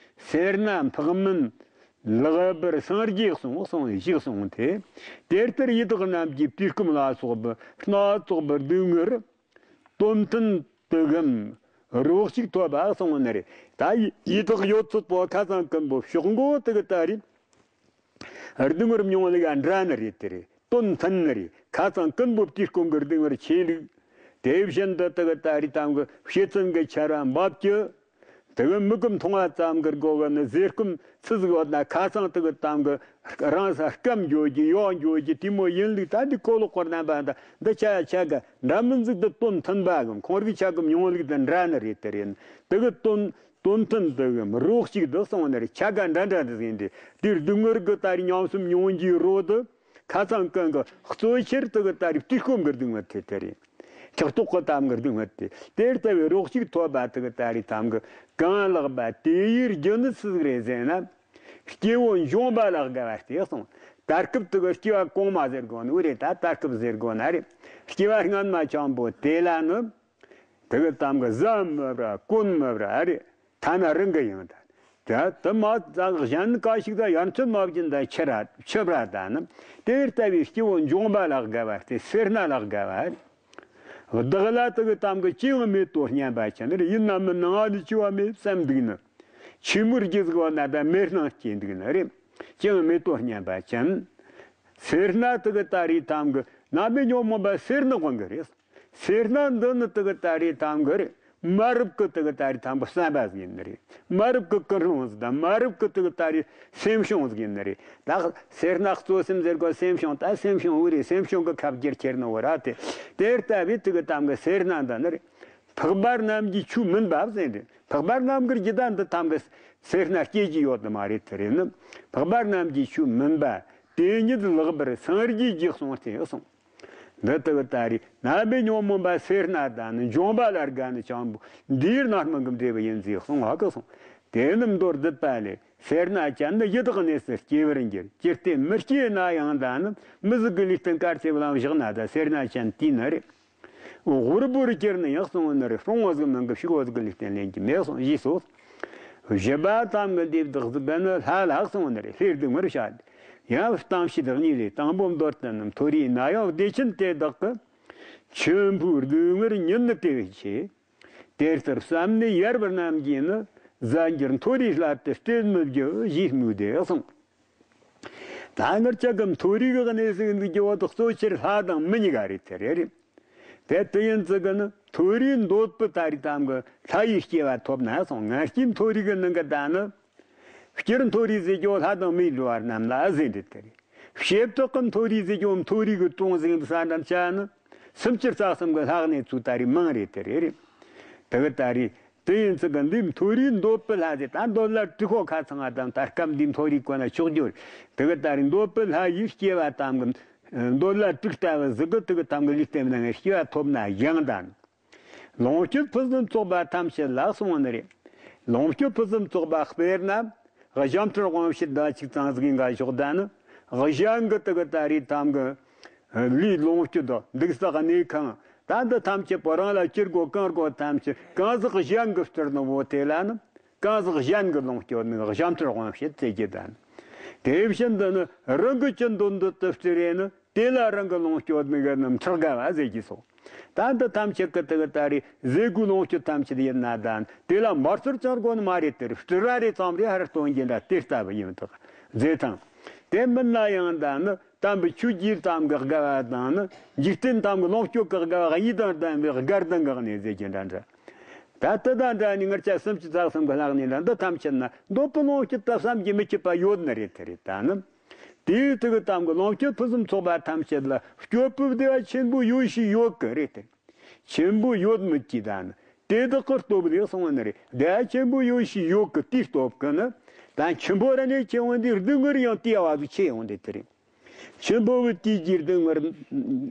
སེར་སྣ་འཕགས་མིན་ལེགས་པར་སངས་རྒྱས་གསུངས་གསུངས་ཞེས་གསུངས་ཏེ། དེ་ལྟར་ཡི་དྭགས་རྣམས་ཀྱིས་དུས་སྐོམ་ལ་སོགས་པའི་སྣ་ཚོགས་པར་སྡུག་བསྔལ་དོན་མཐུན་དུ་གམ་རོ་གཅིག་ཐོབ་པ་གསུངས་ནི་རེད། ད་ཡི་དྭགས་ཡོད་ཚད་པོ་ཁ་ཚང་ཀུན་པོ་ཕྱོགས་མགོ་དེ་གི་ད་རེད། སྡུག་བསྔལ་མྱོང་ལུགས་འདྲ་ནི་རེད། དེ་རེད། དོན་མཐུན་ནི་རེད། ཁ་ཚང་ཀུན་པོ་དུས་སྐོམ་གི་སྡུག་བསྔལ་ཆེ་ལུགས། དེ་བཞིན་དུ་དེ་གི་ད་རེད་གཏམ་གི་བྱེད་ཚན་གི་ཆར་བ་འབབ་ཀྱི། དེ་གི་མི་སྐོམ་འཐུང་བ་ཙམ་གི་སྒོ་གི་ནི་ཟས་སྐོམ་ཚུལ་ཟིག་ཡོད་ན་ཁ་ཚང་དེ་གི་གཏམ་གི་རང་ས་སྐམ་འགྱོ་རྒྱུ་ཡོག་འགྱོ་རྒྱུ་དེ་མོ་ཡིན་ལུགས། ད་འདི་གོ་ལོག་པར་རྣམ་པ་འདི་འདི་ཆ་ཆ་ག་འདྲ་མིན་ཟིག་འདི་དོན་མཐུན་པ་གམ་ཁོང་རིག་ཆ་གི་མྱོང་ལུགས་འདི་འདྲ་ནི་རེད། དེ་རེད། དེ་གི་དོན་དོན་མཐུན་དེ་གི་རོ་གཅིག་འདི་གསུངས་ནི་རེད། ཆ་ག་འདྲ་འདྲ་འདི་ཟིན་ཏེ་དེར་སྡུག་བསྔལ་གི་ད་རེད་ཉམས་སུ་མྱོང་རྒྱུའི་རོ་དེ། ཁ་ཚང་ཀུན་གི་གཙོ་ཆེར་དེ་གི་ད་རེད་དུས་སྐོམ་གི་སྡུག་བསྔལ་དེ་དེ་རེད། ཕྱག་ཐོག་གི་གཏམ་གི་སྡུག་བསྔལ་དེ། དེ་ལྟ་བུའི་རོ་གཅིག་ཐོབ་པ་དེ་གི་ད་རེད་གཏམ་གི་གང་ལགས་པ། དེ་ཡི་རྒྱུ་ནི་སུ་ཟིག་རེད་ཟེར་ན། སྐྱེ་བོ་འབྱུང་པ་ལ་དགའ་བ་སྟེ་གསུངས། ད་སྐབས་དེ་གི་སྐྱེ་བ་གོང་མ་ཟེར་དགོས་ནི་འུ་རེད། ད་ད་སྐབས་ཟེར་དགོས་ན་རེད། སྐྱེ་བ་སྔན་མ་ཆེན་པོ་དེ་ལ་ནི། དེ་གི་གཏམ་གི་ཟ་མི་བྲ་གོན་མི་བྲ་རེད། ཐ་ན་རང་གི་ཡང་ད། ད་དུ་མ་ཙག་གཞན་ག་ཞིག་ད་ཡར་མཚོན་མ་བྱིན་ད་ཆི་ར་ཆི་བྲ་ད་ནི། དེ་ལྟ་བུའི་སྐྱེ་བོ་འབྱུང་པ་ལ་དགའ་བ་སྟེ་སེར་སྣ་ལ་དགའ་བ། བདག་ལ་དེ་གི་དམ་གི་ཅི་ཡང་མེད་དོ་སྙམ་པ་ཅན་རེད། ཡིན་ནམ་མིན་ནའང་ནི་ཅི་བ་མེད་བསམ་འདུག་ནི། ཆོས་མོར་རྒྱུ་ཟིག་བ་ན་ད་མེད་སྣང་སྐྱེ་འདུག་ནི་རེད། ཅི་ཡང་མེད་དོ་སྙམ་པ་ཅན། སེར་སྣ་དེ་གི་ད་རེད་དམ་གི་རྣམ་པའི་ཉོན་མོངས་པ་སེར་སྣ་དབང་གི་རེད། སེར་སྣ་འདི་ནི་དེ་གི་ད་རེད་དམ་གི་རེད། མ་རབས་ཀྱི་དེ་གི་ད་རེད་དམ་གི་བསམ་པ་ཟིག་ཡིན་ནི་རེད། མ་རབས་ཀྱི་ཀུན་སློང་ཟིག་དང་མ་རབས་ཀྱི་དེ་གི་ད་རེད་སེམས་བྱུང་ཟིག་ཡིན་ནི་རེད། ད་སེར་སྣ་གཙོ་སེམས་ཟེར་གོ་སེམས་བྱུང་ད་སེམས་བྱུང་བོ་རེད། སེམས་བྱུང་གི་ཁ་བསྒྱུར་ཁྱེར་ནི་བོ་ར་དེ། དེ་ལྟ་བུའི་དེ་གི་དམ་གི་སེར་སྣ་འདི་ནི་རེད། འཕགས་པ་རྣམས་ཀྱི་ཆོས་མིན་པ་ཟེར་ཏེ། འཕགས་པ་རྣམས་ཀྱི་རྒྱུད་ད་འདི་ཐམ་གི་སེར་སྣ་སྐྱེ་རྒྱུ་ཡོད་ནི་མ་རེད། དེ་རེད་ནི། འཕགས་པ་རྣམས་ཀྱི་ཆོས་མིན་པ། དེ་ཉིད་ལེགས་པར་སངས་རྒྱས་ཀྱིས་གསུངས་ཏེ་གསུངས། འདི་ལྟ་བུ་ད་རེད་རྣམ་པའི་ཉོན་མོངས་པ་སེར་སྣ་དང་ནི་འབྱོངས་པ་ལ་དགའ་ནི་སྤྱང་པོ་འདིའི་རྣམ་སྨིན་གྱི་འབྲས་བུ་ཡིན་ཟེར་གསུངས་བ་གི་གསུངས། དེ་ནི་མདོར་བསྡུས་པ་ལས། སེར་སྣ་ཅན་ནི་ཡི་དྭགས་གནས་སུ་སྐྱེ་བར་འགྱུར། ཇི་སྟེ་མི་སྐྱེ་ན་ཡང་ད་ནི་མི་ཟིག་གི་ལུས་རྟེན་དཀར་ཚེ་བ་ལང་བཞག་ན་ད་སེར་སྣ་ཅན་དེ་ནི་རེད། འོ་རི་བོ་རི་གྱེར་ནི་ཡང་གསུངས་ནི་རེད། སྲུང་བ་ཟིག་མིན་གི་ཕྱུག་པོ་ཟིག་གི་ལུས་རྟེན་ལེན་གྱི་མེད་གསུངས་ཞེས་སོ། བཞི་པ་ཐམ་གི་འདེབས་བདག་ཟིག་གི་ནི་ལྷ་ལ་གསུངས་ནི་རེད། ལྷའི་སྡུག་བསྔལ་བྱ་སྟེ། ཡང་གཏམ་བཤད་གཉིས་ལས་དང་པོ་མདོར་བསྟན་ནི་མཐོ་རིས་ན་ཡང་བདེ་ཆེན་དེ་དག་གི། ཆེན་པོའི་སྡུག་བསྔལ་ཉིད་ནི་དེ་བས་ཆེ། དེ་ལྟར་བསམས་ནས་ཡར་བར་རྣམས་ཀྱིས་ནི། གཟའ་འགྱུར་མཐོ་རིས་སླར་དུ་སྤྲོད་མི་བགྱི་ཞེས་སྨྲས་ཏེ་གསུངས། ད་ངར་ཅག་གི་མཐོ་རིས་ཀྱི་གནས་སུ་འདུག་རྒྱུ་བོ་དག་གཙོ་ཆེར་ལྷ་དང་མི་གཉིས་ཀ་རེད། དེ་རེད། དེ་དེ་ཡིན་ཙི་གི་ནི་མཐོ་རིས་འདོད་པའི་ད་རེད་དམ་གི་ལྷ་ཡི་སྐྱེ་བ་ཐོབ་ན་སོང་། ང་སྐྱེས་མཐོ་རིས་ཀྱི་ནང་གི་ད་ནི། སྤྱིར་མཐོ་རིས་ཟེར་རྒྱུ་ལྷ་དང་མིའི་འགྲོ་བ་རྣམས་ལ་ཟེར་འདི་དེ་རེད། བྱེ་བྲག་གི་མཐོ་རིས་ཟེར་རྒྱུ་མཐོ་རིས་ཀྱི་གྲོང་ཟེར་འདི་ས་འདྲ་ཆ་ནི། སུམ་ཅུ་རྩ་གསུམ་གྱི་ལྷ་གནས་ཚུལ་ད་རེས་མང་རེད། དེ་རེད་རེད། དེ་གི་ད་རེས་དེ་ཡིན་ཙི་གི་འདི་མཐོ་རིས་འདོད་པའི་ལྷ་ཟེར་ད་འདོད་ལྷ་དྲུག་ཤོ་ཁ་ཚང་བ་དང་ད་སྐབས་འདི་མཐོ་རིས་གོ་ན་ཆོག་རྒྱུ་རེད། དེ་གི་ད་རེས་འདོད་པའི་ལྷ་ཡི་སྐྱེ་བ་དམ་གི་འདོད་ལྷ་དྲུག་ལྟ་བུ་ཟིག་གི་དེ་གི་དམ་གི་ལུས་རྟེན་ནང་སྐྱེ་བ་ཐོབ་ན་ཡང་ད་ནི། ལོངས་སྤྱོད་ཕུན་སུམ་ཚོགས་པ་ཐམས་ཅད་ལ་གསུངས་ནི་རེད། ལོངས་སྤྱོད་ཕུན་སུམ་ཚོགས་པ་དཔེར་ན། གཞན་ཕྲུལ་དབང་བྱེད་ཟླ་གཅིག་ཙམ་ཟིག་འགའ་ཞོག་ད་ནི། གཞན་གི་དེ་གི་ད་རེས་དམ་གི། ལུས་ལོངས་སྤྱོད་དོ་འདུག་ས་གནས་ཁང་། ད་འདི་ཐམས་ཅད་པོ་རང་ལ་ཅི་དགོས་གང་དགོས་ཐམས་ཅད་གང་ཟག་གཞན་གི་སྤྲུལ་ནི་བོ་དེ་ལ་ནི། གང་ཟག་གཞན་གི་ལོངས་སྤྱོད་ནི་གཞན་ཕྲུལ་དབང་བྱེད་ཟེར་རྒྱུ་ད་ནི། དེ་བཞིན་དུ་ནི་རང་གི་ཅི་འདོད་འདོད་དུ་སྤྲུལ་རེ་ནི། དེ་ལ་རང་གི་ལོངས་སྤྱོད་ནི་གི་རྣམས་ཁྲག་དགའ་བ་ཟེར་གྱི་སོ། ད་འདི་ཐམས་ཅད་ཀྱི་དེ་གི་ད་རེས་ཟས་གོས་ལོངས་སྤྱོད་ཐམས་ཅད་ཡིན་ན་ད་དེ་ལ་འབད་རྩོལ་ཅང་དགོས་ནི་མ་རེད། དེར་སྤྲུལ་ར་རེ་ཙམ་རེ་ཧར་སྟོན་གྱི་འདྲ་དེ་ལྟ་བུ་ཡིན་དག་ཟེར་དང་། དེ་མིན་ན་ཡང་ད་ནི་དམ་པའི་ཆོས་ཀྱི་དམ་གྱི་དགའ་བ་དང་ནི་འཇིག་རྟེན་དམ་གྱི་ལོངས་སྤྱོད་ཀྱི་དགའ་བ་གཉིས་དང་ལྡན་པའི་དགའ་ལྡན་གྱི་གནས་ཟེར་གྱི་འདྲ་འདྲ། ད་དེ་དང་འདྲ་ནི་ངར་ཆ་སུམ་ཅུ་རྩ་གསུམ་གྱི་ལྷ་གནས་འདྲ་འདི་ཐམས་ཅད་ན་འདོད་པའི་ལོངས་སྤྱོད་ད་བསམ་གྱིས་མི་ཁྱབ་པ་ཡོད་ནི་རེད། དེ་རེད་ད་ནི། དེའི་དེ་གི་དམ་གྱི་ལོངས་སྤྱོད་ཕུན་སུམ་ཚོགས་པ་ཐམས་ཅད་ལ་སྤྱོད་པའི་བདེ་བ་ཆེན་པོ་ཡོད་ཞིག་ཡོད་གི་རེད་དེ། ཆེན་པོ་ཡོད་མི་གཅིག་ད་ནི་དེ་དག་གི་སྟོབས་ལས་གསུངས་ནི་རེད། བདེ་བ་ཆེན་པོ་ཡོད་ཞིག་ཡོད་གི་དེའི་སྟོབས་ཀྱིས་ནི་ད་ཆེན་པོ་ར་ནས་ཆེ་བ་འདི་སྡུག་བསྔལ་ཡང་དེ་བ་ཟིག་ཆེ་ཡོང་དེ་དེ་རེད། ཆེན་པོ་བའི་དུས་ཀྱི་སྡུག་བསྔལ་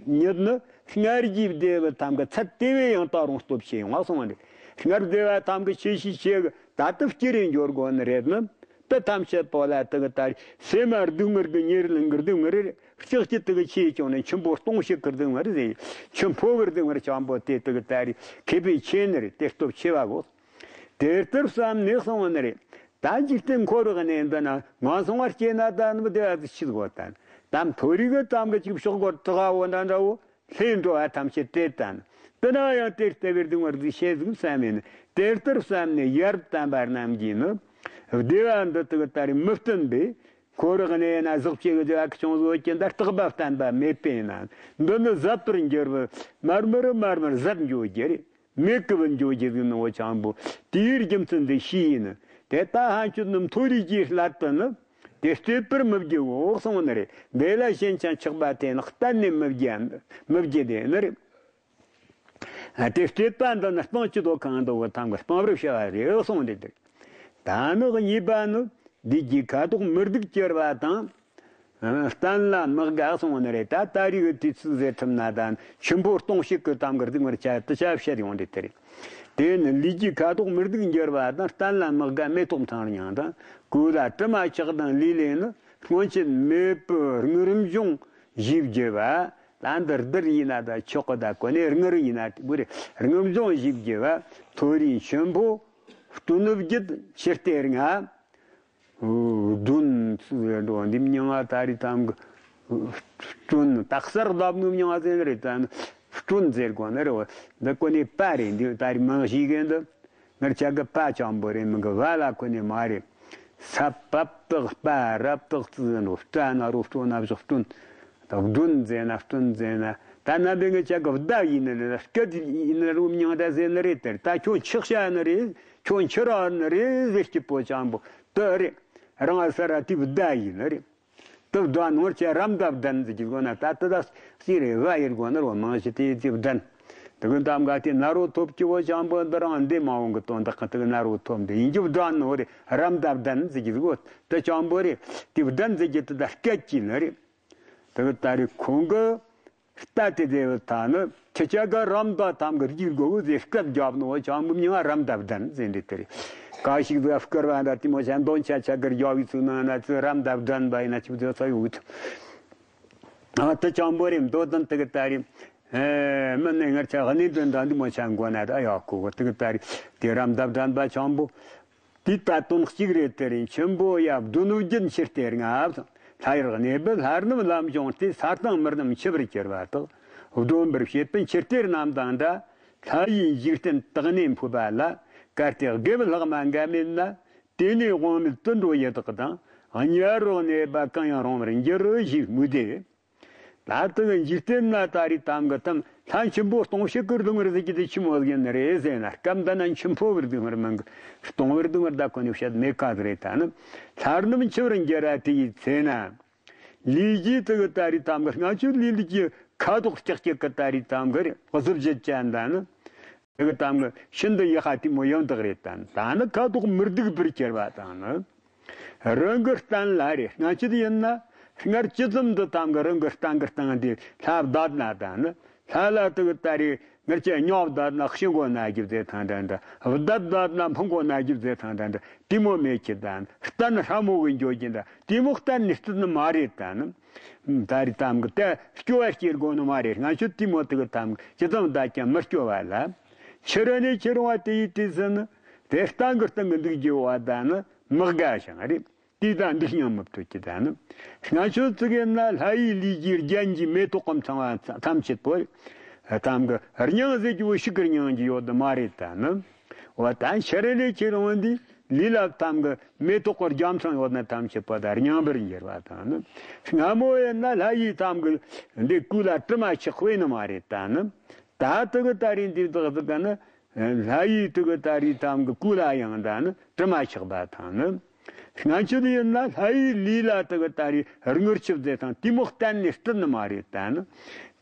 ཉིད་ནི་སྔར་གྱི་བདེ་བའི་དམ་གྱི་ཚད་དེ་བས་ཡང་ད་རུང་སྟོབས་ཆེ་ཡོང་བ་གསུངས་པ་རེད། སྔར་བདེ་བ་དམ་གྱི་ཆེ་ཤས་ཆེ་གི་ད་ལྟ་བསྐྱུར་རེ་འབྱོར་དགོས་ནི་རེད་ནི། དེ་ཐམས་ཅད་པོ་ལ་དེ་གི་ད་སེམས་མ་སྡུག་བསྔལ་གྱི་ཉེར་ལེན་གྱི་སྡུག་བསྔལ་རེད། ལྕགས་ཀྱི་དེ་གི་ཆེ་ཆུང་ནི་ཆེན་པོ་སྟོང་བཤད་ཀྱི་སྡུག་བསྔལ་རེད། ཆེན་པོ་བའི་སྡུག་བསྔལ་ཆེན་པོ་དེ་དེ་གི་ད་རེད་ཁེ་ཕན་ཆེ་ནི་རེད། དེ་སྟོབས་ཆེ་བ་གོ། དེ་ལྟར་བསམ་ནས་གསུངས་པ་ནི་རེད། ད་འཇིག་རྟེན་འཁོར་བའི་གནས་འདི་ན་ངན་སོང་བར་སྐྱེས་ན་ད་ནི་བདེ་བ་ཟིག་ཆི་ཟིག་བོ་དང་། ད་མཐོ་རིས་ཀྱི་གཏམ་གྱི་ཅིག་ཕྱོགས་སྒོར་དྲག་བོ་འདྲ་འདྲ་བོ་ལྷའི་འགྲོ་བ་ཐམས་ཅད་དེ་དང་། དེ་ན་ཡང་དེ་ལྟ་བུའི་སྡུག་བསྔལ་ཟིག་ཤེས་ཟིག་བསམ་ཡིན། དེ་ལྟར་བསམ་ནས་ཡར་བསྟན་པ་རྣམས་ཀྱིས་ནི། བདེ་བ་འདི་དག་ད་རེས་མི་བསྟན་པས། འཁོར་བའི་གནས་ན་ཟག་བཅས་ཀྱི་བདེ་བ་ཅུང་ཟད་ཀྱང་ད་རྟག་པ་བརྟན་པ་མེད་པས་ན། འདི་ནི་ཟད་པར་འགྱུར་བའི་མར་མར་མར་མར་ཟད་འགྱོ་རྒྱུ་རེད། མེད་ཀི་བུད་འགྱོ་རྒྱུ་ཟིག་ནོ་ཅང་པོ། དེའི་རྒྱུ་མཚན་འདི་ཤེས་ཡིན། དེ་ལྟ་ཧན་ཆུ་ནི་མཐོ་རིས་ཀྱི་སླད་དུ་ནི། དེ་སྤྱོད་པར་མི་བགྱིའོ་གསུངས་པ་ནི་རེད། འདི་ལ་ཞེན་ཅིང་ཆགས་པ་དེ་ནི་གཏན་ནས་མི་བགྱི་མི་བགྱི་དེ་ནི་རེད། དེ་སྤྱོད་པ་འདི་ནི་སྤང་ཅི་དོ་གང་དུ་བུ་ཐང་གི་སྤང་བར་བྱ་བ་རེད་གསུངས་ཏེ་འདུག་ད་ནི་གཉིས་པ་ནི་ལུས་ཀྱི་ཁ་དོག་མི་སྡུག་གྱུར་བ་དང་། གཏན་ལ་མི་དགའ་གསུངས་ནི་རེད། ད་ད་རེས་ཀྱི་དུས་ཚོད་ཟེར་ཐུབ་ན་ད་ཆུན་པོ་སྟོང་ཞིག་གི་གཏམ་གྱི་སྡུག་བསྔལ་ཆ་དུ་ཆ་བཤད་ཡོང་དེ་དེ་རེད། དེ་ནི་ལུས་ཀྱི་ཁ་དོག་མི་སྡུག་འགྱུར་བ་དང་། གཏན་ལ་མི་དགའ་མེ་ཏོག་ཐང་རྙིང་དང་། གོས་ལ་དྲི་མ་ཆགས་དང་ལུས་ལས་ནི། སྔོན་ཆད་མེད་པའི་དངུལ་འབྱུང་བཞི་བགྱི་བ། ད་འདིར་འདིར་ཡིན་ན་ད་ཆོག་གི། ད་གོ་ནས་དངུལ་ཡིན་ན་དེ་དགོས་རེད། དངུལ་འབྱུང་བཞི་བགྱི་བ། མཐོ་རིས་ཆེན་པོ། སྟོན་བརྒྱད་ཕྱིར་སྟེར་ང་། སྒྲོན་འདི་མྱང་ང་ད་རེས་དམ་གི་སྒྲོན་སྟག་གསར་ལབ་ནུ་མྱང་ང་ཟེར་རེད། ད་ སྤྲུན་ཟེར་དགོས་ནི་རེད། འདི་ཀོ་ནི་པ་རེད། འདི་ད་རེས་མིང་ཞིག་གི་འདི་ངར་ཆ་གི་པ་ཅང་པོ་རེད། མིང་གི་བ་ལ་ཀོ་ནི་མ་རེད། ས་པབ་ཏག་པ་རབ་ཏག་ཙི་ཟེར་ནོ། སྤྲ་ན་རོ་སྤྲོ་ན་བཞག་སྤྲུན། སྤྲུན་ཟེར་ན་སྤྲུན་ཟེར་ན། ད་ན་འདི་ངར་ཆ་གི་བརྡ་ཡིན་ནི་རེད། སྐད་ཡིན་ནི་རུ་མྱང་ད་ཟེར་ནི་རེད། དེར་ད་ཁྱོད་ཆག་བྱ་ནི་རེད། ཁྱོད་འཆི་ར་ནི་རེད་ཟེར་སྐྱིད་པོ་ཅང་པོ་དེ་རེད། རང་ས་ར་དེ་བརྡ་ཡིན་ནི་རེད། དུ་བདག་ནོར་གྱི་རམ་དབ་ལྡན་ཟེར་གྱི་དགོས་ན། ད་དུ་ད་སི་རེ་བ་ཡིར་དགོས་ནོར་བ་མང་ཞིག་དེ་དེ་བདན། དུ་གི་གཏམ་ག་དེ་ན་རོ་ཐོབ་ཀྱི་བོ་ཅང་པོ་འདི་རང་འདི་མ་འོང་གི་དོན་དག་གི་དུ་ན་རོ་ཐོབ་འདི་ཡིན་གྱི་བདག་ནོར་རེ་རམ་དབ་ལྡན་ཟེར་གྱི་དགོས་དུ་ཅང་པོ་རེ་དེ་བདན་ཟེར་གྱི་དུ་ད་སྐད་ཀྱི་ནི་རེ། དུ་གི་ད་རེ་ཁོང་གི་རྟ་དེ་དེ་བུ་ད་ནི་ཁྱི་ཅག་ག་རམ་ད་ཐམ་གི་རྒྱུག་དགོ་གི་ཟེར་སྐད་རྒྱབ་ནོ་བ་ཅང་གི་མྱིང་ང་རམ་ད་བདན་ཟེར་འདི་དེ་རེད། ག་ཞིག་ཟེར་བསྐུར་བ་འདྲ་དེ་མོ་ཅན་འདོན་ཆ་ཆ་གི་རྒྱབ་བི་ཚུགས་ནང་ན་ཚུ་རམ་ད་བདན་པ་ཡིན་ན་ཅི་བུ་ཚོ་ཚོ་ཡོད། ཨ་དུ་ཅང་པོ་རེ་མདོ་དོན་དུ་གི་ད་རེད། མི་ནི་ངར་ཆ་གནས་དོན་འདྲ་འདི་མོ་ཅན་གོ་ན་ད་ཡག་གོ་གི་དུ་གི་ད་རེད། དེ་རམ་ད་བདན་པ་ཅང་པོ། དེའི་ད་དོན་གཅིག་རེད། དེ་རིང་ཆུན་པོ་ཡབ་གདོན་བརྒྱུད་འཆི་ལྟས་ལྔ། ལྷ་ཡུལ་གནས་པའི་ལྷ་རྣམས་ལམ་བྱུང་སྟེ། ས་སྟེང་མི་རྣམས་འཆི་བར་གྱུར་པ་དག། སྡོམ་པར་བྱེད་པའི་འཆི་ལྟས་རྣམས་དང་འདྲ། ལྷ་ཡི་འཇིག་རྟེན་དག་ནས་འཕོས་པ་ལ། གལ་ཏེ་དགེ་བའི་ལྷག་མ་འགའ་མེད་ན། དེ་ནས་དབང་མེད་དུད་འགྲོ་ཡི་དྭགས་དང་། དམྱལ་བར་གནས་པ་གང་ཡང་རུང་བར་འགྱུར་ཞེས་སྨོས་ཏེ། ད་དུ་འཇིག་རྟེན་ན་ད་རེས་ཐམ་གི་ཐམ་ལྷ་འཆི་འཕོ་སྟོང་ཕྱིར་ཀུར་སྡུག་ངར་ཟེར་གྱི་དེ་ཆི་མོ་ཟིག་ཡིན་ནི་རེད་ཟེར་ན། སྐབས་འདི་ན་འཆི་འཕོ་བར་སྡུག་ངར་མང་གི་སྟོང་བར་སྡུག་ངར་ད་ཁོ་ནས་བཤད་མེད་ཀ་ཟིག་རེད། ད་ནི་ལྷ་རྣམས་འཆི་བར་འགྱུར་ར་དེ་ཡི་ཚེ་ན། ལས་ཀྱི་དུ་གི་ད་རེས་ཐམ་གི་ལྔ་བཅུ་ལས་ལུས་ཀྱི་ཁ་དོག་ལྕགས་ཀྱི་གི་ད་རེས་ཐམ་གི་རེད། གཟི་བརྗིད་ཅན་ད་ནི་དུ་གི་ཐམ་གི་ཤིན་ཏུ་ཡག་ཧ་དེ་མོ་ཡོང་དག་རེད། ད་ནི་ད་ནི་ཁ་དོག་མི་སྡུག་པར་གྱུར་པ་དང་ནི། རང་གི་སྟན་ལ་རེ་སྔ་ཕྱི་ཡིན་ན། སྔར་ཅི་ཙམ་དུ་ཐམ་གི་རང་གི་སྟན་གི་སྟེང་དེ་ལྷ་བདག་ན་དང་ནི། ལྷ་ལ་དུ་གི་ད་རེ་སྔར་ཅི་ཉོག་བདག་ན་ཤི་མགོ་ན་རྒྱུ་ཟེར་ཐང་འདྲ་འདྲ། བདག་བདག་ན་ཕུང་མགོ་ན་རྒྱུ་ཟེར་ཐང་འདྲ་འདྲ། དེ་མོ་མེད་ཀྱི་དང་སྟན་ཧྲ་མོ་གི་འཇོག་གྱི་འདྲ། དེ་མོ་གཏན་ནས་སྲིད་ནི་མ་རེད། ད་ནི་ད་རེ་ཐམ་གི་དེ་སྐྱོ་བ་སྐྱེ་དགོས་ནི་མ་རེད། སྔ་ཕྱི་དེ་མོ་དུ་གི་ཐམ་གི་ཅི་ཙམ་བདག་ཀྱང་མི་སྐྱོ་བ་ལ། ཕྱི་ར་ནས་ཕྱི་རུང་བ་དེ་ཡི་དུས་སུ་ནི། དེ་སྟེང་གི་སྟེང་གི་འདུག་རྒྱུ་བ་དང་ནི་མི་དགའ་ཞིང་རེད། དེ་དང་འདུག་སྙམ་མི་ཐུབ་ཀྱི་དང་ནི། སྔ་ཕྱི་ཙི་གེ་ན་ལྷ་ཡི་ལུས་ཀྱི་རྒྱན་གྱི་མེ་ཏོག་གམ་ཚང་བ་ཐམས་ཅད་པོ། ཐམ་གི་རྙིང་ཟེར་རྒྱུ་བོ་ཤིག་གི་རྙིང་གི་ཡོད་དུ་མ་རེད། ད་ནི་བ་དང་ཕྱི་ར་ལས་ཁྱེད་རང་འདི་ལུས་ལ་ཐམ་གི་མེ་ཏོག་གི་རྒྱ་མཚོ་ཡོད་ན་ཐམས་ཅད་པོ་ད་རྙིང་པར་འགྱུར་བ་དང་ནི། སྔ་མོ་ཡིན་ན་ལྷ་ཡི་ཐམ་གི་འདི་སྐུ་ལ་དྲི་མ་ཆགས་པའི་ནི་མ་རེད། ད་ནི་ད་དུ་གི་ད་རེས་འདི་དག་ཟིག་ག་ནི། ལྷ་ཡི་དུ་གི་ད་རེས་ཐམ་གི་སྐུ་ལ་ཡང་ད་ནི་དྲི་མ་ཆགས་པ་དང་ནི། སྔ་ཕྱི་ཡིན་ན་ལྷ་ཡི་ལུས་ལ་དུ་གི་ད་རེས་རྔུལ་ཆུ་ཟེར་ཐང་དེ་མོ་གཏན་ནས་སྲིད་ནི་མ་རེད། ད་ནི་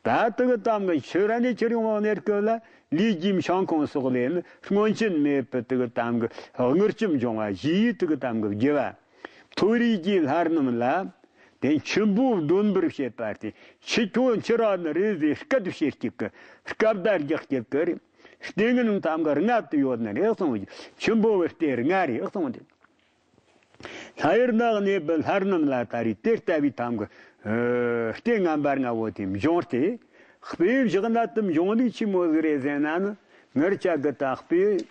ད་དུ་གི་ཐམ་གི་ཕྱི་ར་ནས་ཕྱིར་ཡོང་བ་ནས་སྐབས་ལ་ལུས་ཀྱི་མཆན་ཁུང་སོགས་ལས་ནི་སྔོན་ཆད་མེད་པའི་དུ་གི་ཐམ་གི་རྔུལ་ཆུ་འབྱུང་བ་བཞི་ཡི་དུ་གི་ཐམ་གི་རྒྱུ་བ། མཐོ་རིས་ཀྱི་ལྷ་རྣམས་ལ། དེ་ཆུན་པོ་འདོན་པར་བྱེད་པ་སྟེ། ཆུ་ཁྱོད་འཆི་ར་ནི་རེད་ཟེར་སྐད་དུ་བྱེད་ཀྱི་སྐད་བརྡ་རྒྱག་ཀྱི་སྐད་རེད། ལྟས་ངན་ཐམ་གི་རྔ་དུ་ཡོད་ནི་རེད་གསུངས་ཀྱི། ཆུན་པོ་བའི་ལྟས་རྔ་རེད་གསུངས་ཏེ། ལྷ་ཡུལ་ན་གནས་པའི་ལྷ་རྣམས་ལ་ད་རེས་དེ་ལྟ་བུའི་ཐམ་གི་ལྟས་ངན་པ་ལྔ་བོ་དེ་འབྱུང་སྟེ། དཔེ་བཞག་ན་དུ་འབྱུང་ལུགས་ཆི་མོ་ཟིག་རེད་ཟེར་ན་ནི་ངར་ཅག་གི་ད་དཔེ།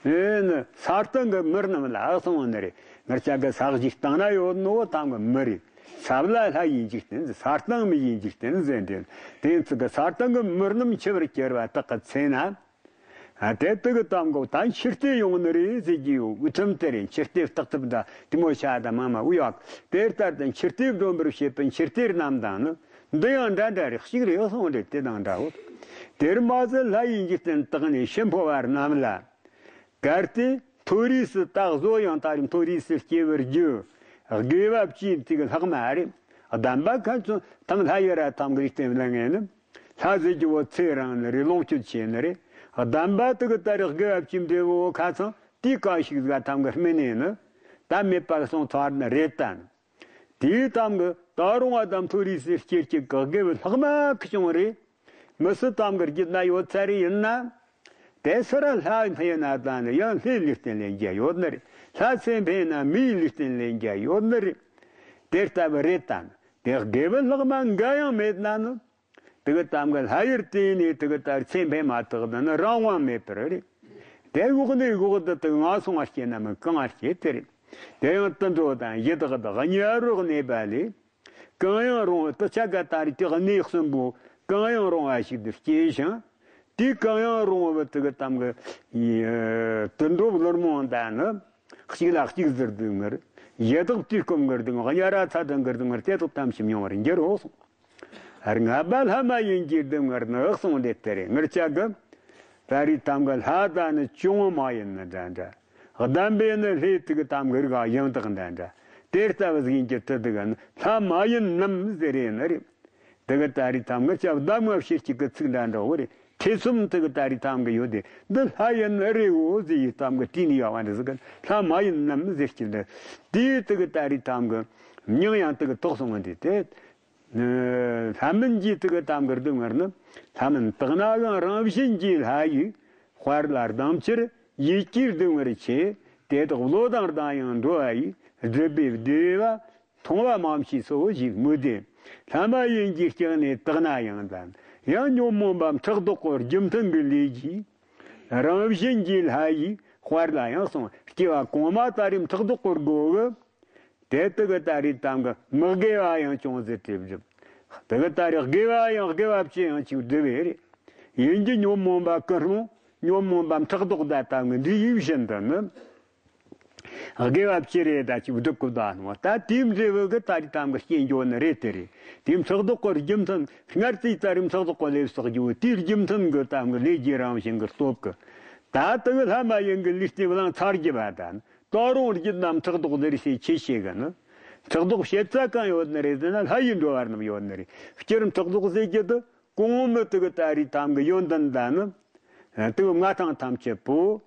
ཨེ་ནི་ས་སྟེང་གི་མི་རྣམས་ལ་གསུངས་ནི་རེད། ངར་ཅག་གི་ས་གཞི་སྟེང་ན་ཡོད་ནོ་ཐམ་གི་མི་རེད། ས་བླ་ལྷ་ཡི་འཇིག་རྟེན་ཟེར། ས་སྟེང་མི་ཡི་འཇིག་རྟེན་ཟེར་འདྲ། དེ་ཚོ་གི་ས་སྟེང་གི་མི་རྣམས་འཆི་བར་གྱུར་པ་དག་གི་ཚེ་ན། ཨ་དེ་དག་གི་ཐམ་གི་ད་འཆི་ལྟས་ཡོང་ནི་རེད་ཟེར་གྱི་ཡོད། འུ་ཐམ་དེ་རེད། འཆི་ལྟས་བརྟག་ཐབས་འདྲ་དེ་མོ་བྱ་དང་མ་མ་འུ་ཡག་དེ་ལྟར་དུ་འཆི་ལྟས་སྒྲོན་པར་བྱེད་པའི་འཆི་ལྟས་རྣམས་དང་ནི། འདི་ཡང་འདྲ་འདྲ་རེད། གཅིག་རེད་གསུངས་རེད། དེ་དང་འདྲའོ། དེར་མ་ཟད་ལྷ་ཡི་འཇིག་རྟེན་དག་ནས་འཆི་འཕོ་བ་རྣམས་ལ། གལ་ཏེ་མཐོ་རིས་སུ་ད་གཟོད་ཡང་ད་རེས་མཐོ་རིས་སུ་སྐྱེ་བར་རྒྱུ། དགེ་བ་ཅན་དེ་གི་ལྷག་མ་རེད། གདམས་པ་ཁ་ཚོན་ཐང་ལྷ་ཡི་ར་ཐང་གི་རིགས་བསྟན་ལ་ངེས་ནི། ལྷ་ཟེར་རྒྱུ་བོ་ཚེ་རིང་ནི་རེད། ལོངས་སྤྱོད་ཆེ་ནི་རེད། གདམས་པ་དེ་གི་ད་རེས་དགེ་བ་ཅན་དེ་བོ་ཁ་ཚང་དེའི་གང་ཞིག་ཟིག་ཐང་གི་སྨིན་ནས་ནི། ད་མེད་པ་གསུང་ཚར་ནི་རེད་ད། དེའི་ཐམ་གི་ད་རུང་བ་དམ་མཐོ་རིས་སུ་སྐྱེ་སྐྱེ་གི་དགེ་བའི་ལྷག་མ་ཁི་བྱུང་རེད། མི་སུ་ཐམ་གི་རྒྱུད་ན་ཡོད་ཚར་རེ་ཡིན་ན། དེ་སུ་ར་ལྷ་འཕེན་ན་ད་ནི་ཡང་ལྷའི་ལུས་རྟེན་ལེན་རྒྱུ་ཡོད་ནི་རེད། ལྷ་ཚེ་འཕེན་ན་མིའི་ལུས་རྟེན་ལེན་རྒྱུ་ཡོད་ནི་རེད། དེ་ལྟ་བུ་རེད་ད། དེ་དགེ་བའི་ལྷག་མ་འགའ་ཡང་མེད་ན་ནི། དེ་གི་ཐམ་གི་ལྷ་ཡུལ་དེ་ནས་དེ་གི་ལྟར་ཚེ་འཕེན་མ་ཐག་ཏུ་ནི་རང་དབང་མེད་པར་རེད། དེ་འོག་ནས་འོག་ཏུ་དེ་ང་སོང་བ་སྐྱེས་ན་མི་གང་བ་སྐྱེས་དེ་རེད། དེ་ཡང་དུད་འགྲོ་དང་ཡི་དྭགས་དང་དམྱལ་བར་གནས་པ་ལས། གང་ཡང་རུང་བའི་དུ་ཆ་ག་ད་རེས་དེ་གནས་གསུམ་པོ་ གང་ཡང་རུང་བ་ཞིག་ཏུ་སྐྱེས་ཤིང་། དེའི་གང་ཡང་རུང་བ་དེ་གི་གཏམ་གི་ཡི་དུད་འགྲོ་བླུན་རྨོངས་ད་ནི་གཅིག་ལ་གཅིག་ཟེར་དུས་ངར། ཡི་དྭགས་དུས་སྐབས་ངར་དུ་ང་ཉ་ར་ཚ་དང་ངར་དུ་ངར་དེ་དག་ཐམས་ཅད་མྱོང་བར་འགྱུར་རོ་གསུངས། ལྔ་པ་ལྷ་མ་ཡིན་གྱི་སྡུག་བསྔལ་ནི་གསུངས་ཏེ་དེ་རེད། ངར་ཅག་གི་ད་རེས་ཐམ་གི་ལྷ་ད་ནི་ཅུང་མ་ཡིན་ནི་འདྲ་འདྲ། གདམས་པས་ནི་ལྷའི་དུག་དམ་གི་རིགས་ཡང་དག་འདྲ་འདྲ། དེ་ལྟ་བུ་ཟིག་ཡིན་གྱི་དུ་དུག་ནི་ལྷ་མ་ཡིན་ནམ་ཟེར་རེ་ནི་རེད། དུ་གི་ད་རེས་ཐམ་གི་ཅག་གདམས་ངག་བཤད་ཀྱི་གི་ཚིག་འདྲ་འདྲ་བོ་རེད། ཐེ་ཚོམ་དུ་གི་ད་རེས་ཐམ་གི་ཡོད་དེ་འདི་ལྷ་ཡིན་ནི་རེད་འོ་ཟེར་ཡི་ཐམ་གི་དྲིས་ནི་ཡོད་བ་འདི་ཟིག་གི་ལྷ་མ་ཡིན་ནམ་ཟེར་གྱི་འདི། དེ་དུ་གི་ད་རེས་ཐམ་གི་མྱིང་ཡང་དུ་གི་ཐོགས་སོང་བ་འདི་དེ། ལྷ་མིན་གྱི་དུ་གི་དམ་གི་སྡུག་བསྔལ་ནི། ལྷ་མིན་དག་ན་ཡང་རང་བཞིན་གྱི་ལྷ་ཡི་དཔལ་ལ་སྡང་ཕྱིར་ཡིད་ཀྱི་སྡུག་བསྔལ་ཆེ། དེ་དག་བློ་དང་ལྡན་ཡང་འགྲོ་བ་ཡི། སྒྲིབ་པའི་བདེ་བ་མཐོང་བ་མ་མཆིས་སོ་ཞེས་མོས་ཏེ། ལྷ་མ་ཡིན་གྱི་སྐྱེ་གནས་དག་ན་ཡང་དང་། ཡང་ཉོན་མོངས་པ་ཕྲག་དོག་གི་རྒྱུ་མཐུན་གྱི་ལས་ཀྱིས། རང་བཞིན་གྱི་ལྷ་ཡི་དཔལ་ལ་ཡང་སོང་སྐྱེ་བ་གོང་མ་ད་རེས་ཕྲག་དོག་གི་སྒོ་གི་དེ་དུ་གི་ད་རེས་དམ་གི་མི་དགེ་བ་ཡང་ཅུང་ཟད་དེ་བསྒྲུབ། དུ་གི་ད་རེས་དགེ་བ་ཡང་དགེ་བ་བཅུ་ཡང་ཅིག་བསྒྲུབ་པས་རེད། ཡིན་གྱི་ཉོན་མོངས་པ་ཀུན་སློང་ཉོན་མོངས་པ་ཕྲག་དོག་ད་དམ་གི་འདི་ཡིན་བཞིན་དུ་ནི། དགེ་བ་བཅུ་རེ་ད་ཅིག་བསྒྲུབ་གི་ད་ནོ་ད་དེའི་འབྲས་བུ་གི་ད་རེས་དམ་གི་སྐྱེ་འགྱོ་ནི་རེད་དེ་རེད། དེའི་ཕྲག་དོག་གི་རྒྱུ་མཐུན་སྔར་ཙིག་ད་རེས་ཕྲག་དོག་གི་ལས་བསགས་རྒྱུ་དེའི་རྒྱུ་མཐུན་གི་དམ་གི་ལས་རྒྱུ་རང་བཞིན་གི་སྟོབས་གི། ད་དུ་གི་ལྷ་མ་ཡིན་གི་ལུས་རྟེན་བླང་ཚར་རྒྱུ་བ་ད་ནི། ད་རུང་རྒྱུ་རྣམས་ཕྲག་དོག་ལེར་ཞེས་ཆེ་ཤེས་གི་ནི། ཕྲག་དོག་བྱེད་ས་གང་ཡོད་ནི་རེད་ཟེར་ན་ལྷ་ཡི་འགྲོ་བ་རྣམས་ཡོད་ནི་རེད། སྤྱིར་ཕྲག་དོག་ཟེར་རྒྱུ་དེ་གོང་མི་དུ་གི་ད་རེས་དམ་གི་ཡོན་ཏན་ད་ནི། དུ་གི་མངའ་ཐང་ཐམས་ཅད་པོ།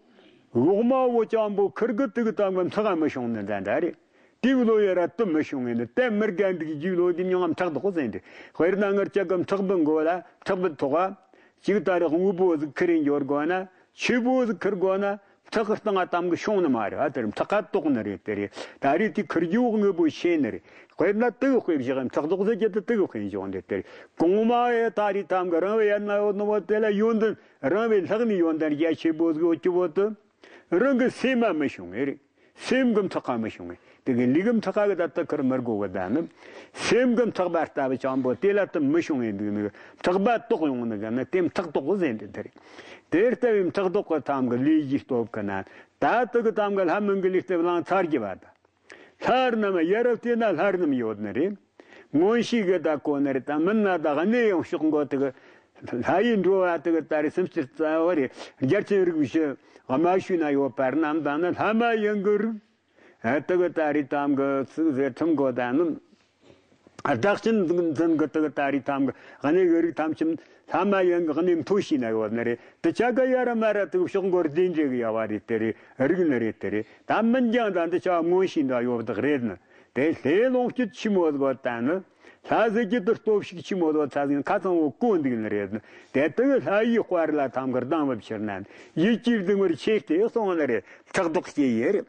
འོག་མ་བོ་ཅང་པོ་ཁིར་གི་དུ་གི་དམ་གི་མཐག་མི་ཤོང་ནི་འདྲ་འདྲ་རེད། དེའི་བློ་ཡ་ར་དུ་མི་ཤོང་ངེ་ནི་དེ་མི་དགའ་འདུག་རྒྱུའི་བློ་དེ་མྱོང་ང་ཕྲག་དོག་ཟེར་འདྲ། དཔེར་ན་ངར་ཅག་གི་ཕྲག་པའི་མགོ་ལ་ཕྲག་པའི་ཐོག་ག་ཅིག་ད་རེས་དངོས་པོ་ཟིག་ཁུར་རེ་འབྱོར་དགོས་ན། ཆོས་པོ་ཟིག་ཁུར་དགོས་ན། ཕྲག་གི་སྟེང་ང་དམ་གི་ཤོང་ནི་མ་རེད། ཨ་དེར་ཕྲག་ཁ་དོག་ནི་རེད་དེ་རེད། ད་རེས་དེ་ཁུར་རྒྱུ་དངོས་པོ་ཤེས་ནི་རེད། དཔེར་ན་དུ་གི་དཔེ་བཞག་ཕྲག་དོག་ཟེར་རྒྱུ་དེ་དུ་གི་དཔེ་འཇོག་འདི་དེ་རེད། གོང་མ་ཡི་ད་རེས་དམ་གི་རང་བའི་ཡན་ན་ཡོད་ནི་བོ་དེ་ལ་ཡོན་ཏན་རང་བའི་ལྷག་ནི་ཡོན་ཏན་རྒྱ་ཆེ་པོ་ཟིག་ཡོད་ཀྱི་བོ་དེ། རང་གི་སེམས་མ་མི་ཤོང་ངེ་རེད། སེམས་གི་མཐག་ཁ་མི་ཤོང་ངེ་དེ་གི་ལུས་གི་མཐག་ཁ་གི་ད་དུ་ཁུར་མི་དགོ་གི་ད་ནི། སེམས་གི་མཐག་པ་ལྟ་བུ་ཅང་པོ་དེ་ལ་དུ་མི་ཤོང་ངེ་འདུག་ནི། ཕྲག་པ་དོག་ཡོང་ནི་གི་ནི་དེ་ཕྲག་དོག་གི་ཟེར་འདི་དེ་རེད། དེ་ལྟ་བུའི་ཕྲག་དོག་གི་དམ་གི་ལུས་ཀྱི་སྟོབས་གི་ན། ད་དུ་གི་དམ་གི་ལྷ་མིན་གི་ལུས་སྟེ་བླང་ཚར་གྱི་བ་ད། ལྷ་རྣམས་ཡ་རབས་དེ་ན་ལྷ་རྣམས་ཡོད་ནི་རེད། མངོན་ཤེས་གི་ད་གོ་ནི་རེད། ད་མིན་ན་ད་གནས་ཡང་ཕྱོགས་མགོ་དུ་གི་ལྷ་ཡི་འགྲོ་བ་དུ་གི་ད་རེས་སེམས་ཅན་རྩ་བ་རེད། རྒྱལ་ཆེན་རིགས་བཞི་དམའ་ཤོས་ན་ཡོད་པར་རྣམས་དང་ནི་ལྷ་མ་ཡིན་གི་རིགས། ཨ་དུ་གི་ད་རེས་དམ་གི་ཚིག་ཟེར་ཁྲིམས་གོ་ད་ནི། བདག་ཅན་འཛིན་གི་དུ་གི་ད་རེས་དམ་གི་གནས་གི་རིགས་ཐམས་ཅད་ལྷ་མ་ཡིན་གི་གནས་མཐོ་ཤོས་ན་ཡོད་ནི་རེད། དུ་ཆ་ག་ཡ་ར་མ་ར་དུ་གི་ཕྱོགས་མགོར་བདེ་འདྲེ་གི་ཡ་བ་རེད་དེ་རེད། རིགས་ནི་རེད་དེ་རེད། ད་མིན་ཀྱང་ད་འདི་ཆ་མངོན་ཤེས་འདྲ་ཡོད་བདག་རེད་ནི། དེ་ལྷའི་ལོངས་སྤྱོད་ཆི་མོ་ཟིག་བ་ད་ནི། ལྷ་ཟེར་གྱི་དུ་སྟོབས་ཤུགས་ཆི་མོ་ཟིག་བ་ཚ་ཟིག་ཁ་ཚང་བོ་གོ་འདུག་ནི་རེད་ནི། དེ་དུ་གི་ལྷ་ཡི་དཔལ་ལ་དམ་གི་སྡང་བ་ཕྱིར་ན་ནི་ཡིད་ཀྱི་སྡུག་བསྔལ་ཆེ་སྟེ་སོང་ནི་རེད། ཕྲག་དོག་སྐྱེ་ཡི་རེད།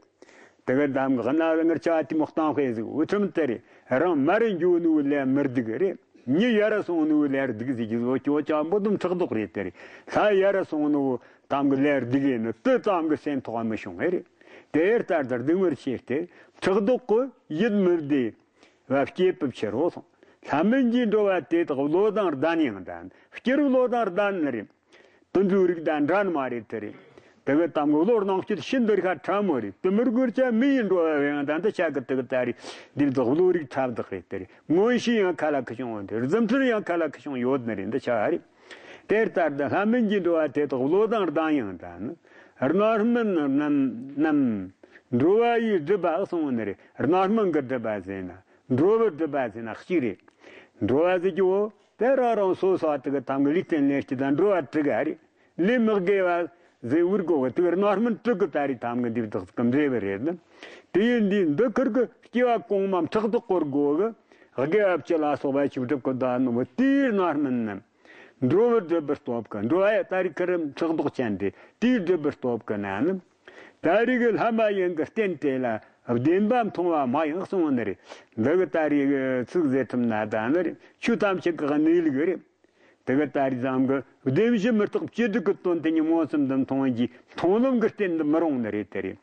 དེ་ག་དམ་གི་གནའ་ངར་ཆ་དེ་མོ་གཏང་དཔེ་ཟིག་འུ་ཐུམ་དེ་རེད། རང་མར་འགྱོ་ནུ་ལས་མི་སྡུག་རེད། མྱི་ཡར་སོང་ནུ་ལས་སྡུག་ཟིག་གི་བཟོ་ཅོ་ཅམ་པོ་དུམ་ཕྲག་དོག་རེད་དེ་རེད། ལྷ་ཡར་སོང་ནུ་དམ་གི་ལས་སྡུག་ཡིན་ནི་དུ་དམ་གི་སེམས་ཐོག་མི་ཤོང་ངེ་རེད། དེ་ལྟར་དུ་སྡུག་བསྔལ་ཆེ་སྟེ་ཕྲག་དོག་གི་ཡིད་མི་བདེ་བ་སྐྱེད་པའི་ཕྱིར་རོ་སོང་། ལྷ་མིན་གྱི་འགྲོ་བ་དེ་དག་བློ་དང་ལྡན་ཡང་ལྡན་སྤྱིར་བློ་དང་ལྡན་ནི་རེད། དུད་འགྲོའི་རིགས་དང་འདྲ་ནི་མ་རེད་དེ་རེད། དེ་གི་དམ་གི་བློ་སྣང་སྤྱོད་ཤིན་ཏུ་ཁ་ཕྲ་མོ་རེད། དུ་མི་རྒོལ་ཆ་མི་ཡི་འགྲོ་བ་བས་ཡང་ད་འདི་ཆ་གི་དེ་གི་ད་རེད། འདི་དག་བློ་རིགས་ཕྲ་བདག་རེད་དེ་རེད། མངོན་ཤེས་ཡང་ཁ་ལ་ཁ་བྱུང་ཡོད་དེ་རེད། རྫུ་འཕྲུལ་ཡང་ཁ་ལ་ཁ་བྱུང་ཡོད་ནི་རེད། འདི་ཆ་རེད། དེ་ལྟར་དུ་ལྷ་མིན་གྱི་འགྲོ་བ་དེ་དག་བློ་དང་ལྡན་ཡང་ལྡན་ནི། རྣམ་སྨིན་རྣམས་རྣམས་འགྲོ་བ་ཡི་སྒྲིབ་པ་གསུངས་ནི་རེད། རྣམ་སྨིན་གི་སྒྲིབ་པ་ཟེར་ན་འགྲོ་བའི་སྒྲིབ་པ་ཟེར་ན་གཅིག་རེད། འགྲོ་བ་ཟེར་རྒྱུ་བོ། དེ་རང་རང་སོ་སོ་དེ་གི་དམ་གི་ལུས་རྟེན་ལེན་སྤྱད་དང་འགྲོ་བ་དྲུག་ག་རེད། ལས་མི་དགེ་བ་ཟེར་བུར་གོ་གི་དེ་གི་རྣམ་སྨིན་དྲུག་གི་ད་རེས་དམ་གི་འདི་བདག་གི་འབྲས་བུ་རེད་ནི། དེ་ཡིན་དུས་འདི་ཁུར་གི་སྐྱེ་བ་གོང་མ་ཕྲག་དོག་གོར་གོ་གི་དགེ་བ་བཅུ་ལ་སོགས་པ་ཆོས་སྒྲུབ་གི་ད་ནི་བུ་དེའི་རྣམ་སྨིན་ནི། འགྲོ་བའི་སྒྲིབ་པའི་སྟོབས་ཀྱིས་འགྲོ་བ་ཡི་ད་རེས་ཁུར་ཕྲག་དོག་ཅན་དེ་དེའི་སྒྲིབ་པའི་སྟོབས་ཀྱིས་ན་ནི། ད་རེས་ཀྱི་ལྷ་མ་ཡིན་གྱི་རྟེན་དེ་ལ་བདེན་པ་མཐོང་བ་མ་ཡིན་གསུངས་ནི་རེད། འདི་གི་ད་རེས་ཀྱི་ཚིག་ཟེར་ཐུབ་ན་ད་ནི་རེད། ཆོས་ཐམས་ཅད་ཀྱི་གནས་ལུགས་རེད། དེ་གི་ད་རེས་ཙམ་གྱི་བདེན་བཞི་མི་རྟག་བཅུ་དྲུག་གི་དོན་དེ་ཉིད་མངོན་སུམ་དུ་མཐོང་རྒྱུའི་མཐོང་ལམ་གྱི་རྟེན་དུ་མི་རུང་ནི་རེད་དེ་རེད།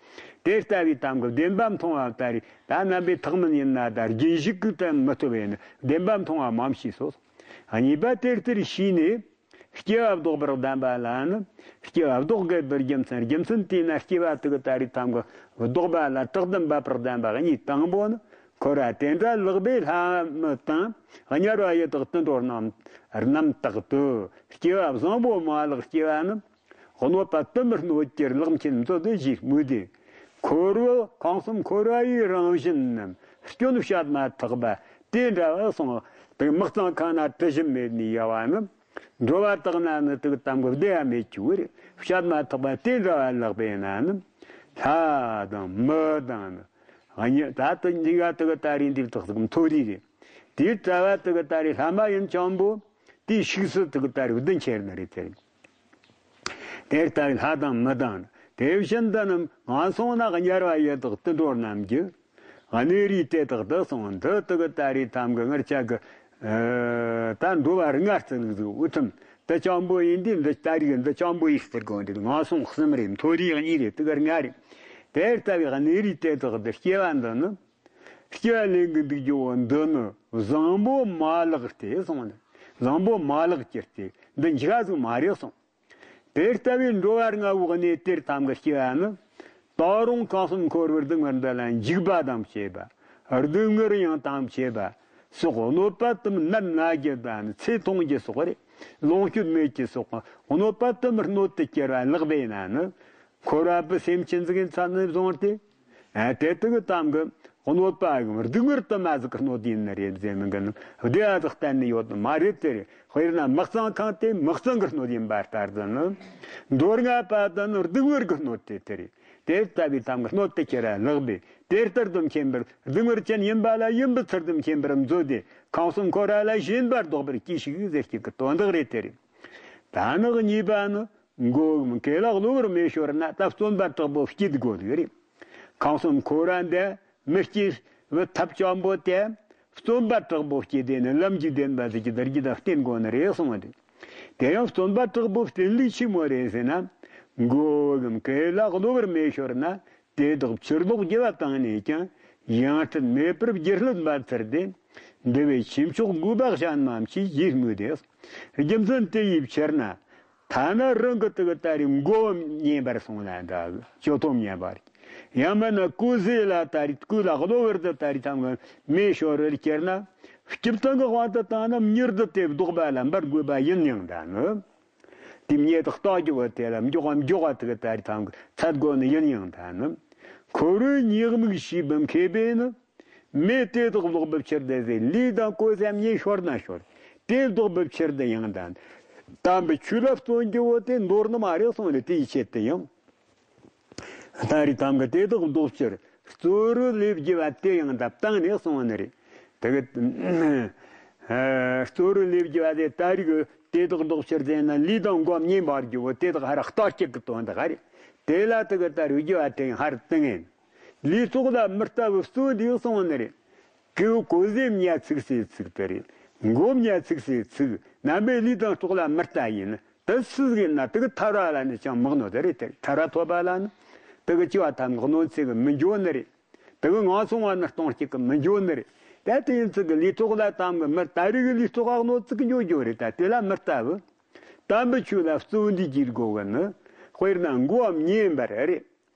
དེ་ལྟ་བུའི་དམ་གྱི་བདེན་པ་མཐོང་བ་ད་རེས་ད་རྣམ་པའི་ཐེག་དམན་ཡིན་ན་ད་རྒྱུན་ཞུགས་ཀྱིས་ད་མི་ཐུབ་པས་ནི་བདེན་པ་མཐོང་བ་མ་མཆིས་སོ། གཉིས་པ་དེ་ལྟར་ཤེས་ནས། སྐྱེ་བ་ལྡོག་པར་ལྡན་པ་ལ་ནི། སྐྱེ་བ་ལྡོག་དགོས་པའི་རྒྱུ་མཚན། རྒྱུ་མཚན་དེས་ན་སྐྱེ་བ་དེ་གི་ད་རེས་ཐམ་གི་ལྡོག་པ་ལ་དྲག་ཏུ་འབབ་པར་ལྡན་པ་གཉིས། དང་པོ་ནི། འཁོར་བ་དེ་འདྲ་ལེགས་པས་ལྷ་མི་དང་། དམྱལ་བ་ཡི་དྭགས་དུད་འགྲོ་རྣམས་རྣམ་དག་ཏུ། སྐྱེ་བ་བཟང་པོ་མ་ལེགས་སྐྱེ་བ་ནི། གནོད་པ་དུ་མར་གནོད་ཀྱི་ལག་མཁན་མཛོད་དུ་ཞེས་སྨོས་ཏེ། འཁོར་བའི། ཁམས་གསུམ་འཁོར་བ་ཡི་རང་བཞིན་རྣམས་སྐྱོན་བཤད་མ་ཐག་པ་དེ་འདྲ་བ་གསུངས། དེ་མི་གཙང་ཁ་ན་དྲི་ཞིམ་མེད་ནི་ཡ་བ་ནི། འགྲོ་བ་དག་ན་ནི་དུག་དམ་གི་བདེ་བ་མེད་ཀྱི་བར་བཤད་མ་ཐག་པ་དེ་འདྲ་བ་ལགས་པས་ན་ནི། ལྷ་དང་མི་དང་ནི། ད་དུ་འཇིག་ག་དུག་ད་རེས་འདི་དག་ཟིག་མཐོ་རིས་རེད། དེའི་གྲྭ་བ་དུག་ད་རེས་ལྷ་མ་ཡིན་ཅང་པོ། དེའི་ཤུགས་སུ་དུག་ད་རེས་བདུན་ཁྱེར་ནི་རེད་དེ། དེ་ལྟ་བུའི་ལྷ་དང་མི་དང་། དེ་བཞིན་དུ་ནི་ངན་སོང་ན་དམྱལ་བ་ཡི་དྭགས་དུད་འགྲོ་རྣམས་ཀྱི་གནས་རིས་དེ་དག་ཏུ་སོང་། འདི་དག་ད་རེས་ཐམ་གི་ངར་ཆ་གི། ད་འགྲོ་བ་ལྔ་ཙམ་ཟིག་འུ་ཐུམ་དུ་ཅང་པོ་ཡིན་དུས། འདི་ད་རེས་འདི་ཅང་པོ་ཡིན་ཟེར་དགོས་འདི། ངན་སོང་གསུམ་རེད། མཐོ་རིས་གཉིས་རེད། དུག་ལྔ་རེད། དེ་ལྟ་བུའི་གནས་རིས་དེ་དག་ཏུ་སྐྱེ་བ་འདི་ནི། སྐྱེ་བ་ལེན་གི་འདུག་རྒྱུ་བོ་འདི་ནི་བཟང་པོ་མ་ལེགས་ཏེ་གསུངས་ནས། བཟང་པོ་མ་ལེགས་ཀྱི་སྟེ་འདི་འཇིག་ཟིག་མ་རེད་གསུངས། དེ་ལྟ་བུའི་འགྲོ་བ་ལྔ་བོའི་གནས་དེར་ཐམ་གི་སྐྱེ་བ་ནི། ད་རུང་ཁམས་གསུམ་འཁོར་བའི་སྡུག་བསྔལ་འདི་ལ་འཇིགས་པ་དང་བཅས་པ། སྡུག་བསྔལ་ཡང་དང་བཅས་པ་སོགས་གནོད་པ་དུ་མར་ནད་ན་རྒྱུ་དང་ཚེ་ཐུང་རྒྱུ་སོགས་རེད། ལོངས་སྤྱོད་མེད་ཀྱི་སོགས་གནོད་པ་དུ་མར་གནོད་དུ་གྱུར་བ་ལེགས་པས་ན་ནི། འཁོར་བ་པའི་སེམས་ཅན་ཟིག་ཡིན་ཚ་ནི་བཟུང་སྟེ། ཨ། དེ་དག་གི་ཐམ་གི་གནོད་པའམ་སྡུག་བསྔལ་དུ་མ་ཟིག་གི་གནོད་ཡིན་ནི་རེད་ཟེར་མི་འགི་ནི་བདེ་བ་ཟིག་གཏན་ནས་ཡོད་ནི་མ་རེད་དེ་རེད། དཔེར་ན་མི་གཙང་ཁང་དེ་མི་གཙང་གི་གནོད་ཡིན་པ་ལྟར་དུ་ནི། འགྲོ་ལྔ་པ་དེ་ནི་སྡུག་བསྔལ་གི་གནོད་དེ་དེ་རེད། དེ་ལྟ་བུའི་ཐམ་གི་གནོད་དུ་གྱུར་བ་ལེགས་པས། དེ་ལྟར་དུ་མཁྱེན་པར་སྡུག་བསྔལ་ཅན་ཡིན་པ་ལ་ཡིན་པའི་ཚུལ་དུ་མཁྱེན་པར་མཛོད་དེ། ཁམས་གསུམ་འཁོར་བ་ལ་ཞེན་པ་ལྡོག་པར་གྱིས་ཤིག་ཟེར་གྱི་གི་དོན་དག་རེད་དེ་རེད། ད་ནི་གཉིས་པ་ནི། མགོ་བོའམ་གོས་ལ་གློ་བུར་མེ་ཤོར་ན། ད་བརྩོན་པ་དྲག་པོ་སྐྱེ་དགོས་ནི་རེད། ཁམས་གསུམ་འཁོར་བ་འདི་མི་སྐྱེ་བའི་ཐབས་ཅང་པོ་དེ། བརྩོན་པ་དྲག་པོ་སྐྱེས་ཏེ་ནི་ལམ་འཇིག་རྟེན་པ་ཟིག་གི་བདག་རྒྱུད་ལ་བརྟེན་དགོས་ནི་རེད་གསུངས་པ་རེད། དེ་ཡང་བརྩོན་པ་དྲག་པོ་བརྟེན་ལུགས་ཆི་མོ་རེད་ཟེར་ན། མགོ་བོའམ་གོས་ལ་གློ་བུར་མེ་ཤོར་ན། དེ་དག་ཕྱིར་ལོག་རྒྱུ་བ་བཏང་ནས་ཀྱང་ཡང་སྲིད་མེད་པར་རྒྱུ་སློད་པར་འཚལ་ཏེ། འདི་བས་ཆོས་མཆོག་དགོས་པ་གཞན་མ་མཆིས་ཞེས་སྨོས་ཏེ། རྒྱུ་མཚན་དེ་ཡི་ཕྱིར་ན། ཐ་ན་རང་གི་དུག་ད་རེས་མགོ་བོ་མཉེན་པར་སོང་ན་འདྲ། ཅོ་ཐོམ་མཉེན་པར། ཡང་མིན་ན་གོས་ཟས་ལ་ད་རེས་གོས་ལ་གློ་བུར་དུ་ད་རེས་ཐམ་གི་མེ་ཤོར་བར་གྱུར་ན། སྤྱིར་བཏང་གི་དབང་དུ་བཏང་ན་མྱུར་དུ་དེ་བཟློག་པ་ལ་འབད་དགོས་པ་ཡིན་ཡང་འདྲ་ནི། དེ་མྱེ་དག་ལྟ་རྒྱུ་བོ་དེ་ལ་མགྱོགས་མགྱོགས་པ་དུག་ད་རེས་ཐམ་གི་ཚད་དགོས་ནི་ཡིན་ཡང་འདྲ་ནི། འཁོར་བའི་ཉེས་དམིགས་ཤེས་པའི་མཁས་པས་ནི། མེ་དེ་དག་བཟློག་པའི་ཕྱིར་དུ་ཟེར། ལུས་དང་གོས་སམ་མྱེ་ཤོར་ན་ཤོར། དེ་བཟློག་པའི་ཕྱིར་དུ་ཡང་དང་། དམ་པའི་ཆོས་ལ་བརྩོན་རྒྱུ་བོ་དེ་འདོར་ནི་མ་རེད་གསུངས་ནས། དེའི་ཆེད་དུ་ཡང་། ད་རེས་ཐམ་གི་དེ་དག་བཟློག་ཕྱིར་བརྩོན་རུ་ལེབ་རྒྱུ་བ་དེ་ཡང་དུ་བཏང་ནས་གསུངས་ནི་རེད། དེ་གི་ཨ་བརྩོན་རུ་ལེབ་རྒྱུ་བ་དེ་ད་རེས་གི་དེ་དག་བཟློག་ཕྱིར་ཟེར་ན། ལུས་དང་མགོ་མཉེན་པར་རྒྱུ་བོ་དེ་དག་ཧ་ར་ལྟ་སྐྱེད་གི་དོན་དག་རེད། དེ་ལ་དེ་གི་ད་རེས་རྒྱུ་བ་དེ་ཡང་ཧ་ར་བཏང་ངེ། ལུས་ཐོག་ལ་མི་ལྟ་བུ་བརྩོན་འདི་གསུངས་ནི་རེད། གོས་གོས་ཟས་མྱེ་ཚིག་སའི་ཚིག་དེ་རེད། མགོ་མྱེ་ཚིག་སའི་ཚིག་རྣམ་པའི་ལུས་དང་ཐོག་ལ་མི་ལྟ་ཡིན། དེ་སུ་ཟིག་ཡིན་ན་དེ་གི་ཐར་བ་ལ་ནི་ཅང་མི་གནོད་དེ་རེད་དེ། ཐར་བ་ཐོབ་པ་ལ་ནི་དེ་གི་སྐྱེ་བ་ཐམ་གི་གནོད་འཚེ་གི་མི་འགྱོ་ནི་རེད། དེ་གི་ངན་སོང་བ་ནི་གཏོང་སྐྱེད་གི་མི་འགྱོ་ནི་རེད། ད་དེ་ཡིན་ཚིག་གི་ལུས་ཐོག་ལ་ཐམ་གི་མི་ད་རེས་གི་ལུས་ཐོག་ག་གནོད་ཚིག་གི་འགྱོ་འགྱོ་རེད། ད་དེ་ལ་མི་ལྟ་བུ། དམ་པའི་ཆོས་ལ་བརྩོན་འདི་བགྱིད་དགོས་གི་ནི། དཔེར་ན་མགོ་མཉེན་པར་རེད།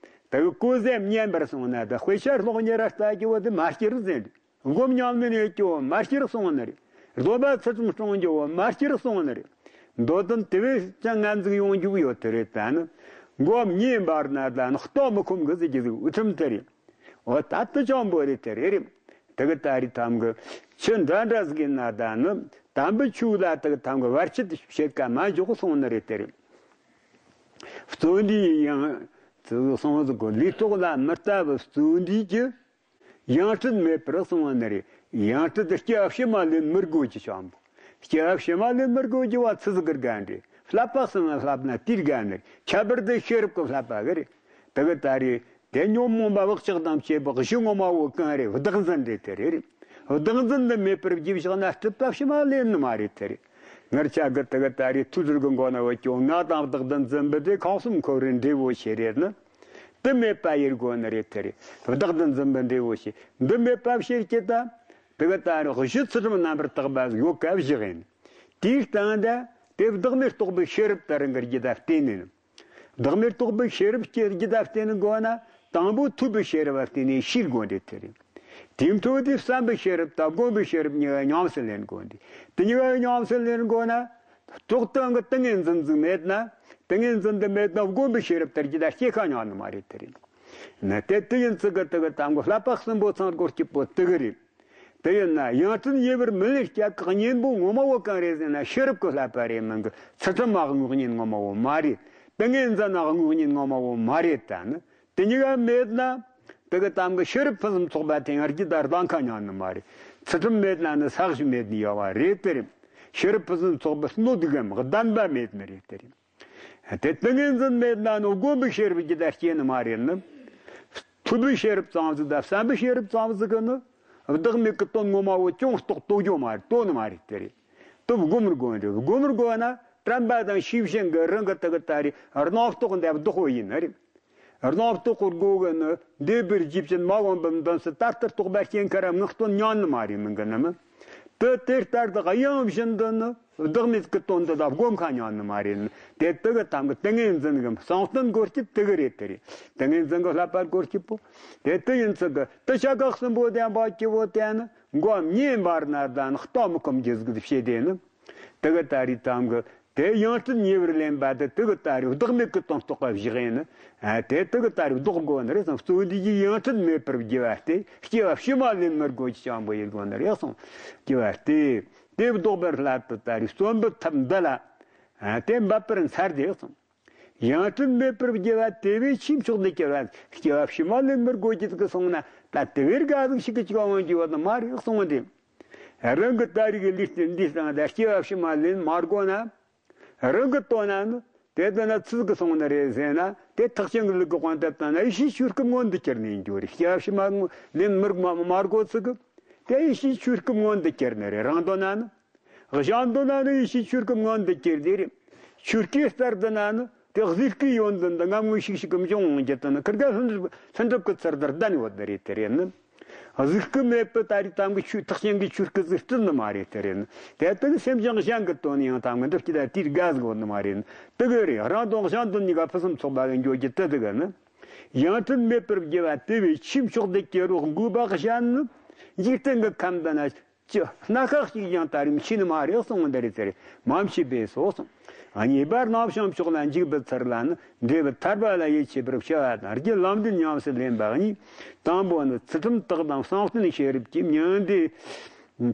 དེ་གི་གོས་ཟས་མཉེན་པར་སོང་ན། དེ་དཔེ་ཆ་ཀློག་ཉེ་ར་ལྟ་རྒྱུ་བོ་དེ་མ་སྐྱིར་ཟེར། མགོ་མཉམ་ནས་ནས་སྐྱོ་མ་སྐྱིར་སོང་ནི་རེད། སྡོམ་པ་ཚུལ་ཙམ་སྲུང་རྒྱུ་བོ་མ་སྐྱིར་སོང་ནི་རེད། མདོ་དོན་དེ་བས་ཀྱང་ངན་ཟིག་ཡོང་རྒྱུ་ཡོད་དེ་རེད། ད་ནི་མགོ་མཉེན་པར་ན་ད་ནི་ལྟོ་མི་ཁོམ་གི་ཟེར་རྒྱུ་ཟིག་འུ་ཐུམ་དེ་རེད། འོ་ད་དེ་ཅང་པོ་རེད་དེ་རེད། དེ་གི་ད་རེས་ཐམ་གི་ཆུ་འདྲ་འདྲ་ཟིག་ཡིན་ན། ད་ནི་དམ་པའི་ཆོས་ལ་དེ་གི་ཐམ་གི་བར་ཆད་བྱེད་ཀ་མ་འཇོག་སོང་ནི་རེད་དེ་རེད། བརྩོན་འདི་ཡང་ཚུལ་སོང་ཟིག་གོ། ལུས་ཐོག་ལ་མི་ལྟ་བུ་བརྩོན་འདི་གི་ཡང་སྲིད་མེད་པར་སོང་བ་ནི་རེད། ཡང་སྲིད་དུ་སྐྱེ་བ་ཕྱི་མ་ལེན་མི་དགོས་ཀྱི་ཅང་པོ། སྐྱེ་བ་ཕྱི་མ་ལེན་མི་དགོས་ཀྱི་བ་ཚི་ཟིག་གི་དགའ་འདྲེ། བསླབ་པ་གསུམ་ལ་བསླབ་ན་དེའི་དགའ་འདྲེ། ཁྱད་པར་དུ་ཤེས་རབ་ཀྱི་བསླབ་པ་གི་རེད། དེ་གི་ད་རེས་དེ་ཉོན་མོངས་པ་བག་ཆགས་དང་བཅས་པའི་གཞི་ངོ་མ་བོ་གང་རེད། བདག་འཛིན་རེད་དེ་རེད། བདག་འཛིན་འདི་མེད་པར་བགྱིས་བཞག་ན་སྲིད་པ་ཕྱི་མ་ལེན་ནི་མ་རེད་དེ་རེད། ངར་ཆ་གི་དེ་གི་ད་རེས་ཐུགས་རྒྱུད་ཀྱི་མགོ་ན་བོ་སྐྱོ། ང་དང་བདག་ཏུ་འཛིན་པའི་དེ་ཁམས་གསུམ་འཁོར་བའི་འབྲས་བུ་ཞེས་རེད་ནི། དེ་མེད་པ་ཡེ་དགོས་ནི་རེད་དེ་རེད། བདག་ཏུ་འཛིན་པའི་འབྲས་བུ་ཞེས་འདི་མེད་པ་ཕྱིར་སྐྱེ་ད། དེ་གི་ད་རེས་གཞི་ཚུལ་ཁྲིམས་རྣམ་པར་དག་པ་ཡོད་སྐབས་བཞག་ཡིན། དེའི་སྟེང་དུ་དེ་བདག་མེད་རྟོགས་པའི་ཤེས་རབ་དེ་རང་གི་རྒྱུད་ལ་བརྟེན་ནས། བདག་མེད་རྟོགས་པའི་ཤེས་རབ་ཀྱི་རྒྱུད་ལ་བརྟེན་དགོས་ན། དང་པོ་ཐོས་པའི་ཤེས་རབ་ལ་བརྟེན་ནས་ཤེས་དགོས་རེད། དེ་རེད། དེའི་འཕྲོ་དེ་བསམ་པའི་ཤེས་རབ་དང་སྒོམ་པའི་ཤེས་རབ་གཉིས་ཀ་ཉམས་སུ་ལེན་དགོས་འདི། དེ་གཉིས་ཀ་ཉམས་སུ་ལེན་དགོས་ན། རྟོགས་ལྡན་གྱི་ཏིང་ངེ་འཛིན་ཟིག་མེད་ན། ཏིང་ངེ་འཛིན་དེ་མེད་ན་སྒོམ་པའི་ཤེས་རབ་དེ་རྒྱུད་ལ་སྐྱེ་ཁ་ཉག་ནི་མ་རེད། དེ་རེད། ན་དེ་དེ་ཡིན་ཙི་གི་དེ་གི་དང་གི་བསླབ་པ་གསུམ་པོ་ཚང་དགོས་སྐྱིད་པོ་དེ་གི་རེད། དེ་ཡིན་ན་ཡང་ཅིན་ཉེ་བར་མི་ལེན་སྐྱ་ཀག་གཉེན་པོ་ངོ་མ་བོ་གང་རེད་ཟེར་ན། ཤེས་རབ་ཀྱི་བསླབ་པ་རེད་མིན་གི། ཚུལ་ཁྲིམས་མ་དངོས་གཉེན་ངོ་མ་བོ་མ་རེད། ཏིང་ངེ་འཛིན་ན་དངོས་གཉེན་ངོ་མ་བོ་མ་རེད། ད་ནི་དེ་གཉིས་ཀ་མེད་ན། དེ་གི་དམ་གི་ཤེས་རབ་ཕུན་སུམ་ཚོགས་པ་དེ་ཡང་རྒྱུད་ད་ལྡང་ཁ་ཉག་ནི་མ་རེད། ཚུལ་ཁྲིམས་མེད་ན་ནི་ས་གཞི་མེད་ནི་ཡོད་བ་རེད། དེ་རེད། ཤེས་རབ་ཕུན་སུམ་ཚོགས་པའི་སྣོད་དུ་གམ་གདམས་པ་མེད་ནི་རེད། དེ་རེད། དེ་ཏིང་ངེ་འཛིན་མེད་ན་ནི་སྒོམ་པའི་ཤེས་རབ་རྒྱུད་ལ་སྐྱེ་ནི་མ་རེད་ནི། ཐོས་པའི་ཤེས་རབ་ཙམ་ཟིག་དང་བསམ་པའི་ཤེས་རབ་ཙམ་ཟིག་གི་ནི། བདག་མེད་ཀྱི་དོན་ངོ་མ་བོ་ཅུང་རྟོགས་རྟོགས་རྒྱུ་མ་རེད། རྟོགས་ནི་མ་རེད། དེ་རེད། དེ་སྒོམ་དགོས་རེད། སྒོམ་དགོས་ན་དྲན་པ་དང་ཤེས་བཞིན་གྱི་རང་གི་དེ་གི་ད་རེད། རྣམ་རྟོག་འདི་བདག་པོ་ཡིན་ནི་རེད། རྣམ་རྟོག་གི་སྒོ་གི་ནི་འདས་པའི་རྒྱུ་ཅན་མ་འོངས་པའི་མདུན་སུ་ད་ལྟར་རྟོག་པ་སྐྱེ་མཁན་ར་ངག་དོན་ཉན་ནི་མ་རེད་མིན་གི་ནི་མིན། དེ་དེ་ལྟར་དུ་གཡེང་བཞིན་དུ་ནི་བདག་མེད་ཀྱི་དོན་འདི་ལ་སྒོམ་ཁ་ཉན་ནི་མ་རེད། དེ་དེ་གི་དམ་གི་ཏིང་ངེ་འཛིན་གི་གསང་རྟོགས་དགོས་རྒྱུ་དེ་གི་རེད། དེ་རེད། ཏིང་ངེ་འཛིན་གི་བསླབ་པ་དགོས་རྒྱུ་པོ་དེ་དེ་ཡིན་ཚུལ་གི། དེ་ཆ་ག་གསུམ་པོ་ལྡན་པ་སྐྱེ་བོ་དེ་ནི་མགོ་བ་མྱེ་འབར་ན་ད་ནི་གཏོར་མ་ཁོམ་རྒྱུ་ཟིག་བྱེད་དེ་ནི། དེ་གི་ད་རེད་དམ་གི། དེ་ཡང་ཅིན་ཉེ་བར་ལེན་པ་དེ་དེ་གི་ད་རེད། བདག་མེད་ཀྱི་དོན་རྟོགས་པ་བཞག་ཡིན་ནི། ཨ། དེ་དེ་གི་ད་རེད། བཟློག་དགོས་ནི་རེད་བསམ། རྩོད་འདི་ཡི་ཡང་ཅིན་མེད་པར་བགྱི་བ་སྟེ། སྐྱེ་བ་ཕྱི་མ་ལེན་མི་དགོས་ཀྱི་སྤྱང་པོ་ཡིན་དགོས་ནི་རེད་བསམ། སྐྱེ་བ་སྟེ། དེ་བཟློག་པར་སླད་དུ་ད་རེད། རྩོད་པའི་ཐབས་འདི་ལ། ཨ། དེ་འབད་པར་འཚལ་ཏེ་བསམ། ཡང་ཅིན་མེད་པར་བགྱི་བ་དེ་བས་ཆེས་མཆོག་ཏུ་གྱུར་པ། སྐྱེ་བ་ཕྱི་མ་ལེན་མི་དགོས་ཀྱི་ཟིག་གི་སོང་ན་ད་དེ་བས་དགའ་ཟིག་ཞིག་གི་ཅིག་འོང་རྒྱུ་ཡོད་ནི་མ་རེད་གསུངས་ཏེ། རང་གི་ད་རེད་གི་ལུས་རྟེན་འདིའི་སྟེང་ད་སྐྱེ་བ་ཕྱི་མ་ལེན་མ་དགོས་ན། རང་གི་དོན་ན་ནི་དེ་ལྟ་ན་ཚིག་གི་སོང་ནི་རེད་ཟེར་ན། དེ་ཐེག་ཆེན་གྱི་ལུགས་ཀྱི་དབང་དུ་བཏང་ན་ཡེ་ཤེས་ཆོས་སྐུ་མངོན་དུ་གྱུར་ནས་འགྱུར། སྐྱེ་བ་ཕྱི་མ་ལེན་མི་མ་མ་དགོས་ཚིག་གི། དེ་ཡེ་ཤེས་ཆོས་སྐུ་མངོན་དུ་གྱུར་ནི་རེད། རང་དོན་ན་ནི། གཞན་དོན་ན་ནི་ཡེ་ཤེས་ཆོས་སྐུ་མངོན་དུ་གྱུར་དེ་རེད། ཆོས་སྐུའི་རྩལ་དུ་ན་ནི་དེ་གཟུགས་སྐུའི་ཡོན་ཏན་འདི་ངམ་ངམ་ཤིག་ཤིག་གི་འབྱུང་འོང་རྒྱུ་དེ་ནི་ཁིར་ག་ལྷུན་གྲུབ་ལྷུན་གྲུབ་ཀྱི་ཚུལ་དུ་ལྡན་ཡོད་ནི་རེད། དེ་རེད་ནི། གཟུགས་སྐུ་མེད་པའི་ད་རེད་དམ་གི་ཆོས་ཐེག་ཆེན་གྱི་ཆོས་སྐུ་ཟིག་སྲིད་ནི་མ་རེད། དེ་རེད་ནི། དེ་དག་སེམས་ཅན་གཞན་གྱི་དོན་ཡང་དམ་གི་འདི་སྐྱིད་ད་དེར་དགའ་ཟིག་ཡོད་ནི་མ་རེད་ནི། དེ་གི་རེད། རང་དོན་གཞན་དོན་གཉིས་ཀ་ཕུན་སུམ་ཚོགས་པ་གི་འགྱོ་རྒྱུ་དེ་དེ་གི་ནི། ཡང་ཅིན་མེད་པར་བགྱི་བ་དེ་བས་ཆེས་མཆོག་ཏུ་གྱུར་རོ། དགོས་པ་གཞན་ནི་འཇིག་རྟེན་གྱི་ཁམས་འདི་ན་ཅི་སྣ་ཁ་ཞིག་ཀྱང་ད་རེད་མཆིས་ནི་མ་རེད་གསུངས་འདི་རེད། ཟེར་མ་མཆིས་པས་སོ་གསུངས། གཉིས་པ་རྣམ་བྱང་ཕྱོགས་ལ་འཇུག་པའི་ཚུལ་ལ་ནི། འབྲས་བུ་ཐར་པ་ལ་ཡིད་ཆེས་པར་བྱ་བ་དང་། རྒྱུ་ལམ་འབྲས་ཉམས་སུ་ལེན་པ་གཉིས། དང་པོ་ནི་ཚུལ་ཁྲིམས་དག་དང་བསམ་གཏན་ཤེས་རབ་ཀྱིས། མྱ་ངན་འདས།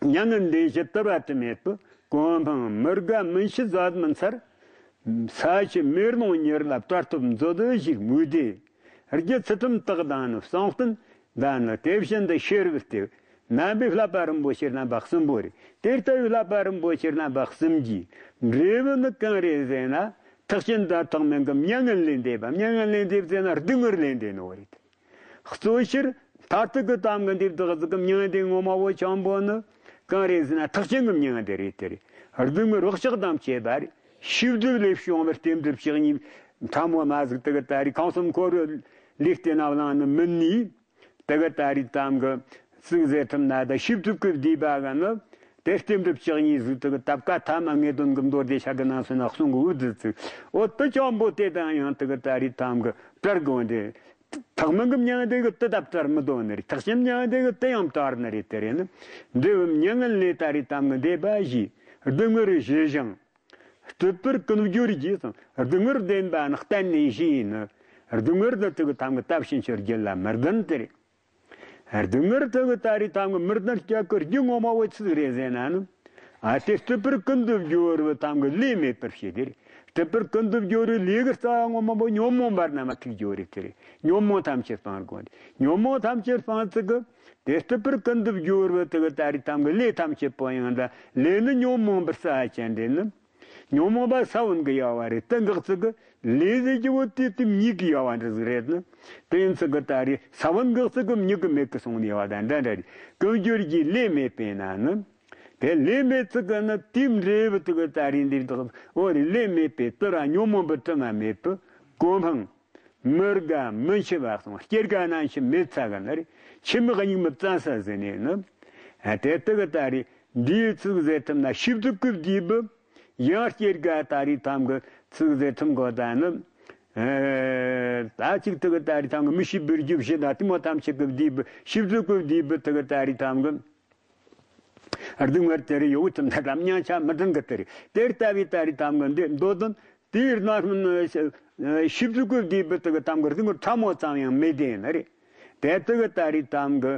མྱ་ངན་འདས་ཞི་དུལ་བ་དྲི་མེད་པའི། གོ་འཕང་མི་རྒ་མི་འཆི་བཟོད་མི་འཚལ། ས་ཆུ་མེ་རླུང་ཉེར་ལ་བྲལ་ཐོབ་མཛོད་ཞིག་མུས་ཏེ། རྒྱུ་ཚུལ་ཁྲིམས་དག་དང་ནི་བསམ་གཏན་དང་ནི། དེ་བཞིན་དུ་ཤེས་རབ་སྟེ། རྣམ་པའི་བསླབ་པ་རིན་པོ་ཆེ་རྣམ་པ་གསུམ་པོ་རེད། དེ་ལྟ་བུའི་བསླབ་པ་རིན་པོ་ཆེ་རྣམ་པ་གསུམ་གྱི་འབྲས་བུ་ནི་གང་རེད་ཟེར་ན། ཐེག་ཆེན་དང་ཐེག་དམན་གྱི་མྱ་ངན་ལས་འདས་པ། མྱ་ངན་ལས་འདས་པ་ཟེར་ན་སྡུག་བསྔལ་ལས་འདས་ནོ་རེད། གཙོ་ཆེར་མཐར་ཐུག་གི་དམ་གྱི་འདི་བདག་གི་མྱང་འདས་ངོ་མ་བོ་ཆེན་པོ་ནི་གང་རེད་ཟེར་ན། ཐེག་ཆེན་གྱི་མྱང་འདས་རེད། དེ་རེད། སྡུག་བསྔལ་བག་ཆགས་དང་བཅས་པ་རེད། ཤེས་སྒྲིབ་ལས་བྱུང་བའི་རྟེན་འབྲེལ་བཅུ་གཉིས་ཕྲ་མོ་མ་ཟིག་དེ་གི་ད་རེད། ཁམས་གསུམ་འཁོར་བའི་ལས་རྟེན་ན་བླངས་ནི་མིན་ནི། དེ་གི་ད་རེད་དམ་གྱི་ཚིག་ཟེར་ཐུབ་ན་ད་ཤེས་སྒྲིབ་ཀྱི་བསྡུས་པ་ག་ནི། དེ་རྟེན་འབྲེལ་བཅུ་གཉིས་ཟིག་དེ་གི་ད་བཀའ་ཐ་མ་ངེས་དོན་གྱི་མདོ་སྡེ་ཤ་གི་ནང་སོ་ན་གསུང་གི་འུ་ཙི་ཙི། འོ་དེ་ཆེན་པོ་དེ་དང་ཡང་དེ་གི་ད་རེད་དམ་གྱི་བྲལ་དགོས་འདི། ཐེག་དམན་གྱི་མྱང་འདས་ཀྱི་དེ་ད་བྲལ་མི་འདོད་ནི་རེད། ཐེག་ཆེན་མྱང་འདས་ཀྱི་དེ་ཡང་བྲལ་ནི་རེད། དེ་རེད་ནི། འབྲས་བུ་མྱ་ངན་ལས་ད་རེད་དམ་གྱི་འདས་པ་ཞི། སྡུག་བསྔལ་ཞི་ཞིང་སྤྲུལ་པར་ཀུན་སྦྱོར་གྱིས་སམ། སྡུག་བསྔལ་བདེན་པ་ནི་གཏན་ནས་ཞི་ཡིན་ནི། སྡུག་བསྔལ་དེ་དེ་གི་དམ་གྱི་དེ་ཕྱིན་ཆད་རྒྱུད་ལ་མི་ལྡན་དེ་རེད། སྡུག་བསྔལ་དེ་གི་ད་རེད་དམ་གྱི་མི་ལྡན་སྐྱ་ཀི་རྒྱུ་ངོ་མ་བོ་ཆི་ཟིག་རེད་ཟེར་ན་ནི། ཨ་དེ་སྤྲུལ་པར་ཀུན་ཏུ་སྦྱོར་བའི་དམ་གྱི་ལས་མེད་པར་བྱེད་དེ་རེད། སྤྲུལ་པར་ཀུན་ཏུ་སྦྱོར་བའི་ལས་ཀྱི་རྩ་བ་ངོ་མ་བོ་ཉོན་མོངས་པ་རྣམས་ལ་ཐུག་སྦྱོར་རེད། དེ་རེད། ཉོན་མོངས་ཐམས་ཅད་སྤང་དགོས་རེད། ཉོན་མོངས་ཐམས་ཅད་སྤང་ཚིག་གི། དེ་སྤྲུལ་པར་ཀུན་ཏུ་སྦྱོར་བའི་དེ་གི་ད་རེད་དམ་གྱི་ལས་ཐམས་ཅད་པོ་ཡང་ད་ལས་ནི་ཉོན་མོངས་པའི་རྩ་བ་ཅན་དེ་ནི། ཉོན་མོངས་པ་ས་བོན་གྱི་དབྱེ་བ་རེད། དེ་འགག་ཚུལ་གྱི་ལས་ཟེར་རྒྱུ་བོ་དེ་དེ་མྱུ་གུའི་དབྱེ་བ་འདྲ་ཟིག་རེད་ནི། དེ་ཡིན་ཚུལ་གྱི་ད་རེད་ས་བོན་འགག་ཚུལ་གྱི་མྱུ་གུ་མེད་གི་སོང་ནི་དབྱེ་བ་དང་འདྲ་འདྲ་རེད། ཀུན་སྦྱོར་གྱི་ལས་མེད་པས་ན་ནི། དེ་ལས་མེད་ཚུལ་གྱི་ནི་དེའི་འབྲས་བུ་དེ་གི་ད་རེད་འདི་དག་འོ་རེད། ལས་མེད་པས་དེ་ར་ཉོན་མོངས་པའི་དྲི་མ་མེད་པའི་གོ་འཕང་། མི་རྒ་མི་འཆི་བ་གསུངས། སྐྱེ་རྒ་ན་འཆི་མེད་ཚ་ག་ནི་རེད། འཆི་མེད་གཉུག་མའི་བཙན་ས་ཟེར་ནས་ནི། དེ་དེ་གི་ད་རེད། འདིའི་ཚིག་ཟེར་ཐུབ་ན་ཤིབ་ཏུ་ཀུབ་དེའི་བུ། ཡང་སྐྱེར་དགའ་ད་རེས་ཐམ་གི་ཚིག་ཟེར་ཐུབ་གོ་ད་ནི། ད་ཅིག་དུ་གི་ད་རེས་ཐམ་གི་མི་ཤིབ་བུར་རྒྱུ་བཞི་ད་དེ་མོ་ཐམ་ཆི་ཀུབ་དེའི་བུ་ཤིབ་ཏུ་ཀུབ་དེའི་བུ་དུ་གི་ད་རེས་ཐམ་གི་སྡུག་བསྔལ་དེ་རེ་ཡོད་ཐུབ་ན་རམ་མྱང་ཆ་མི་ལྡན་གི་དེ་རེད། དེ་ལྟ་བུའི་ད་རེས་ཐམ་གི་འདི་མདོ་དོན་དེའི་རྣམ་སྨིན་ཤིབ་ཏུ་ཀུབ་དེའི་བུ་དུ་གི་ཐམ་གི་སྡུག་བསྔལ་ཕྲ་མོ་ཙམ་ཡང་མེད་དེ་ནི་རེད། དེ་དུ་གི་ད་རེས་ཐམ་གི་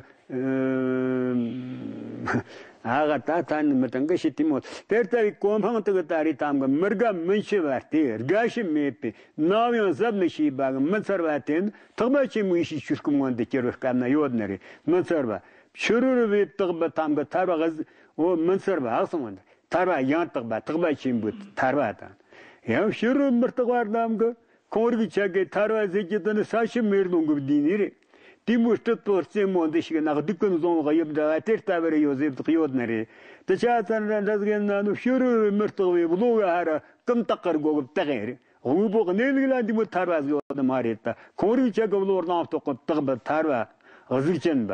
ཨ་ག་ད་ད་ནི་མི་དང་གི་ཤི་དེ་མོ་དེ་ལྟ་བུའི་གོ་འཕང་དུ་གི་ད་རེས་ཐམ་གི་མི་དགའ་མི་འཆི་བ་སྟེ་དགའ་ཞིང་མེད་པའི་ནམ་ཡང་གཟབ་མི་ཤེས་པ་གི་མི་ཚར་བ་དེ་ནི་ཐེག་པ་ཆེན་པོའི་ཡེ་ཤེས་ཆོས་སྐུ་མངོན་དུ་གྱུར་བའི་སྐབས་ན་ཡོད་ནི་རེད། མི་ཚར་བ། ཕྱི་རོལ་པའི་བཏགས་པའི་ཐམ་གི་ཐར་བ་གཟིགས་འོ་མི་ཚར་བ་ཨག་སོང་བ་འདི། ཐར་བ་ཡང་དག་པ་ཐེག་པ་ཆེན་པོའི་ཐར་བ་དང་། ཡང་ཕྱི་རོལ་མི་རྟག་པ་རྣམས་ཀྱི་ཁོང་རིག་ཆ་གི་ཐར་བ་ཟེར་གྱི་དེ་ནི་ས་ཆུ་མེ་རླུང་གི་བསྡུས་ནི་རེད། དེ་མོའི་སྲིད་པོ་རྩེ་མོ་འདི་ཞིག་ན་སྡིག་ཀུན་བཟུང་བ་དབྱིབས་འདྲ་བ་དེ་ལྟ་བུར་ཡོད་ཟེར་བདག་ཡོད་ནི་རེད། དེ་ཆ་ཚང་འདྲ་འདྲ་ཟིག་ཡིན་ན་ནི་ཕྱི་རོལ་མི་རྟག་པའི་བློ་གི་ཧ་ར་ཀུན་བཏགས་ཀྱི་སྒོ་གི་བཏགས་ཡིན་རེད། དབུལ་པོ་གནས་ལུགས་ལ་འདི་མོའི་ཐར་བ་ཟིག་ཡོད་ནི་མ་རེད་ད། ཁོང་རིག་ཆ་གི་བློ་རྣམ་རྟོག་གི་བཏགས་པའི་ཐར་བ་གཟུགས་ཅན་པ།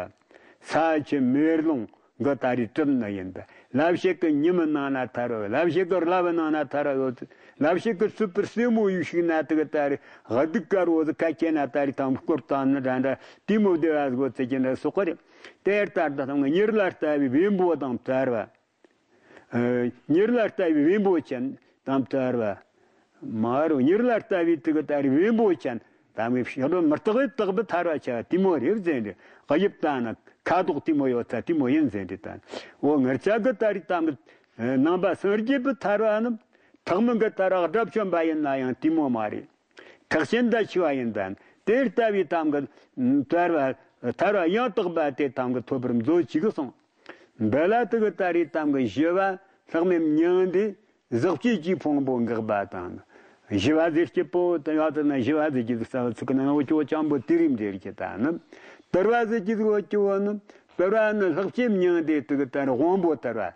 ས་ཆུ་མེ་རླུང་གི་ད་རེས་གྲུབ་ནི་ཡིན་པས། ལབ་བྱེད་ཀྱི་ཉི་མའི་ནང་ན་ཐར་བ་ཡོད། ལབ་བྱེད་ཀྱི་རླབས་པའི་ནང་ན་ཐར་བ་ཡོད། ལབ་བྱེད་ཀྱི་སྲིད་པའི་རྩེ་མོ་ཡུལ་ཞིག་ན་དུ་གི་ད་རེས་སྡུག་དཀར་བོ་ཟིག་ཁ་ཁྱེར་ན་ད་རེས་ཐང་སྐོར་བཏང་ནི་འདྲ་འདྲ་དེ་མོ་བདེ་བ་ཟིག་བོ་ཚེ་ཀྱི་འདྲ་སོགས་པ་རེད། དེ་ལྟར་ད་ཐང་གི་ཉི་ར་ལྟ་བུའི་བེམ་པོ་དང་བྲལ་བ། ཉི་ར་ལྟ་བུའི་བེམ་པོ་ཅན་དང་བྲལ་བ། མ་རུ་ཉི་ར་ལྟ་བུའི་དུ་གི་ད་རེས་བེམ་པོ་ཅན་དང་གི་ཕྱི་རོལ་མི་རྟག་པའི་བཏགས་པའི་ཐར་བ་ཆ་དེ་མོ་རེད་ཟེར་འདི། དབྱིབས་ལྟ་ན་ཁ་དོག་དེ་མོ་ཡོད་ཚ་དེ་མོ་ཡིན་ཟེར་འདི་ད། འོ་ངར་ཆ་གི་ད་རེས་ཐང་གི་ནང་པ་སངས་རྒྱས་པའི་ཐར་བ་རྣམས་ཐེག་དམན་གྱི་ཐར་བ་དགྲ་བཅོམ་པ་ཡིན་ན་ཡང་དེ་མོ་མ་རེད། ཐེག་ཆེན་དང་ཆེ་བ་ཡིན་ད། དེ་ལྟ་བུའི་ཐང་གི་ཐར་བ་ཐར་བ་ཡང་དག་པ་དེ་ཐང་གི་ཐོབ་པར་མཛོད་ཅིག་གསུངས། འདི་ལ་དུ་གི་ད་རེས་ཐང་གི་བཞི་བ་ལྷག་མེད་མྱང་འདས་ཟག་བཅས་ཀྱི་ཕུང་པོ་འགག་པ་དང་། བཞི་བ་ཟེར་གྱི་པོ་དེ་ཡང་དུ་ན་བཞི་བ་ཟེར་གྱི་རྩ་བ་ཚིག་གི་ནང་འོ་ཅོ་ཅང་པོ་དེ་རིམ་འདྲེར་གྱི་ད་ནི། དུར་བ་ཟེར་གྱི་འོ་ཅོ་བོ་ནི་དུར་བ་ནི་ལྷག་བཅས་མྱང་འདས་དུ་གི་ད་རེས་དབང་པོ་དུར་བ།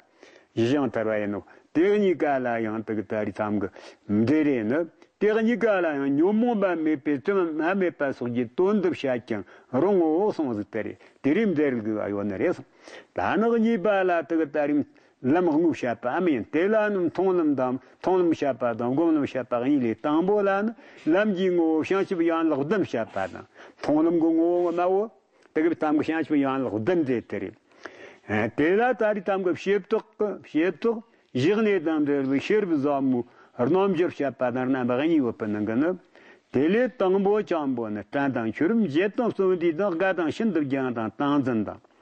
བཞི་ཞིང་དར་བ་ཡིན་ནོ། དེ་གཉིས་ཀ་ལ་ཡང་དག་ད་རེས་ཐང་གི་འབྲེལ་རེ་ནི། དེ་གཉིས་ཀ་ལ་ཡང་ཉོན་མོངས་པ་མེད་པའི་དྲི་མ་མེད་པ་སོགས་ཀྱི་དོན་འདི་བཤད་ཀྱང་རུང་ངོ་གསུངས་ཟིག་དེ་རེད། དེ་རིམ་འབྲེལ་དགོས་པ་ཡོད་ནི་རེད་གསུངས། ད་ནི་གཉིས་པ་ལ་དག་ད་རིམ་ལམ་དངོས་བཤད་པའམ་ཡིན། དེ་ལ་ནི་མཐོང་ལམ་དང་མཐོང་ལམ་བཤད་པ་དང་སྒོམ་ལམ་བཤད་པ་གཉིས་ལས། དང་པོ་ལ་ནི་ལམ་གྱི་ངོ་བོ་བྱང་ཆུབ་ཡན་ལག་བདུན་བཤད་པ་དང་། མཐོང་ལམ་གྱི་ངོ་བོ་ངོ་མ་བོ། དེ་གི་ཐང་གི་བྱང་ཆུབ་ཡན་ལག་བདུན་རེད་དེ་རེད། དེ་ལ་ད་རེས་ཐང་གི་བྱེ་བྲག་གི་བྱེ་བྲག་བཞི་གནས་དང་འབྲེལ་བའི་ཤེས་རབ་ཟབ་མོའི་རྣམ་འགྱུར་བཤད་པ་དང་རྣམ་པ་གཉིས་ཡོད་པའི་ནང་གི་ནི། དེ་ལས་དང་པོ་ཅང་པོ་ནི་དྲན་དང་འཁྱུད་རིམ་བརྒྱད་དང་བརྩོན་འགྲུས་དང་དགའ་དང་ཤིན་ཏུ་སྦྱངས་དང་ཏིང་འཛིན་དང་།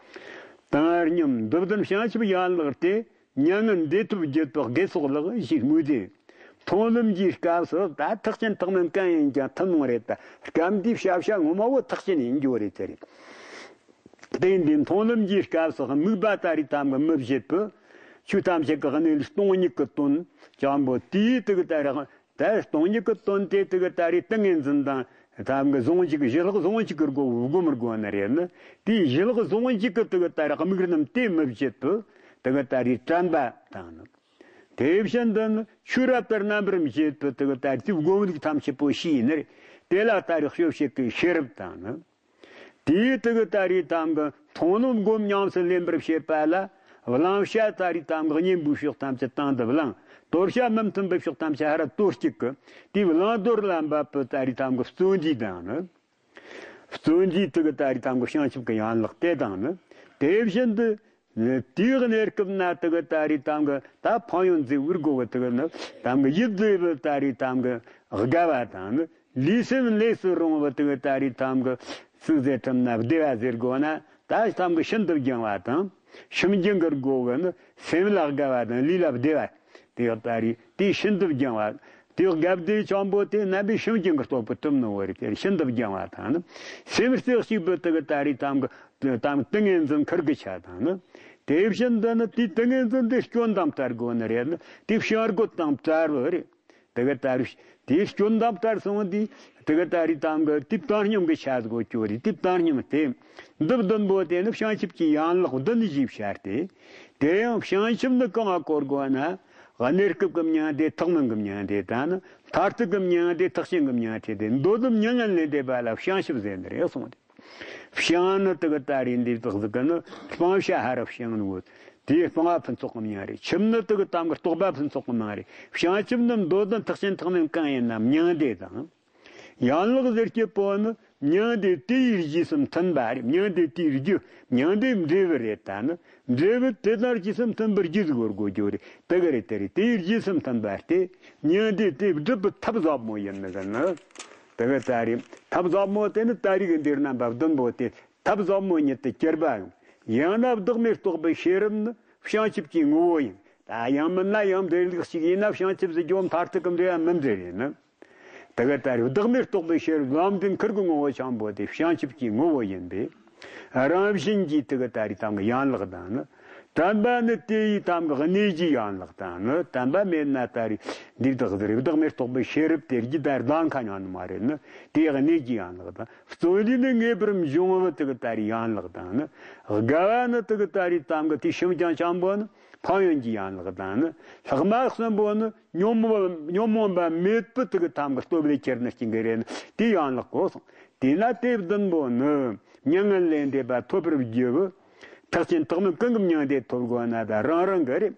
དང་སྙོམས་འདི་བདུན་བྱང་ཆུབ་ཡན་ལག་སྟེ། མྱ་ངན་འདས་ཐོབ་བརྒྱུད་པའི་དགེ་ཚོགས་ལག་ཞེས་སྨོས་ཏེ། མཐོང་ལམ་གྱི་སྐབས་སུ་ད་ཐེག་ཆེན་ཐེག་དམན་གང་ཡིན་ཀྱང་ཐུན་མོང་རེད་ད། སྐབས་འདིའི་བྱ་བྱ་ངོ་མ་བོ་ཐེག་ཆེན་ཡིན་རྒྱུ་རེད་དེ་རེད། དེ་འདི་མཐོང་ལམ་གྱི་སྐབས་སུ་དམིགས་པ་ད་རེས་ཐང་གི་མི་བཞེད་པའི་ཆོས་ཐམས་ཅད་ཀྱི་གནས་ལུགས་སྟོང་ཉིད་ཀྱི་དོན་ཅང་པོ་དེའི་དུ་གི་ད་རེས། ད་སྟོང་ཉིད་ཀྱི་དོན་དེ་དུ་གི་ད་རེས་ཏིང་ངེ་འཛིན་དང་ཐང་གི་ཟུང་འཇུག་གི་ཞི་ལྷག་ཟུང་འཇུག་གི་སྒོ་བསྒོམ་དགོས་ནི་རེད་ནི། དེའི་ཞི་ལྷག་ཟུང་འཇུག་གི་དུ་གི་ད་རེས་དམིགས་རྣམ་དེ་མི་བཞེད་དུ་དུ་གི་ད་རེས་དྲན་པ་དང་ནི། དེ་བཞིན་དུ་ནི་ཆོས་རབ་ལྟར་རྣམ་པར་འབྱེད་པའི་དུ་གི་ད་རེས་དེ་སྒོམ་ལུགས་ཐམས་ཅད་པོ་ཤེས་ནི་རེད། དེ་ལ་ད་རེས་སྤྱོད་བྱེད་ཀྱི་ཤེས་རབ་དང་ནི། དེའི་དུ་གི་ད་རེས་ཐང་གི་མཐོང་ལམ་སྒོམ་ཉམས་སུ་ལེན་པར་བྱེད་པ་ལ། བླང་བྱ་ད་རེས་ཐང་གི་གཉེན་པོའི་ཕྱོགས་ཐམས་ཅད་དང་དུ་བླང་། དོར་བྱ་མི་མཐུན་པའི་ཕྱོགས་ཐམས་ཅད་ཧ་ར་དོར་གཅིག་གི། དེའི་བླང་དོར་ལ་འབབ་པའི་ད་རེས་ཐང་གི་བརྩོན་འགྲུས་དང་ནི། བརྩོན་འགྲུས་དུ་གི་ད་རེས་ཐང་གི་བྱང་ཆུབ་ཀྱི་ཡན་ལག་དེ་དང་ནི། དེ་བཞིན་དུ། དེའི་གནས་སྐབས་ན་དུ་གི་ད་རེས་ཐང་གི་ད་ཕན་ཡོན་མཛེས་པོ་དགོས་གི་དུ་གི་ནི། ཐང་གི་ཡིད་བདེ་བའི་ད་རེས་ཐང་གི་དགའ་བ་དང་ནི། ལུས་སེམས་ལས་སུ་རུང་བ་དེ་གི་ད་རེས་ཐང་གི་ཚིག་ཟེར་ཐུབ་ན་བདེ་བ་ཟེར་དགོས་ན། ད་ཐང་གི་ཤིན་ཏུ་སྦྱངས་པ་དང་། ཤིན་སྦྱངས་གི་སྒོ་གི་ནི་སེམས་ལ་དགའ་བ་དང་ལུས་ལ་བདེ་བ། དེ་ཡག་ད་རེས་དེ་ཤིན་ཏུ་སྦྱངས་པ། དེ་ཡག་དགའ་བདེ་ཆེན་པོ་དེ་རྣམ་པའི་ཤིན་སྦྱངས་གི་སྟོབས་ཀྱིས་གྲུབ་ནི་བོ་རེད། དེ་ཤིན་ཏུ་སྦྱངས་པ་དང་ནི། སེམས་རྩེ་གཅིག་པུ་དེ་གི་ད་རེས་ཐང་གི་ཐང་གི་ཏིང་ངེ་འཛིན་ཁུར་གི་ཆ་དང་ནི། དེ་བཞིན་དུ་ནི་དེ་ཏིང་ངེ་འཛིན་དེ་སྐྱོན་དང་བྲལ་དགོས་ནི་རེད་ནི། དེ་བྱ་རྒོད་དང་བྲལ་བོ་རེད། དེ་གི་ད་རེས་དེའི་སྐྱོན་དང་བྲལ་སོང་དུས། དེ་གི་ད་རེས་ཐང་གི་དེ་བཏང་སྙོམས་ཀྱི་ཆ་ཟིག་གོ་ཅོ་རེད། དེ་བཏང་སྙོམས་དེ། འདི་བདུན་པོ་དེ་ནི་བྱང་ཆུབ་ཀྱི་ཡན་ལག་བདུན་ཞེས་བྱ་སྟེ། དེ་ཡང་བྱང་ཆུབ་ནི་གང་ང་གོ་དགོས་ན། གནས་སྐབས་ཀྱི་མྱང་འདས་ཐེག་དམན་གྱི་མྱང་འདས་དང་ནི། མཐར་ཐུག་གི་མྱང་འདས་ཐེག་ཆེན་གྱི་མྱང་འདས་དེ་མདོ་དུམ་མྱ་ངན་ལས་འདས་པ་ལ་བྱང་ཆུབ་ཟེར་ནི་རེད་གསུངས་ཏེ། བྱང་ནི་དེ་གི་ད་རེས་འདི་དག་ཟིག་གི་ནི་སྤང་བྱ་ཧ་ར་བྱང་ནི་བོ། དེའི་སྤང་བ་ཕུན་ཚོགས་ཀྱི་མིང་རེད། ཁྱིམ་ནི་དེ་གི་དམ་གི་རྟོགས་པ་ཕུན་ཚོགས་ཀྱི་མིང་རེད། བྱང་ཆུབ་ནི་མདོ་དོན་ཐེག་ཆེན་ཐེག་དམན་གང་ཡིན་ན་མྱང་འདས་དང་། ཡན་ལག་ཟེར་སྐྱེ་པོ་ནི་མྱང་འདས་དེ་ཡི་རྗེས་སུ་མཐུན་པ་རེད། མྱང་འདས་དེའི་རྒྱུ། མྱང་འདས་འབྲས་བུ་རེད། ད་ནི་འབྲས་བུ་དེ་དང་རྗེས་སུ་མཐུན་པར་རྒྱུ་ཟིག་བོར་དགོས་རྒྱུ་རེད། དེ་གི་རེད། དེ་རེད། དེ་ཡི་རྗེས་སུ་མཐུན་པ་སྟེ། མྱང་འདས་དེ་སྒྲུབ་པའི་ཐབས་ཟབ་མོ་ཡིན་ནི་གི་ནི། དེ་གི་ད་རེད། ཐབས་ཟབ་མོ་དེ་ནི་ད་རེས་ཀྱི་འདིར་རྣམ་པ་བདུན་པོ་དེ། ཐབས་ཟབ་མོ་ཉིད་དུ་གྱུར་པའམ། ཡང་ན་བདག་མེད་རྟོགས་པའི་ཤེས་རབ་ནི་བྱང་ཆུབ་ཀྱི་ངོ་བོ་ཡིན། ད་ཡང་མིན་ན་ཡང་འབྲས་ལུགས་གཅིག་ཡིན་ན་བྱང་ཆུབ་ཟེར་རྒྱུ་མཐར་ཐུག་གི་འབྲས་བུ་མི་འབྲེལ་ཡིན་ནི། དེ་ག་ལྟར་བདག་མེད་རྟོགས་པའི་ཤེས་རབ་ལམ་འདྲེན་ཁུར་གི་ངོ་བོ་ཆེན་པོ་དེ་བྱང་ཆུབ་ཀྱི་ངོ་བོ་ཡིན་པས། རང་བཞིན་གྱིས་དེ་ག་ལྟར་དམ་གྱི་ཡན་ལག་དང་ནི། དམ་པ་ནི་དེ་ཡི་དམ་གྱི་གནས་ཀྱི་ཡན་ལག་དང་ནི། དམ་པ་མེད་ན་ལྟར་འདི་བདག་ཟེར་བདག་མེད་རྟོགས་པའི་ཤེས་རབ་དེ་རྒྱུད་ལ་གདངས་ཁ་ཉན་ནི་མ་རེད་ནི། དེའི་གནས་ཀྱི་ཡན་ལག་དང་། བརྩོན་འགྲུས་ནི་ངེས་པར་འབྱུང་བའི་དེ་ག་ལྟར་ཡན་ལག་དང་ནི། དགའ་བ་ནི་དེ་ག་ལྟར་དམ་གྱི་དེ་ཤིན་སྦྱངས་ཆེན་པོ་ནི་ཕན་ཡོན་གྱི་ཡན་ལག་དང་ནི། ལྷག་མ་གསུམ་པོ་ནི་ཉོན་མོངས་ཉོན་མོངས་པ་མེད་པའི་དེ་ག་དམ་གྱི་སྟོབས་ལས་ཁྱེར་ནི་སྐྱེ་གི་རེད་ནི། དེའི་ཡན་ལག་གོ་སོང་། དེས་ན་དེ་བདུན་པོ་ནི་མྱ་ངན་ལས་འདས་པ་ཐོབ་པར་བགྱི་བའི་ཐེག་ཆེན་ཐེག་དམན་གང་གི་མྱང་འདས་ཐོབ་དགོས་ན་ད་རང་རང་གི་རེད།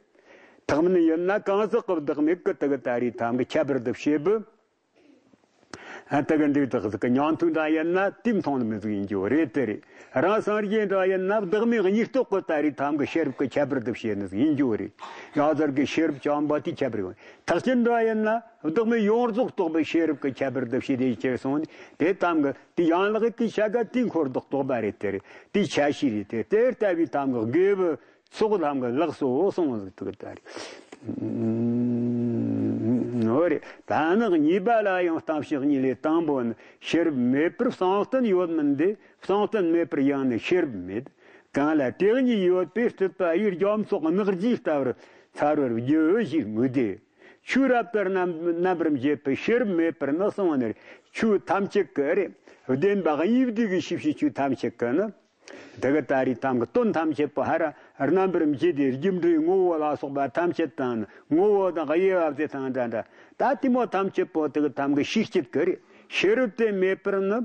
ཐེག་དམན་ཡིན་ན་གང་ཟག་གི་བདག་མེད་ཀྱི་དེ་ག་ལྟར་དམ་གྱི་ཁྱད་པར་དུ་བྱེད་པའི། ཨ་དེ་གི་འདུག་དག་ཟིག་གི་ཉམས་ཐུག་འདྲ་ཡིན་ན་དེ་མཐོང་ནི་མི་ཟིག་ཡིན་རྒྱུ་རེད། དེ་རེད། རང་སངས་རྒྱས་འདྲ་ཡིན་ན་བདག་མེད་གཉིས་རྟོགས་ཀྱི་ལྟ་རེས་ཐམ་གི་ཤེས་རབ་ཀྱི་ཁྱད་པར་དུ་བྱེད་ནི་ཟིག་ཡིན་རྒྱུ་རེད། ཡང་ཟེར་གི་ཤེས་རབ་བྱམས་པ་དེ་ཁྱད་པར་ཡོད། ཐེག་ཆེན་འདྲ་ཡིན་ན་བདག་མེད་ཡོངས་རྫོགས་རྟོགས་པའི་ཤེས་རབ་ཀྱི་ཁྱད་པར་དུ་བྱེད་དེ་ཁྱེར་སོང་ནི་དེ་ཐམ་གི་དེ་ཡན་ལག་གི་ཆ་ག་དེ་འཁོར་འདུག་རྟོགས་པ་རེད། དེ་རེད། དེ་ཆ་ཤས་རེད། དེ་དེ་ལྟ་བུའི་ཐམ་གི་དགེ་བའི་ཚོགས་ཐམ་གི་ལགས་སོ་གསུངས་ཟིག་དུ་ད་རེད། འོ་རེད། ད་ནི་གཉིས་པ་ལ་ཡང་གཏམ་བཤད་གཉིས་ལས་དང་པོ་ནི་ཤེས་རབ་མེད་པར་བསམ་གཏན་ཡོད་མིན་ཏེ། བསམ་གཏན་མེད་པར་ཡང་ནི་ཤེས་རབ་མེད། གང་ལ་དེ་གཉིས་ཡོད་པའི་སྲིད་པ་ཡི་རྒྱ་མཚོ་གནག་རྫས་ལྟ་བུར་ཚ་རོར་རྒྱུ་ཞེས་དམིགས་ཏེ། ཆོས་རབ་ལྟར་རྣམ་རྣམ་པར་འབྱེད་པའི་ཤེས་རབ་མེད་པར་ནི་གསུངས་ནས། ཆོས་ཐམས་ཅད་ཀྱི་རེད། བདེན་པ་གཉིས་བསྡུས་ཀྱི་ཤེས་བྱའི་ཆོས་ཐམས་ཅད་ཀྱི་ནི། དེ་གི་ལྟ་རེས་ཐམ་གི་དོན་ཐམས་ཅད་པོ་ཧ་ར་རྣམ་པར་འབྱེད་དེ། རྒྱུ་འབྲས་ངོ་བོ་ལ་སོགས་པ་ཐམས་ཅད་དང་ནི། ངོ་བོ་དང་དབྱེ་བ་དེ་དང་འདྲ་འདྲ། ད་དེ་མོ་ཐམས་ཅད་པོ་དེ་གི་ཐམ་གི་ཤེས་བྱེད་ཀྱི་རེད། ཤེས་རབ་དེ་མེད་པར་ནི་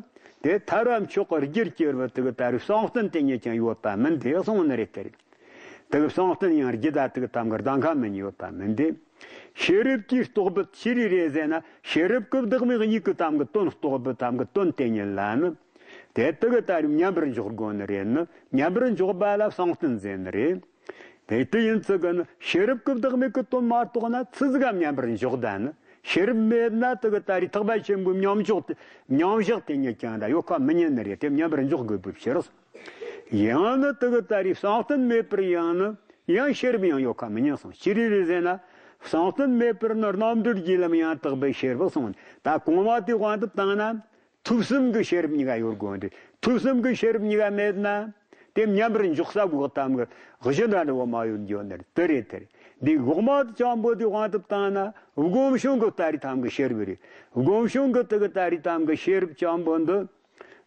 དེ་ཐར་བ་མཆོག་གི་རྒྱུར་གྱུར་པ་དེ་གི་ལྟ་རེས་བསམ་གཏན་དེ་ཉིད་ཀྱང་ཡོད་པ་མིན་ཏེ་གསུངས་ནི་རེད། དེ་རེད། དེ་གི་བསམ་གཏན་ཡང་རྒྱུད་ད་དེ་གི་ཐམ་གི་གདངས་ཁ་མིན་ཡོད་པ་མིན་ཏེ། ཤེས་རབ་ཀྱིས་རྟོགས་པའི་ཆི་རེ་རེད་ཟེར་ན། ཤེས་རབ་ཀྱིས་བདག་མེད་གཉིས་ཀྱི་ཐམ་གི་དོན་རྟོགས་པའི་ཐམ་གི་དོན་དེ་ཉིད་ལ་ནི། དེ་དེ་གི་ལྟ་རུ་མཉམ་པར་འཇོག་དགོས་ནི་རེད་ནི། མཉམ་པར་འཇོག་པ་ལ་བསམ་གཏན་ཟེར་ནི་རེད། དེ་དེ་ཡིན་ཚུལ་གི་ནི་ཤེས་རབ་ཀྱིས་བདག་མེད་ཀྱི་དོན་མ་རྟོགས་ན་ཆི་ཟིག་ག་མཉམ་པར་འཇོག་ད་ནི། ཤེས་རབ་མེད་ན་དེ་གི་ལྟ་རུ་ཐེག་པ་ཆེན་པོའི་མཉམ་འཇོག་དེ་མཉམ་བཞག་དེ་ཉིད་ཀྱང་ད་ཡོད་ཁ་མི་ཉན་ནི་རེད། དེ་མཉམ་པར་འཇོག་དགོས་པའི་ཕྱིར། ཡང་ནི་དེ་གི་ལྟ་རུ་བསམ་གཏན་མེད་པར་ཡང་ནི་ཡང་ཤེས་རབ་ཡང་ཡོད་ཁ་མི་ཉན་གསུངས། ཅི་རེད་རེད་ཟེར་ན། བསམ་གཏན་མེད་པར་ནི་རྣམ་གྲོལ་གྱི་ལམ་ཡང་དག་པའི་ཤེས་རབ་གསུངས། ད་གོང་མ་དེ་དབང་དུ་བཏང་ན། ཐོས་བསམ་གྱི་ཤེས་རབ་གཉིས་ཀ་ཡོད་དགོས་ཏེ། ཐོས་བསམ་གྱི་ཤེས་རབ་གཉིས་ཀ་མེད་ན། དེ་མཉམ་པར་འཇོག་ས་གོ་ཐམ་གི་གཞི་འདྲ་འདྲ་བོ་མ་ཡོད་འགྱོ་ནི་རེད། དེ་རེད། དེ་རེད། འདི་འོག་མ་དེ་ཆེན་པོ་དེ་དབང་དུ་བཏང་ན་སྒོམ་བྱུང་གི་ལྟ་རེས་ཐམ་གི་ཤེས་རབ་རེད། སྒོམ་བྱུང་གི་དེ་གི་ལྟ་རེས་ཐམ་གི་ཤེས་རབ་ཆེན་པོ་འདི།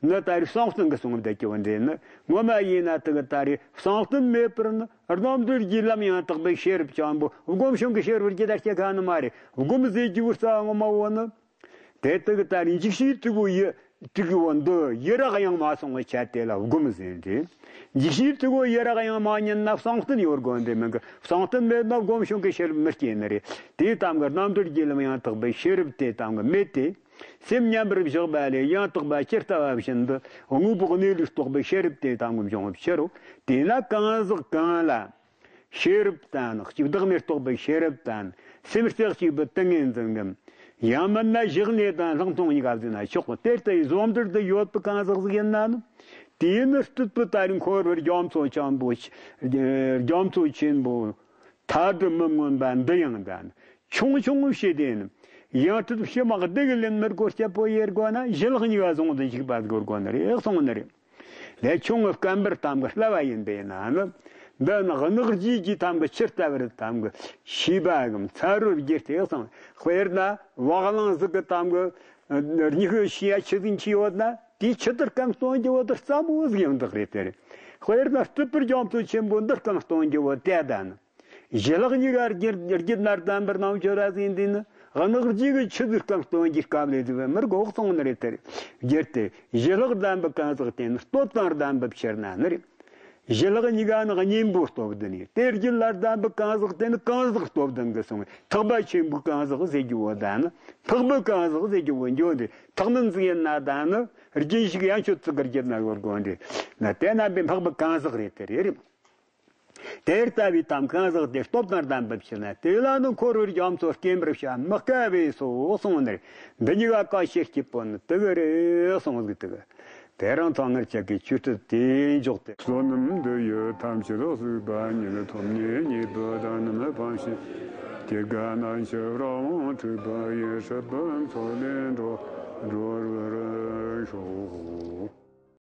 ནི་ལྟ་རེས་བསམ་གཏན་གྱི་གསུང་བསྡད་ཀྱི་བ་འདྲེ་ནི། ངོ་མ་ཡིན་ན་དེ་གི་ལྟ་རེས་བསམ་གཏན་མེད་པར་ནི་རྣམ་གྲོལ་གྱི་ལམ་ཡང་དག་པའི་ཤེས་རབ་ཆེན་པོ་སྒོམ་བྱུང་གི་ཤེས་རབ་རྒྱུད་ལ་སྐྱེ་ཁ་ནི་མ་རེད། སྒོམ་ཟེར་རྒྱུ་བོ་རྩ་བ་ངོ་མ་བོ་ནི། དེ་དེ་གི་ལྟ་རེས་འཇིགས་བྱེད་དྲུག་པོ་ཡི་དྲུག་པོ་འདི་ཡི་རགས་ཡང་མ་སོང་བའི་ཆ་དེ་ལ་སྒོམ་ཟེར་འདྲེ། འཇིགས་བྱེད་དྲུག་པོ་ཡི་རགས་ཡང་མ་ཉན་ན་བསམ་གཏན་ཡོད་དགོས་འདྲེ་མིན་གི། བསམ་གཏན་མེད་ན་སྒོམ་བྱུང་གི་ཤེས་རབ་མི་སྐྱེ་ནི་རེད། དེའི་ཐམ་གི་རྣམ་གྲོལ་གྱི་ལམ་ཡང་དག་པའི་ཤེས་རབ་དེ་ཐམ་གི་མེད་དེ། སེམས་མཉམ་པར་བཞག་པ་ལས་ཡང་དག་པ་ཇི་ལྟ་བ་བཞིན་དུ་དངོས་པོ་གནས་ལུགས་རྟོགས་པའི་ཤེས་རབ་དེ་ཐམ་གི་འབྱུང་བའི་ཕྱིར་རོ། དེས་ན་གང་ཟག་གང་ལ་ཤེས་རབ་དང་གཅིག་བདག་མེད་རྟོགས་པའི་ཤེས་རབ་དང་སེམས་རྩེ་གཅིག་པའི་ཏིང་ངེ་འཛིན་གྱི། ཡང་མིན་ན་གཞི་གནས་དང་ལྷག་མཐོང་གཉིས་ཀ་ཟེར་ན་ཆོག་གོ། དེ་ལྟ་ཡི་བཟོ་འདྲ་དུ་ཡོད་པའི་གང་ཟག་ཟིག་ཡིན་ན་ནི། དེས་ནི་སྲིད་པའི་ལྟ་རེས་འཁོར་བའི་རྒྱ་མཚོ་ཆེན་པོ། རྒྱ་མཚོ་ཆེན་པོ། མཐའ་བྲལ་མི་མངོན་པ་འདི་ཡང་ད་ནི་ཆུང་ཆུང་ཞེས་ཏེ་ནི། ཡང་སྲིད་ཕྱི་མ་བདེ་གི་ལེན་མི་དགོས་སྐྱབས་པོ་ཡེར་དགོས་ན་ཞི་ལྷག་གཉིས་ཀ་བཟུང་དུ་འཇུག་པ་དགོས་དགོས་ནི་རེད་གསུངས་ནི་རེད། ལས་ཆུང་ངུ་སྐམ་པར་གཏམ་གི་སླ་བ་ཡིན་པས་ན་ནི། འདི་ནི་གནག་རྫས་ཀྱི་གཏམ་གི་ཆུ་ལྟ་བུར་གཏམ་གི་ཤེས་པ་གམ་ཚ་རོར་བསྒྱུར་ཏེ་གསུངས། དཔེར་ན་བག་ལང་ཟིག་གི་གཏམ་གི་སྨྱུ་གུ་ཤེས་ཡ་ཆུ་ཟིག་མཆིས་ཡོད་ན་དེའི་ཆུ་དེར་སྐམ་སྟོན་རྒྱུ་བོ་དེ་རྩ་མོ་ཟིག་ཡང་དག་རེད་དེ་རེད། དཔེར་ན་སྲིད་པའི་རྒྱ་མཚོ་ཆེན་པོ་འདི་སྐམ་སྟོན་རྒྱུ་བོ་དེ་ད་ནི། ཞི་ལྷག་གཉིས་ཀ་རྒྱུད་རྒྱུད་ན་ལྡན་པར་སྣང་ཆོས་ར་ཟིན་འདི་ནི་གནག་རྫས་ཀྱི་ཆུ་ཟིག་སྐམ་སྟོན་གྱི་སྐབས་ལས་དེ་བས་མི་དགོས་གསུངས་ནི་རེད་དེ་རེད། རྒྱུད་དེ་ཞི་ལྷག་ལྡན་པའི་གང་ཟག་དེ་ནི་སྟོབས་དང་ལྡན་པའི་ཕྱིར་ན་ནི་རེད། ཞི་ལྷག་གཉིས་ཀ་ནི་གཉེན་པོའི་སྟོབས་ལྡན་ཡིན། དེ་རྒྱུད་ལ་ལྡན་པའི་གང་ཟག་དེ་ནི་གང་ཟག་སྟོབས་ལྡན་གྱི་སོང་བས། ཐེག་པ་ཆེན་པོའི་གང་ཟག་ཟེར་རྒྱུ་བོ་ད་ནི་འཕགས་པའི་གང་ཟག་ཟེར་རྒྱུ་བོ་འཇོག་འདི་ཐེག་དམན་ཟིག་ཡིན་ན་ད་ནི་རྒྱུན་ཞིག་ཡང་ཆོས་ཚིག་གི་རྒྱུད་ན་ཡོད་དགོས་འདི་ན། དེ་རྣམ་པའི་འཕགས་པའི་གང་ཟག་རེད། དེ་རེད། དེ་ལྟ་བུའི་ཐབས་གང་ཟག་དེ་སྟོབས་དང་ལྡན་པ་ཕྱིར་ན། དེ་ལ་ནི་འཁོར་བའི་རྒྱ་མཚོ་སྐེམ་པར་བྱ་མི་དཀའ་བས་སོ་གསུངས་ནས། འདི་གཉིས་ཀ་གལ་ཆེ་སྐྱེད་པོ་ནི་དེ་གི་རེད་གསུངས་ཟིག་དེ་གི། དེ་རིང་ཐོག་ངར་ཆག་གི་ཆོས་ཁྲིད་དེ་འཇོག་སྟེ། བསོད་ནམས་འདི་ཡིས་ཐམས་ཅད་གཟིགས་པ་ཉིད། ཐོབ་ནས་ཉེས་པའི་དགྲ་རྣམས་ཕམ་བྱས་ཏེ། དགའ་ན་ཞབས་ར་འཁྲིད་པ་ཡི། སྲིད་པའི་མཚོ་ལས་འགྲོ་འགྲོ་བར་ཤོག།